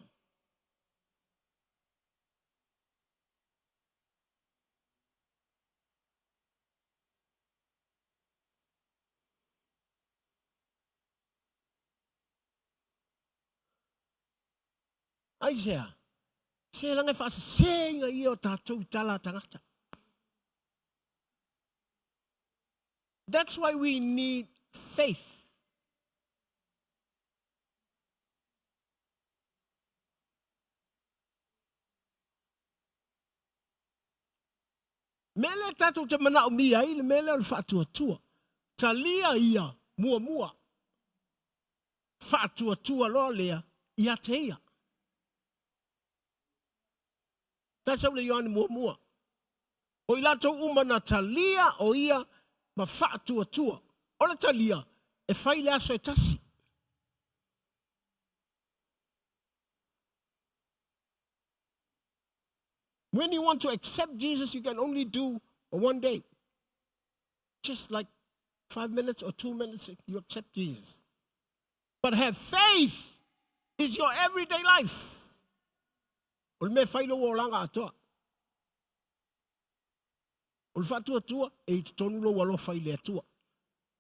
Aisea? Se leaga e faasese ia o tatou i tala a tagata. That's why we need faith. Mea lea tatou te manaomia ai le mea lea o le faatuatua. Talia ia muamua. Faatuatua loa lea ia te ia. Tasi au le Ioane muamua. O i latou uma na talia o ia ma faatuatua. O le talia, e fai le aso e tasi. When you want to accept Jesus, you can only do one day. Just like 5 minutes or 2 minutes, you accept Jesus. But have faith is your everyday life. O le mea fai lou olaga atoa. O le faatuatua, e i totonu lou alofa i le Atua.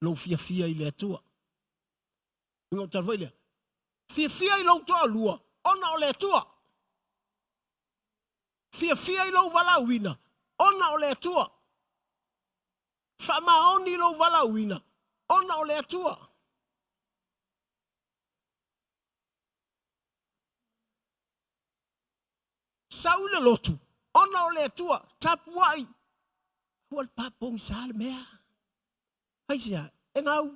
Lou fiafia i le Atua. Uiga o tala foi lea. Fiafia i lou toalua, ona o le Atua. Fiafia i lou valaauina, ona o le Atua. Faamaoni lou valaauina, ona o le Atua. Sau i le lotu, ona o le Atua, tapuai. Ua le papogisa le mea. Aisea, e gau.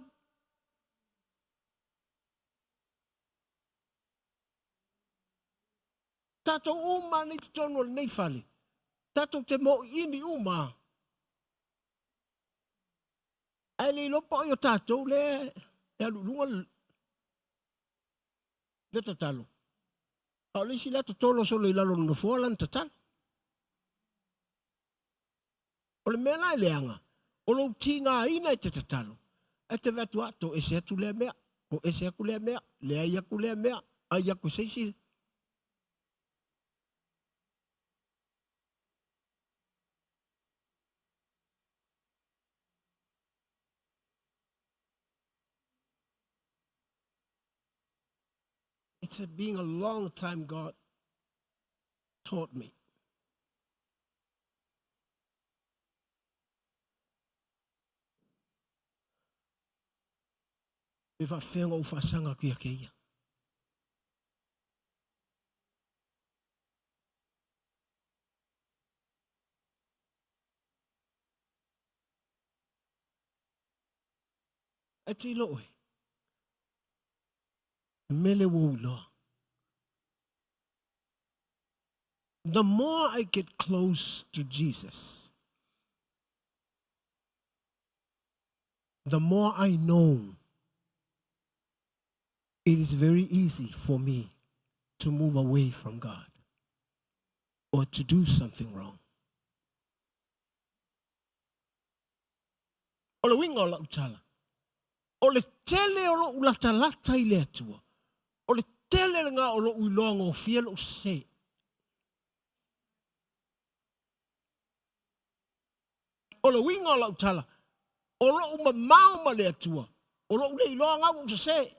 Tatou uma nei totonu o lenei fale, tatou te moʻiini uma. Ae le iloa po o ai o tatou lea e alu i luga le tatalo. A o le isi lea totolo solo i lalo o le nofoa lana tatalo. O le mea la e leaga, o lou tigaina e te tatalo, ae te vaai atu, a, toese atu lea mea, toese atu lea mea, leai atu lea mea, ai atu i se isi. It's been a long time God taught me. Pe faafefea ona ou faasaga atu ia te ia. Ae te iloa oe, mele ua ou iloa. The more I get close to Jesus, the more I know it is very easy for me to move away from God or to do something wrong. O le uiga o lau tala, o le tele o lou latalata i le Atua, o le tele lena o lou iloa gofie lou sese. O le uiga o lau tala, o lou mamao ma le Atua, o lou le iloa gau ou sese.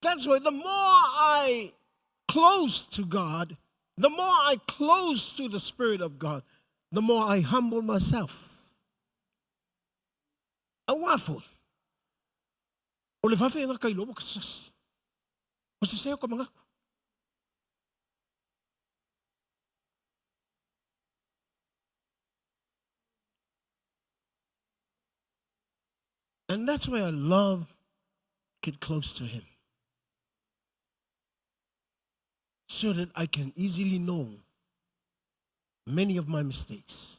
That's why the more I close to God, the more I close to the Spirit of God, the more I humble myself. Auā foi, o le vave e ka iloa ua ka sasi. O se seo ka mangaku. And that's why I love get close to him. So that I can easily know many of my mistakes.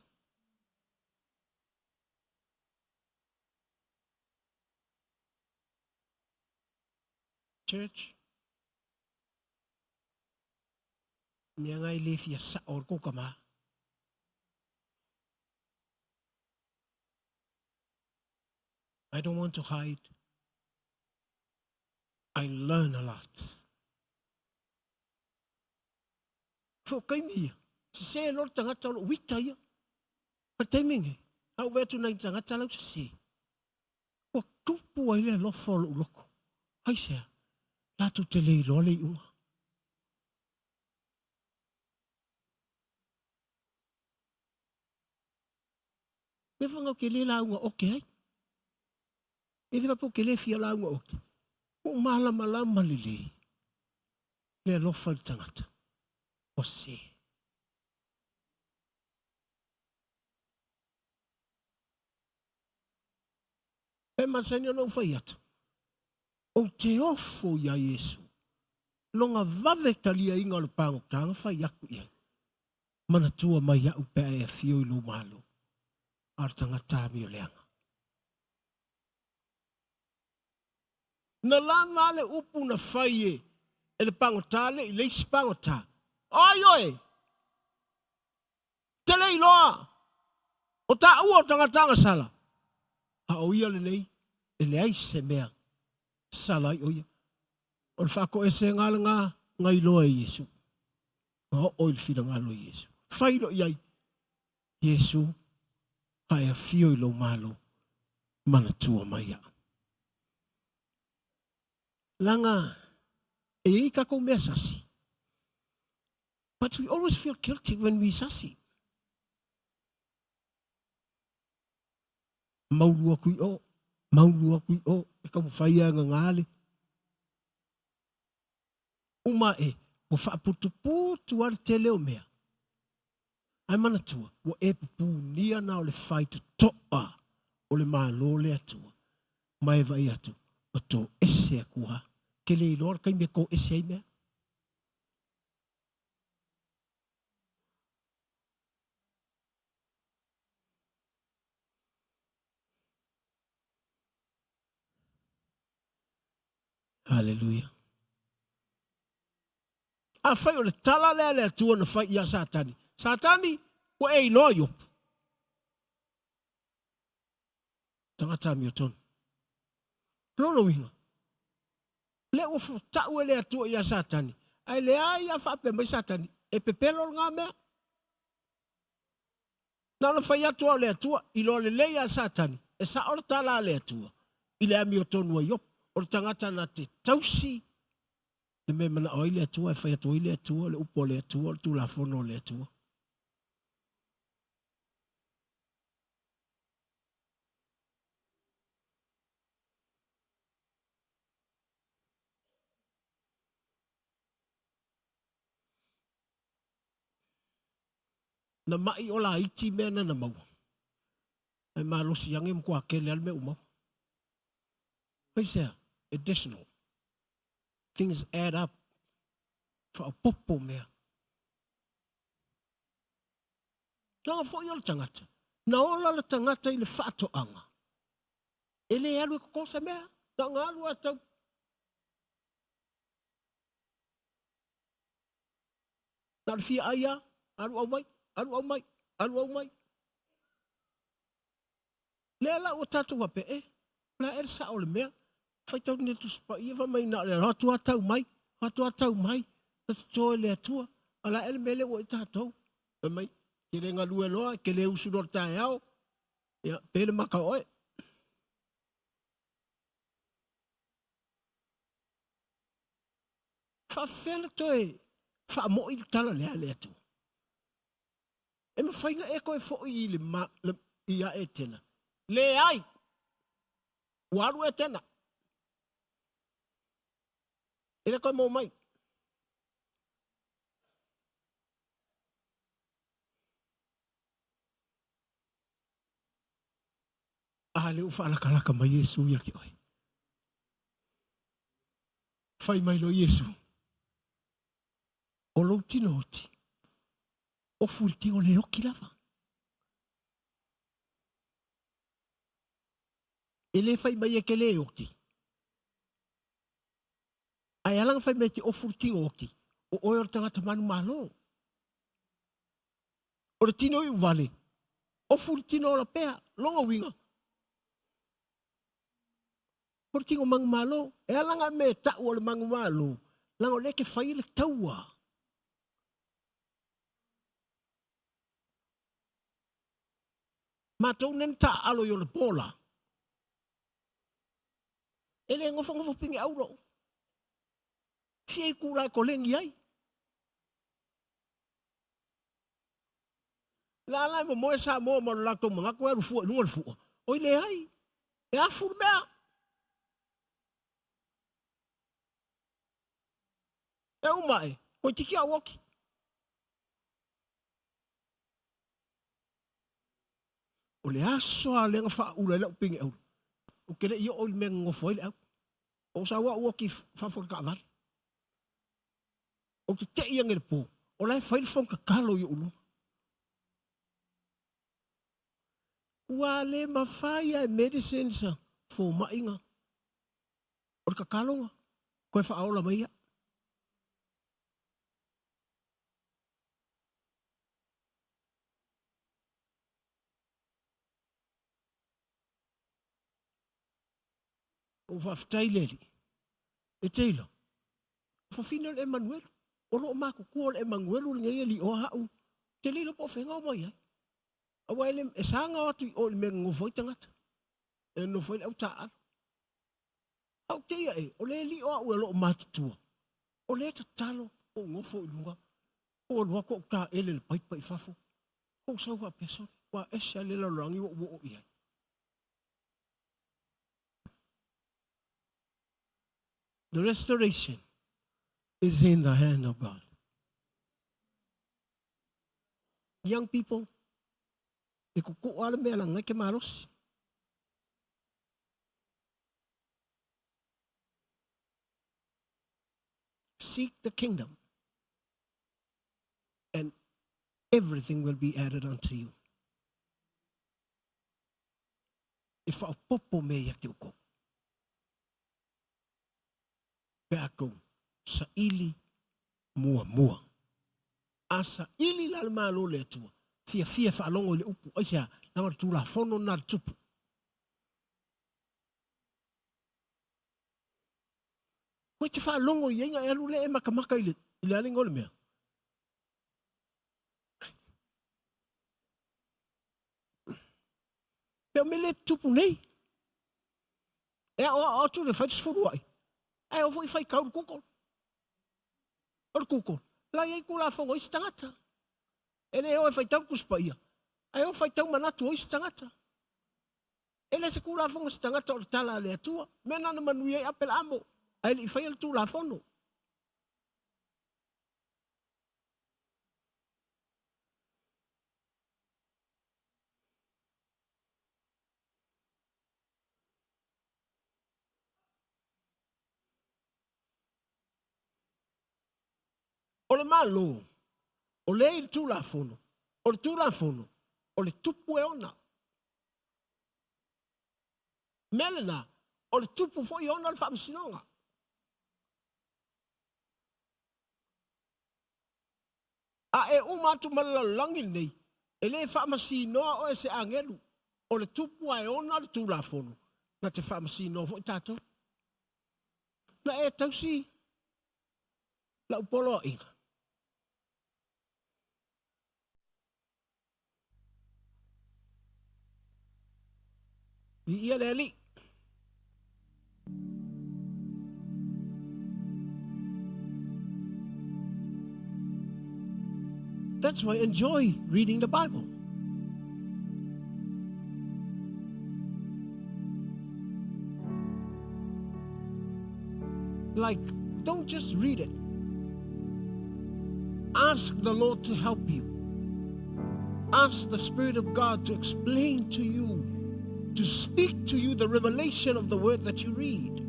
Church, mea ngai le fia sao o le kouka ma. I don't want to hide. I learn a lot. Fo kaimi ia. Sese loa le tagata o lou uita ia. Ma le taimi lenei, a ou vaai atu nai tagata la ua sese. Ua tupu ai le alofa o lou loko. Aisea? Latou te le iloa le iuga. Mea fanga o ke le lauga oke ai. E le faapea o ke le fia lauga oke. Ua ou malamalama lelei le alofa i le tagata ua sese. E masani ona ou fai atu. Ou te ofo iā Iesu, lona vave taliaina o le pagota na fai atu i ai. Manatua mai iaʻu pe a e afio i lou Malo, a o le tagata amioleaga. Na lava le upu na fai e e le pagota le i le isi pagota. O ai oe? Te le iloa o taua o tagata agasala. A o ia lenei e leai se mea sala ai o ia. O le faatoesega lena na iloa e Iesu. Na oo i le finagalo o Iesu. Fai loa i ai, Iesu, a e afio i lou Malo, manatua mai iaʻu. Leaga e i ai tatou mea sasi. But we always feel guilty when we sasi. Maulu atu i o, maulu atu i o, e taumafai lava e gaga le uma e, ua faaputuputu lava le tele o mea. Ae manatua, ua e pupunia na o le faitotoa o le Malo le Atua, ma e vaai atu, ua toese atu lava. Ke le iloa le taimi e toese ai mea. Haleluia. Afai o le tala lea a le Atua na fai ia Satani, Satani, ua e iloa Iopu. Tagata amiotonu. Lona uiga, lea ua tau e le Atua ia Satani, ae leai a faapea mai Satani, e pepelo lena mea. Na ona fai atu lava o le Atua, iloa lelei lava e Satani, e sao le tala a le Atua i le amiotonu a Iopu, o le tagata na te tausi le mea e manao ai le Atua, e fai atu ai le Atua, le upu a le Atua, o le Tulafono a le Atua. Na mai o laiti mea na na maua. Ae malosi age matua tele lava le mea ua maua. Aisea? Additional. Things add up. Faaopoopo mea. Leaga foi o le tagata, na ola le tagata i le faatoaga. E le alu e toto se mea, na ona alu lava tau Na o le fia ai lava, alu aumai, alu aumai, alu aumai. Lea la ua tatou faapea, e, o le a ea le sao o le mea? Faitau nei le Tusi Paia fai mai na o le alo atu lava tau mai, atu lava tau mai, na toto e le Atua. A o le a ea le mea lea ua i tatou? Fai mai, ke le galue loa, ke le usu loa i le taeao, ia, pe le maka o oe. Faafefea na toe faamoi le tala lea a le Atua? E mafai na e toe foi i le ma, le, ia Etena? Leai! Ua alu Etena. E le toe maua mai. A lea ua faalakalaka mai Iesu ia te oe. Fai mai loa Iesu, O lou tino oti, ofu i le tino le oti lava. E le fai mai e ke le oti. Ae ala na fai mai e te ofu le tino oti, o oe o le tagata manumalo. O le tino iu vale, ofu le tino ola pea, lona uiga, O le tino manumalo, e ala nga mea e tau o le manumalo, leaga o lea e te fai le taua. Matou nei na taaalo i ona bola. E le nofonofo piniau lou. Fia itula e koleni ai. La la e momoe Samoa ma lo latou manatu e alu fua i luga o le fua. Oi leai, e afu le mea. E uma e, toeitiiti a ou oti. O le aso lava lea na faaula ai lau pine auro. Ou te le i oo i le mea na nonofo ai le au. O sa ua ua ki fafo le taavale. Ou te tei ane i le po, o la e fai le fono tatalo i ou luma. Ua le mafai lava e medicines a fomai na o le tataloga toe faaola mai ia. Ou faafetai le Alii. E te iloa, o fafine o le Emanuelu. O loo matutua o le Emanuelu lenei alii o au. Te le iloa po o fea o mai ai. Aua e, le, e saga o atu i o i le mea nonofo ai tagata. E nonofo ai le au taaalo. Au te ia e, o le alii o au e loo matutua. O le tatalo o nofo i luga. O alu atu au taele le paipa i fafo. Ou sau faapea sole. Ua ese lava le lalolagi ua ou oo i ai. The restoration is in the hand of God. Young people, e koko ala mea langa ke malosi. Seek the kingdom and everything will be added unto you. E faaopoopo mea ia te outou. Pe a tou saili muamua. A saili la le Malo o le Atua, fiafia e faalogo i le upu, aisea? Leaga o le Tulafono lena a le Tupu. Koe te faalogo i ai na e alu lea e matamata i le, i le aliga o le mea. Pe o mea le tupu nei. E aoao atu le fai le sefulu ai, ae o foi faitau le Google. O le Google, la i ai tulafono o isi tagata. E le o e faitau le Tusi Paia, ae o faitau manatu o isi tagata. E le se tulafono se tagata o le tala a le Atua. Mea na na manuia ai Apelaamo, ae le i faia le tulafono. O le Malo, o lea i le Tulafono, o le Tulafono, o le tupu e ona. Mea lena, o le tupu foi e ona le faamasinoga. A e uma atu ma le lalolagi lenei, e le faamasinoa oe e se agelu, o le tupu lava e ona le Tulafono, na te faamasinoa foi tatou. Na e tausi lau poloaiga. Viia le Alii. That's why enjoy reading the Bible. Like, don't just read it. Ask the Lord to help you. Ask the Spirit of God to explain to you, to speak to you the revelation of the word that you read.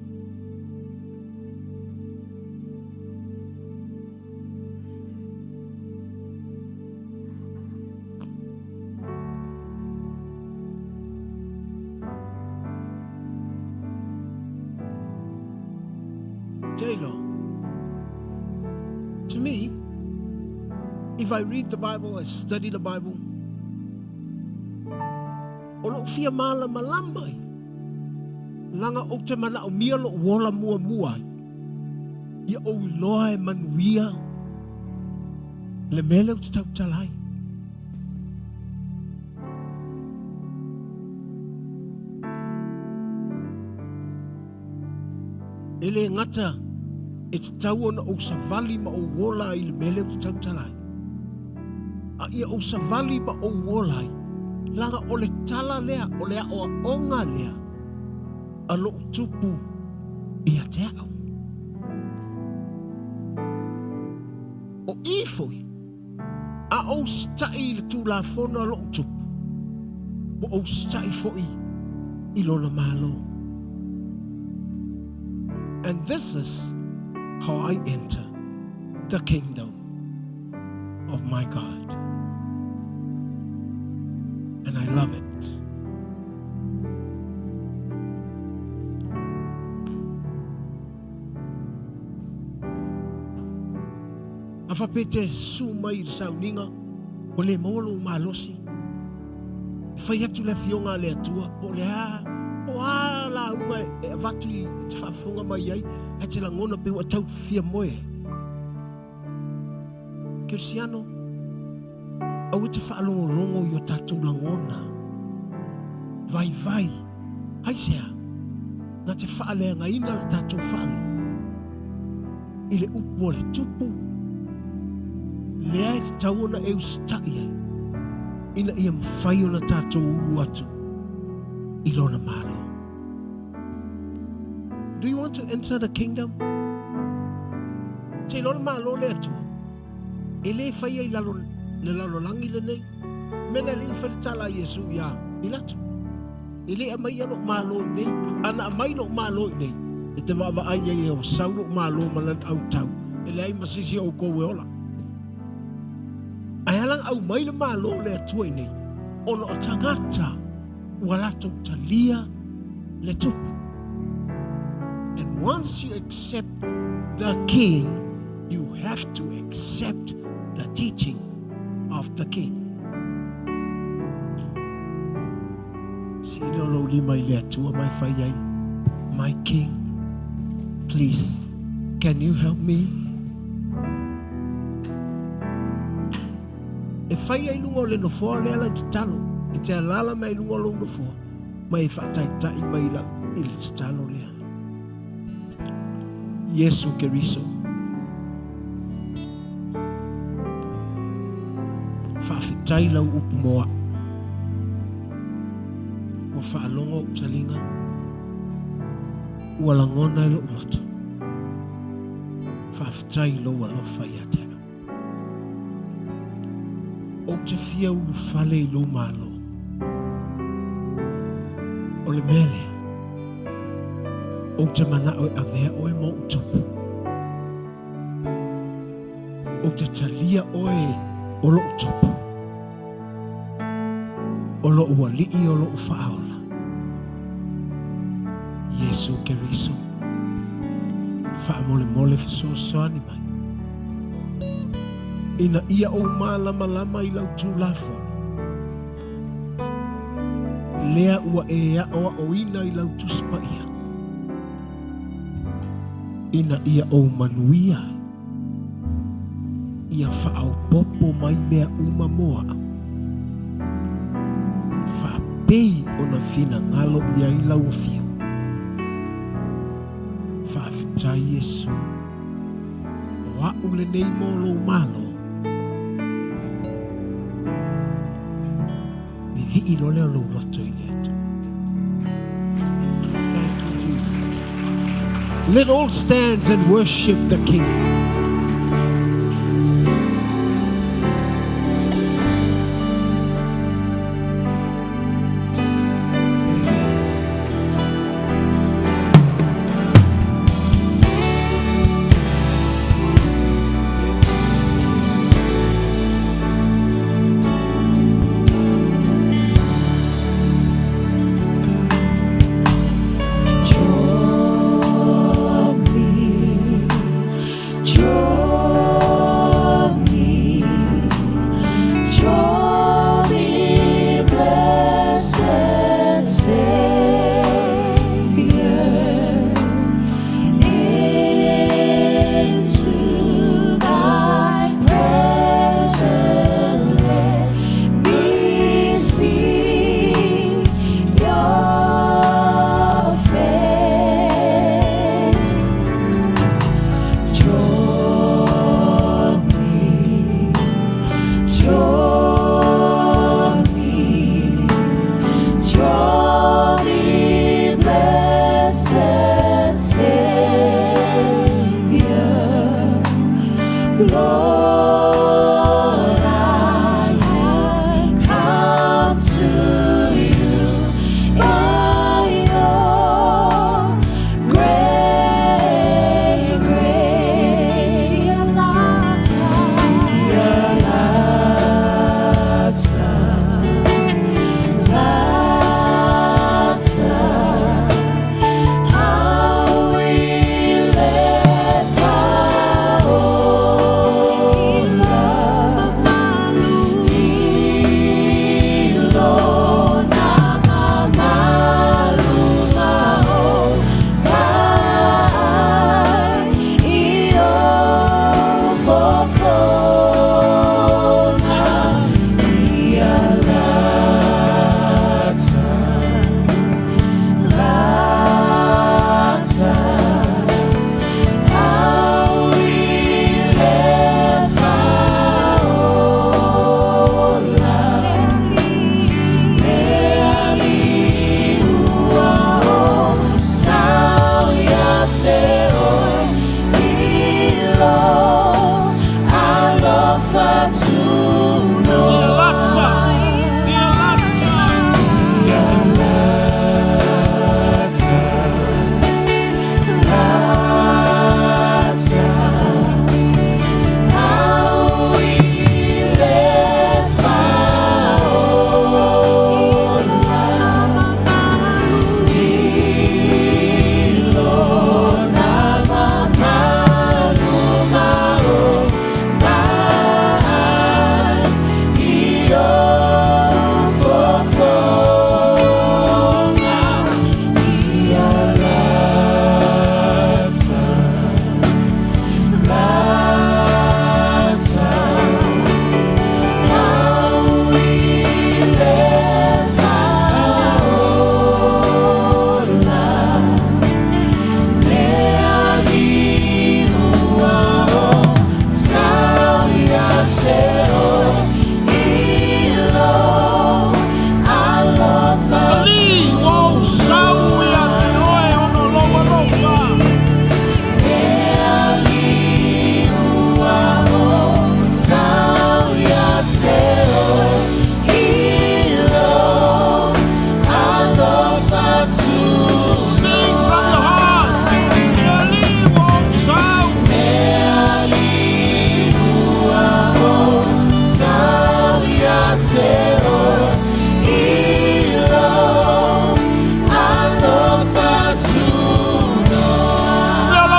J-Lo. To me, if I read the Bible, I study the Bible, o lou fia malamalama ai, leaga ou te manaomia lou ola muamua ai, ia ou iloa e manuia le mea lea ou te tautala ai. E le gata e tatau ona ou savali ma ou ola ai i le mea lea ou te tautala ai, a ia ou savali ma ou ola ai, leaga o le tala lea, o le aoaoga lea a lou tupu ia te au. O i foi, a ou sitaʻi i le Tulafono a lou tupu, ua ou sitaʻi foi i lona Malo. And this is how I enter the kingdom of my God. And I love it. A faapea te susu mai i le sauniga, ua le maua lou malosi. E fai atu le Afioga a le Atua, po o le a, po o a lauga e avatu i te faafofoga mai ai, ae te lagona pei ua tau fia moe ai. Kerisiano, aua te faalogologo i o tatou lagona vaivai. Aisea? Na te faaleagaina le tatou faalogo i le upu a le Tupu, lea e tatau ona e usitai ai, ina ia mafai ona tatou ulu atu i Lona Malo. Do you want to enter the kingdom? Te iloa le Malo le Atua, e le faia i lalo le lalolagi lenei. Mea na alii na fai le tala a Iesu iā Pilato. E le aumaia lou Malo i nei. A na aumai lou Malo i nei, e te vaavaai ai e ua sau lou Malo ma lana autau, e leai ma se isi o outou e ola. Ae ala na aumai le Malo o le Atua i nei, ona o tagata ua latou talia le Tupu. And once you accept the King, you have to accept the teaching of the King. Sii lea o lou lima i le Atua ma e fai ai, My King, please, can you help me? E fai ai luga o le nofoa lea lau tatalo, e te alaala mai luga o lou nofoa, ma e faataitai mai lau i le tatalo lea. Iesu Keriso. Faafetai lau upu mo a'u. Ua faalogo o'u taliga, ua lagona e lo'u loto. Faafetai i lou alofa ia te a'u. Ou te fia ulufale i lou Malo. O le mea lea, ou te mana'o e avea oe ma o'u tupu. Ou te talia oe o lo'u tupu, o lo'u ali'i o lo'u fa'aola. Iesu Keriso, fa'amolemole fesoasoani mai, ina ia ou mālamalama i lau Tulafono, lea ua e a'oa'oina i lau Tusi Paia, ina ia ou manuia ai, ia faaopoopo mai mea uma mo a'u, faapei ona finagalo i ai lau Afioga. Faafetai Iesu, o a'u lenei mo lou Malo. Vivii loa lea o lou loto i le Atua. Thank you, Jesus. Let all stand and worship the King. Draw me, draw me, draw me, blessed Savior, into thy presence. Let me see your face. Draw me, draw me, draw me, blessed Savior. Lord, I have come to you by your grace.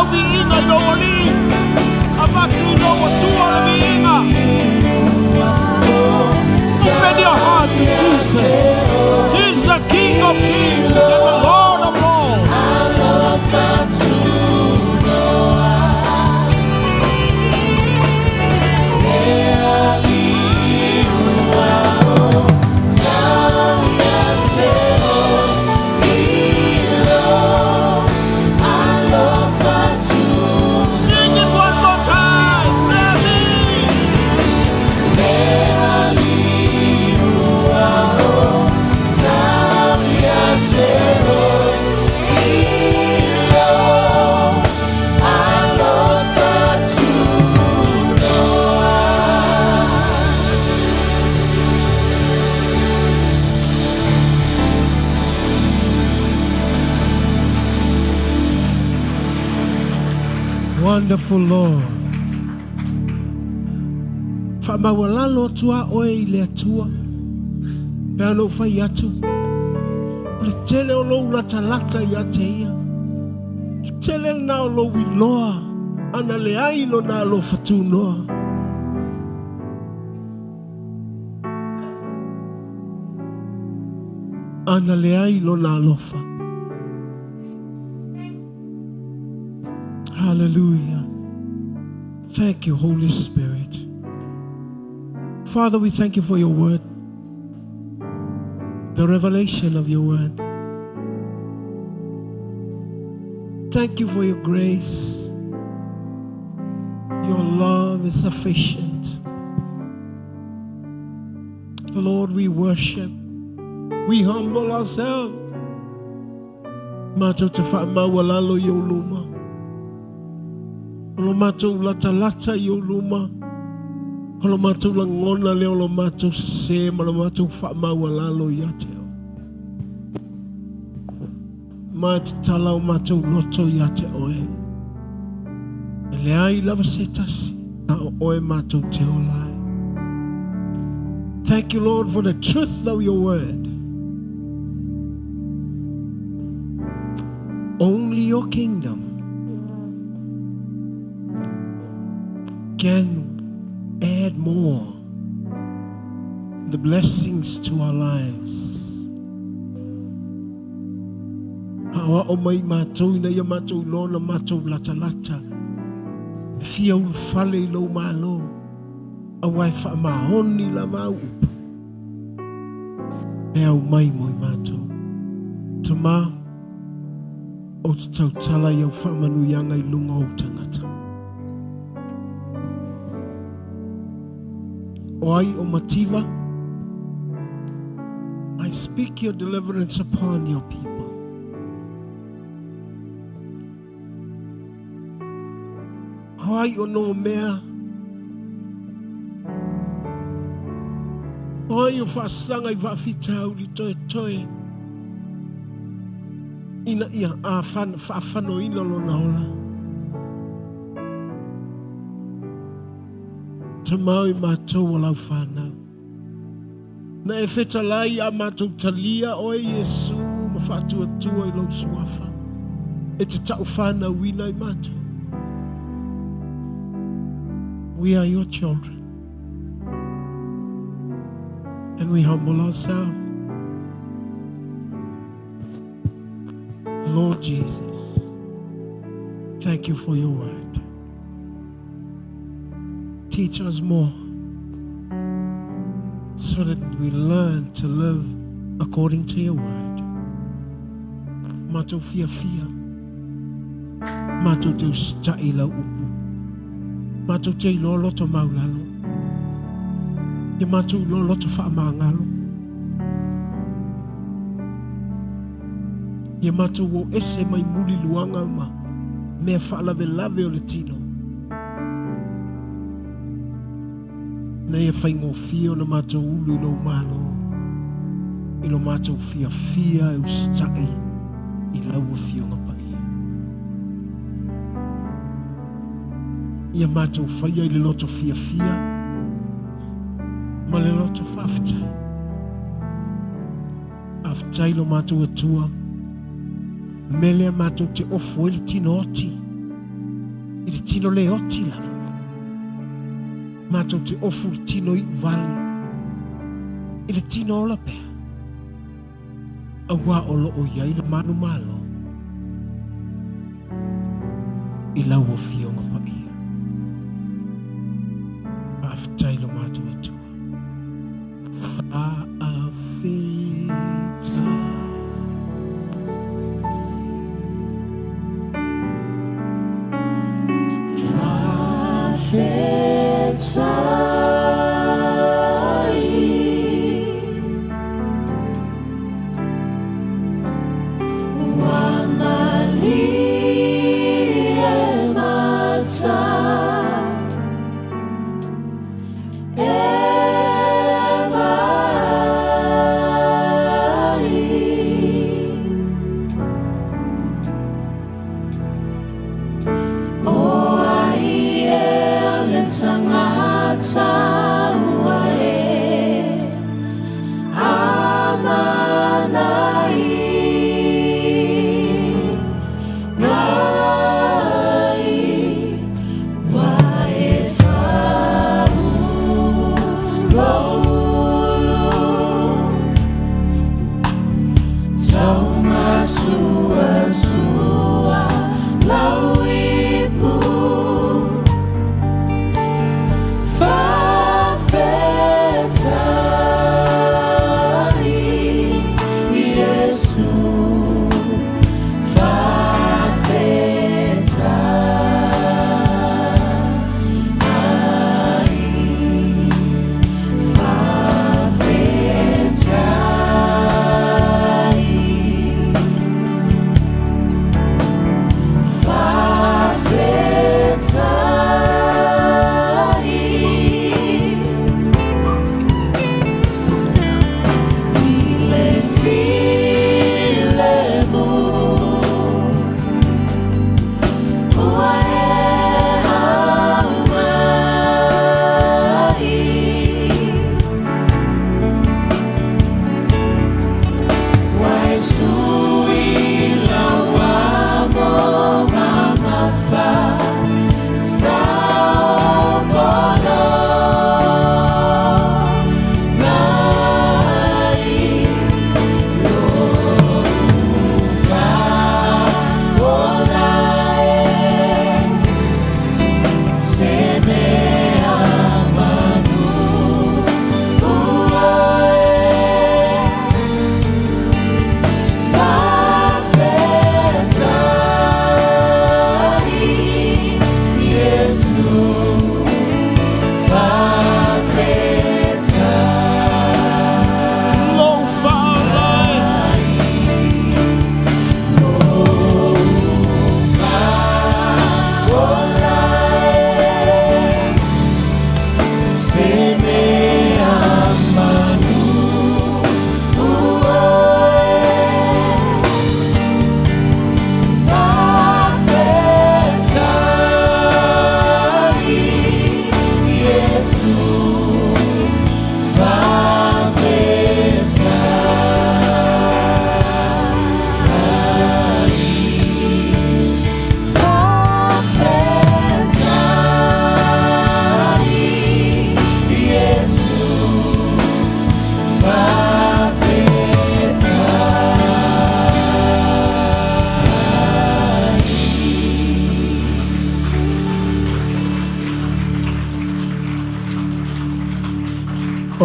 lau viiga i lou Alii. Avatu i lou Atua le viiga. Open your heart to Jesus. He's the King of Kings and the Lord of Lords. Sing it one more time. Let me. Wonderful Lord. Whaamaualalo atu a oe i le Atua. Pe ana ou fai atu. O le tele o lou latalata ia te ia. Le tele lena o lou iloa. Ana leai lona alofa tunoa. Ana leai lona alofa. Hallelujah. Thank you, Holy Spirit. Father, we thank you for your word, the revelation of your word. Thank you for your grace. Your love is sufficient. Lord, we worship. We humble ourselves. Matou te faamaualalo i ou luma. O lo matou latalata i ou luma. O lo matou lagona lea o lo matou sesē ma lo matou faamaualalo ia te oe. Ma e tatala o matou loto ia te oe. E leai lava se tasi, na o oe matou te ola ai. Thank you, Lord, for the truth of your word. Only your kingdom can add more the blessings to our lives. Aoao mai matou ina ia matou iloa ona matou latalata e fia ulufale i lou Malo, aua e faamaoni lava au upu e aumai mo i matou. Tama, ou te tautala i au faamanuiaga i luga o ou tagata. O ai o mativa, I speak your deliverance upon your people. O ai o no mea, o ai o faasaga i faafitauli toetoe ina ia faafanoina lona ola. Tamau i matou o lau whanau. Na e fetalai a matou talia oe Iesu ma faatuatua i lou suafa. E te tau whanauina i matou. We are your children. And we humble ourselves. Lord Jesus, thank you for your word. Teach us more so that we learn to live according to your word. Matou fiafia. Matou te usitai i lau upu. Matou te iloa loto maulalo. Ia matou iloa loto faamagalo. Ia matou o ese mai muli luaga ma mea faalavelave o le tino. Ina ia faigofie ona matou ulu i lou Malo, i lo matou fiafia e usitai i lau Afioga Paia. Ia matou faia i le loto fiafia ma le loto faafetai. Faafetai lo matou Atua, mea lea matou te ofo ai le tino oti. tino le oti lava. Matou te ofu le tino iu vale i le tino ola pea. Auā o lo o i ai le manumalo i lau Afioga Paia. Faafetai lo matou Atua. Faafetai.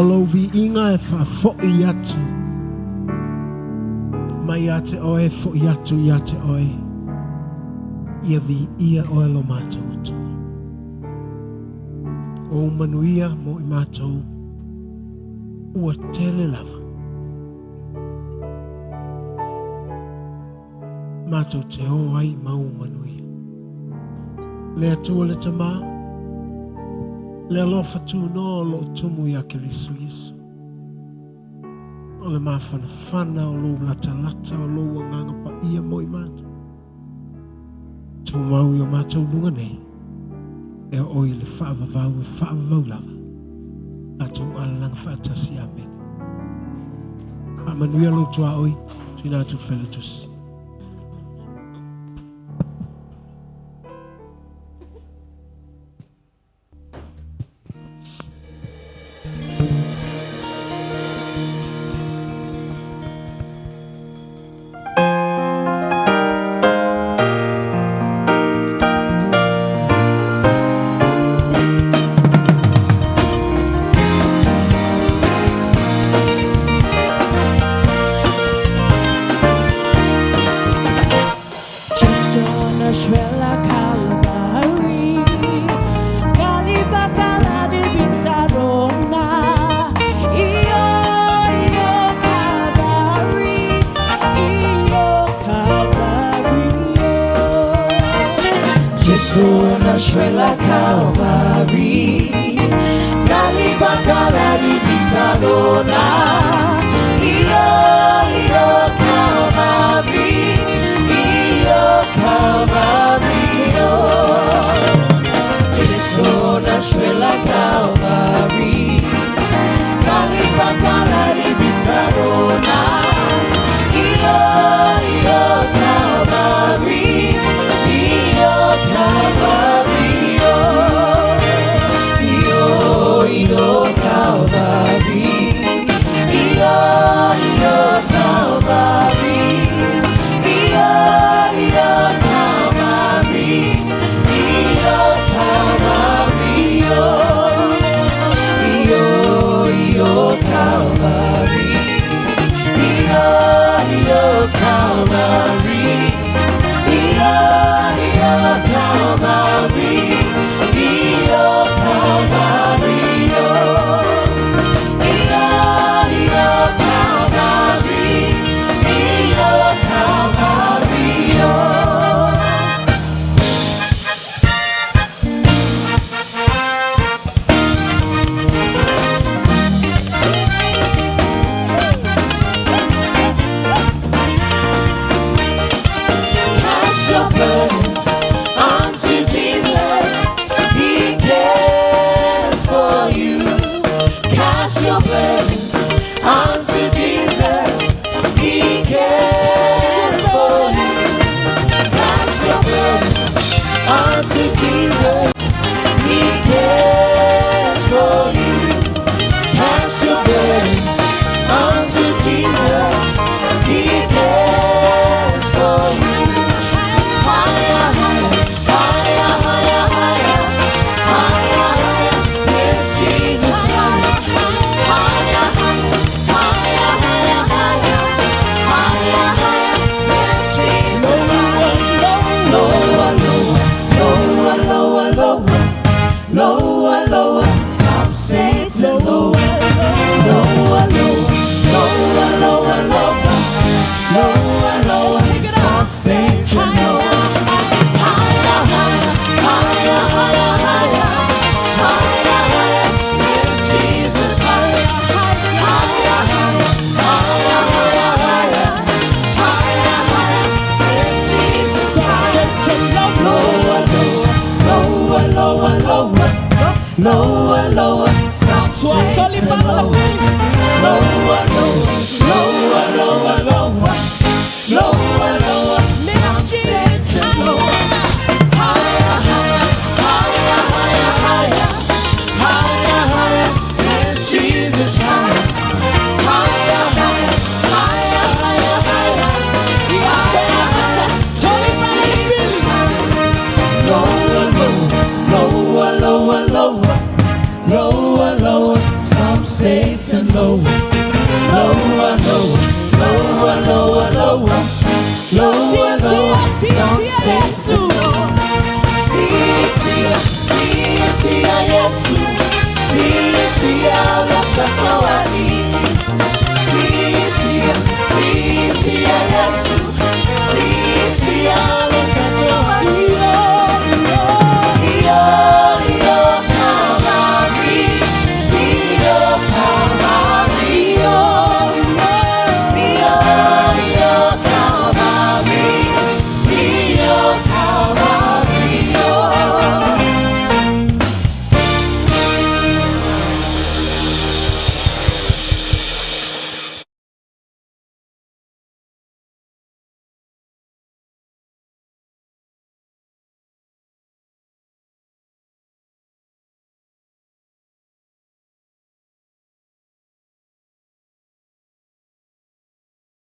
O lou viiga e faafoʻi atu mai ia te oe, foʻi atu ia te oe, ia viia oe lo matou Atua. O ou manuia mo i matou ua tele lava. Matou te o ai ma ou manuia. Le Atua le Tamā, le alofa tunoa o loo tumu iā Keriso Iesu. O le mafanafana o lou latalata o lou Agaga Paia mo i matou. Tumau i o matou luga nei, e oo i le faavavau e faavavau lava. Tatou alalaga faatasi. Amene. Faamanuia lou tuaoi, tuuina atu i le Failautusi. Jesu na shwela Calvary Kalibakala libisalona Iyo, iyo Calvary Iyo Calvary oh. Jesu na shwela Calvary Kalibakala libisalona Iyo, iyo Calvary Iyo Calvary oh. Iyo, iyo Calvary Iyo, iyo Calvary Iyo, iyo Calvary Iyo Calvary oh. Iyo, iyo Calvary Iyo, iyo Calvary Iyo, iyo Calvary Iyo Calvary oh. Iyo, iyo Calvary Iyo Calvary oh. Cast your burdens onto Jesus. He cares for you. Cast your burdens onto Jesus. He cares for you. Cast your burdens onto Jesus. He cares for you. Cast your burdens onto Jesus. He cares for you. Higher, higher, higher, higher, higher, higher, higher. Lift Jesus higher, higher, higher, higher, higher, higher, higher. Lift Jesus higher. Lower, lower, lower, lower, lower, lower, lower. Stop Satan, lower, lower, lower, lower, lower, lower, lower, lower. Stop Satan, lower. Higher, higher, higher, higher, higher, higher, higher. Lift Jesus higher, higher, higher, higher, higher, higher, higher, higher. Lift Jesus higher. Lower, lower, lower, lower, lower, lower. Stop Satan, lower, lower, lower, lower, lower, lower, lower. Stop Satan, lower. Higher, higher, higher, higher, higher, higher, higher. Lift Jesus higher, higher, higher, higher, higher, higher, higher, higher. Lift Jesus higher. Lower, lower, lower, lower, lower, lower. Some Satan lower, lower, lower, lower, lower, lower, lower, lower. Some Satan lower. Sitia, sitia, Yesu, sitia, latatoa.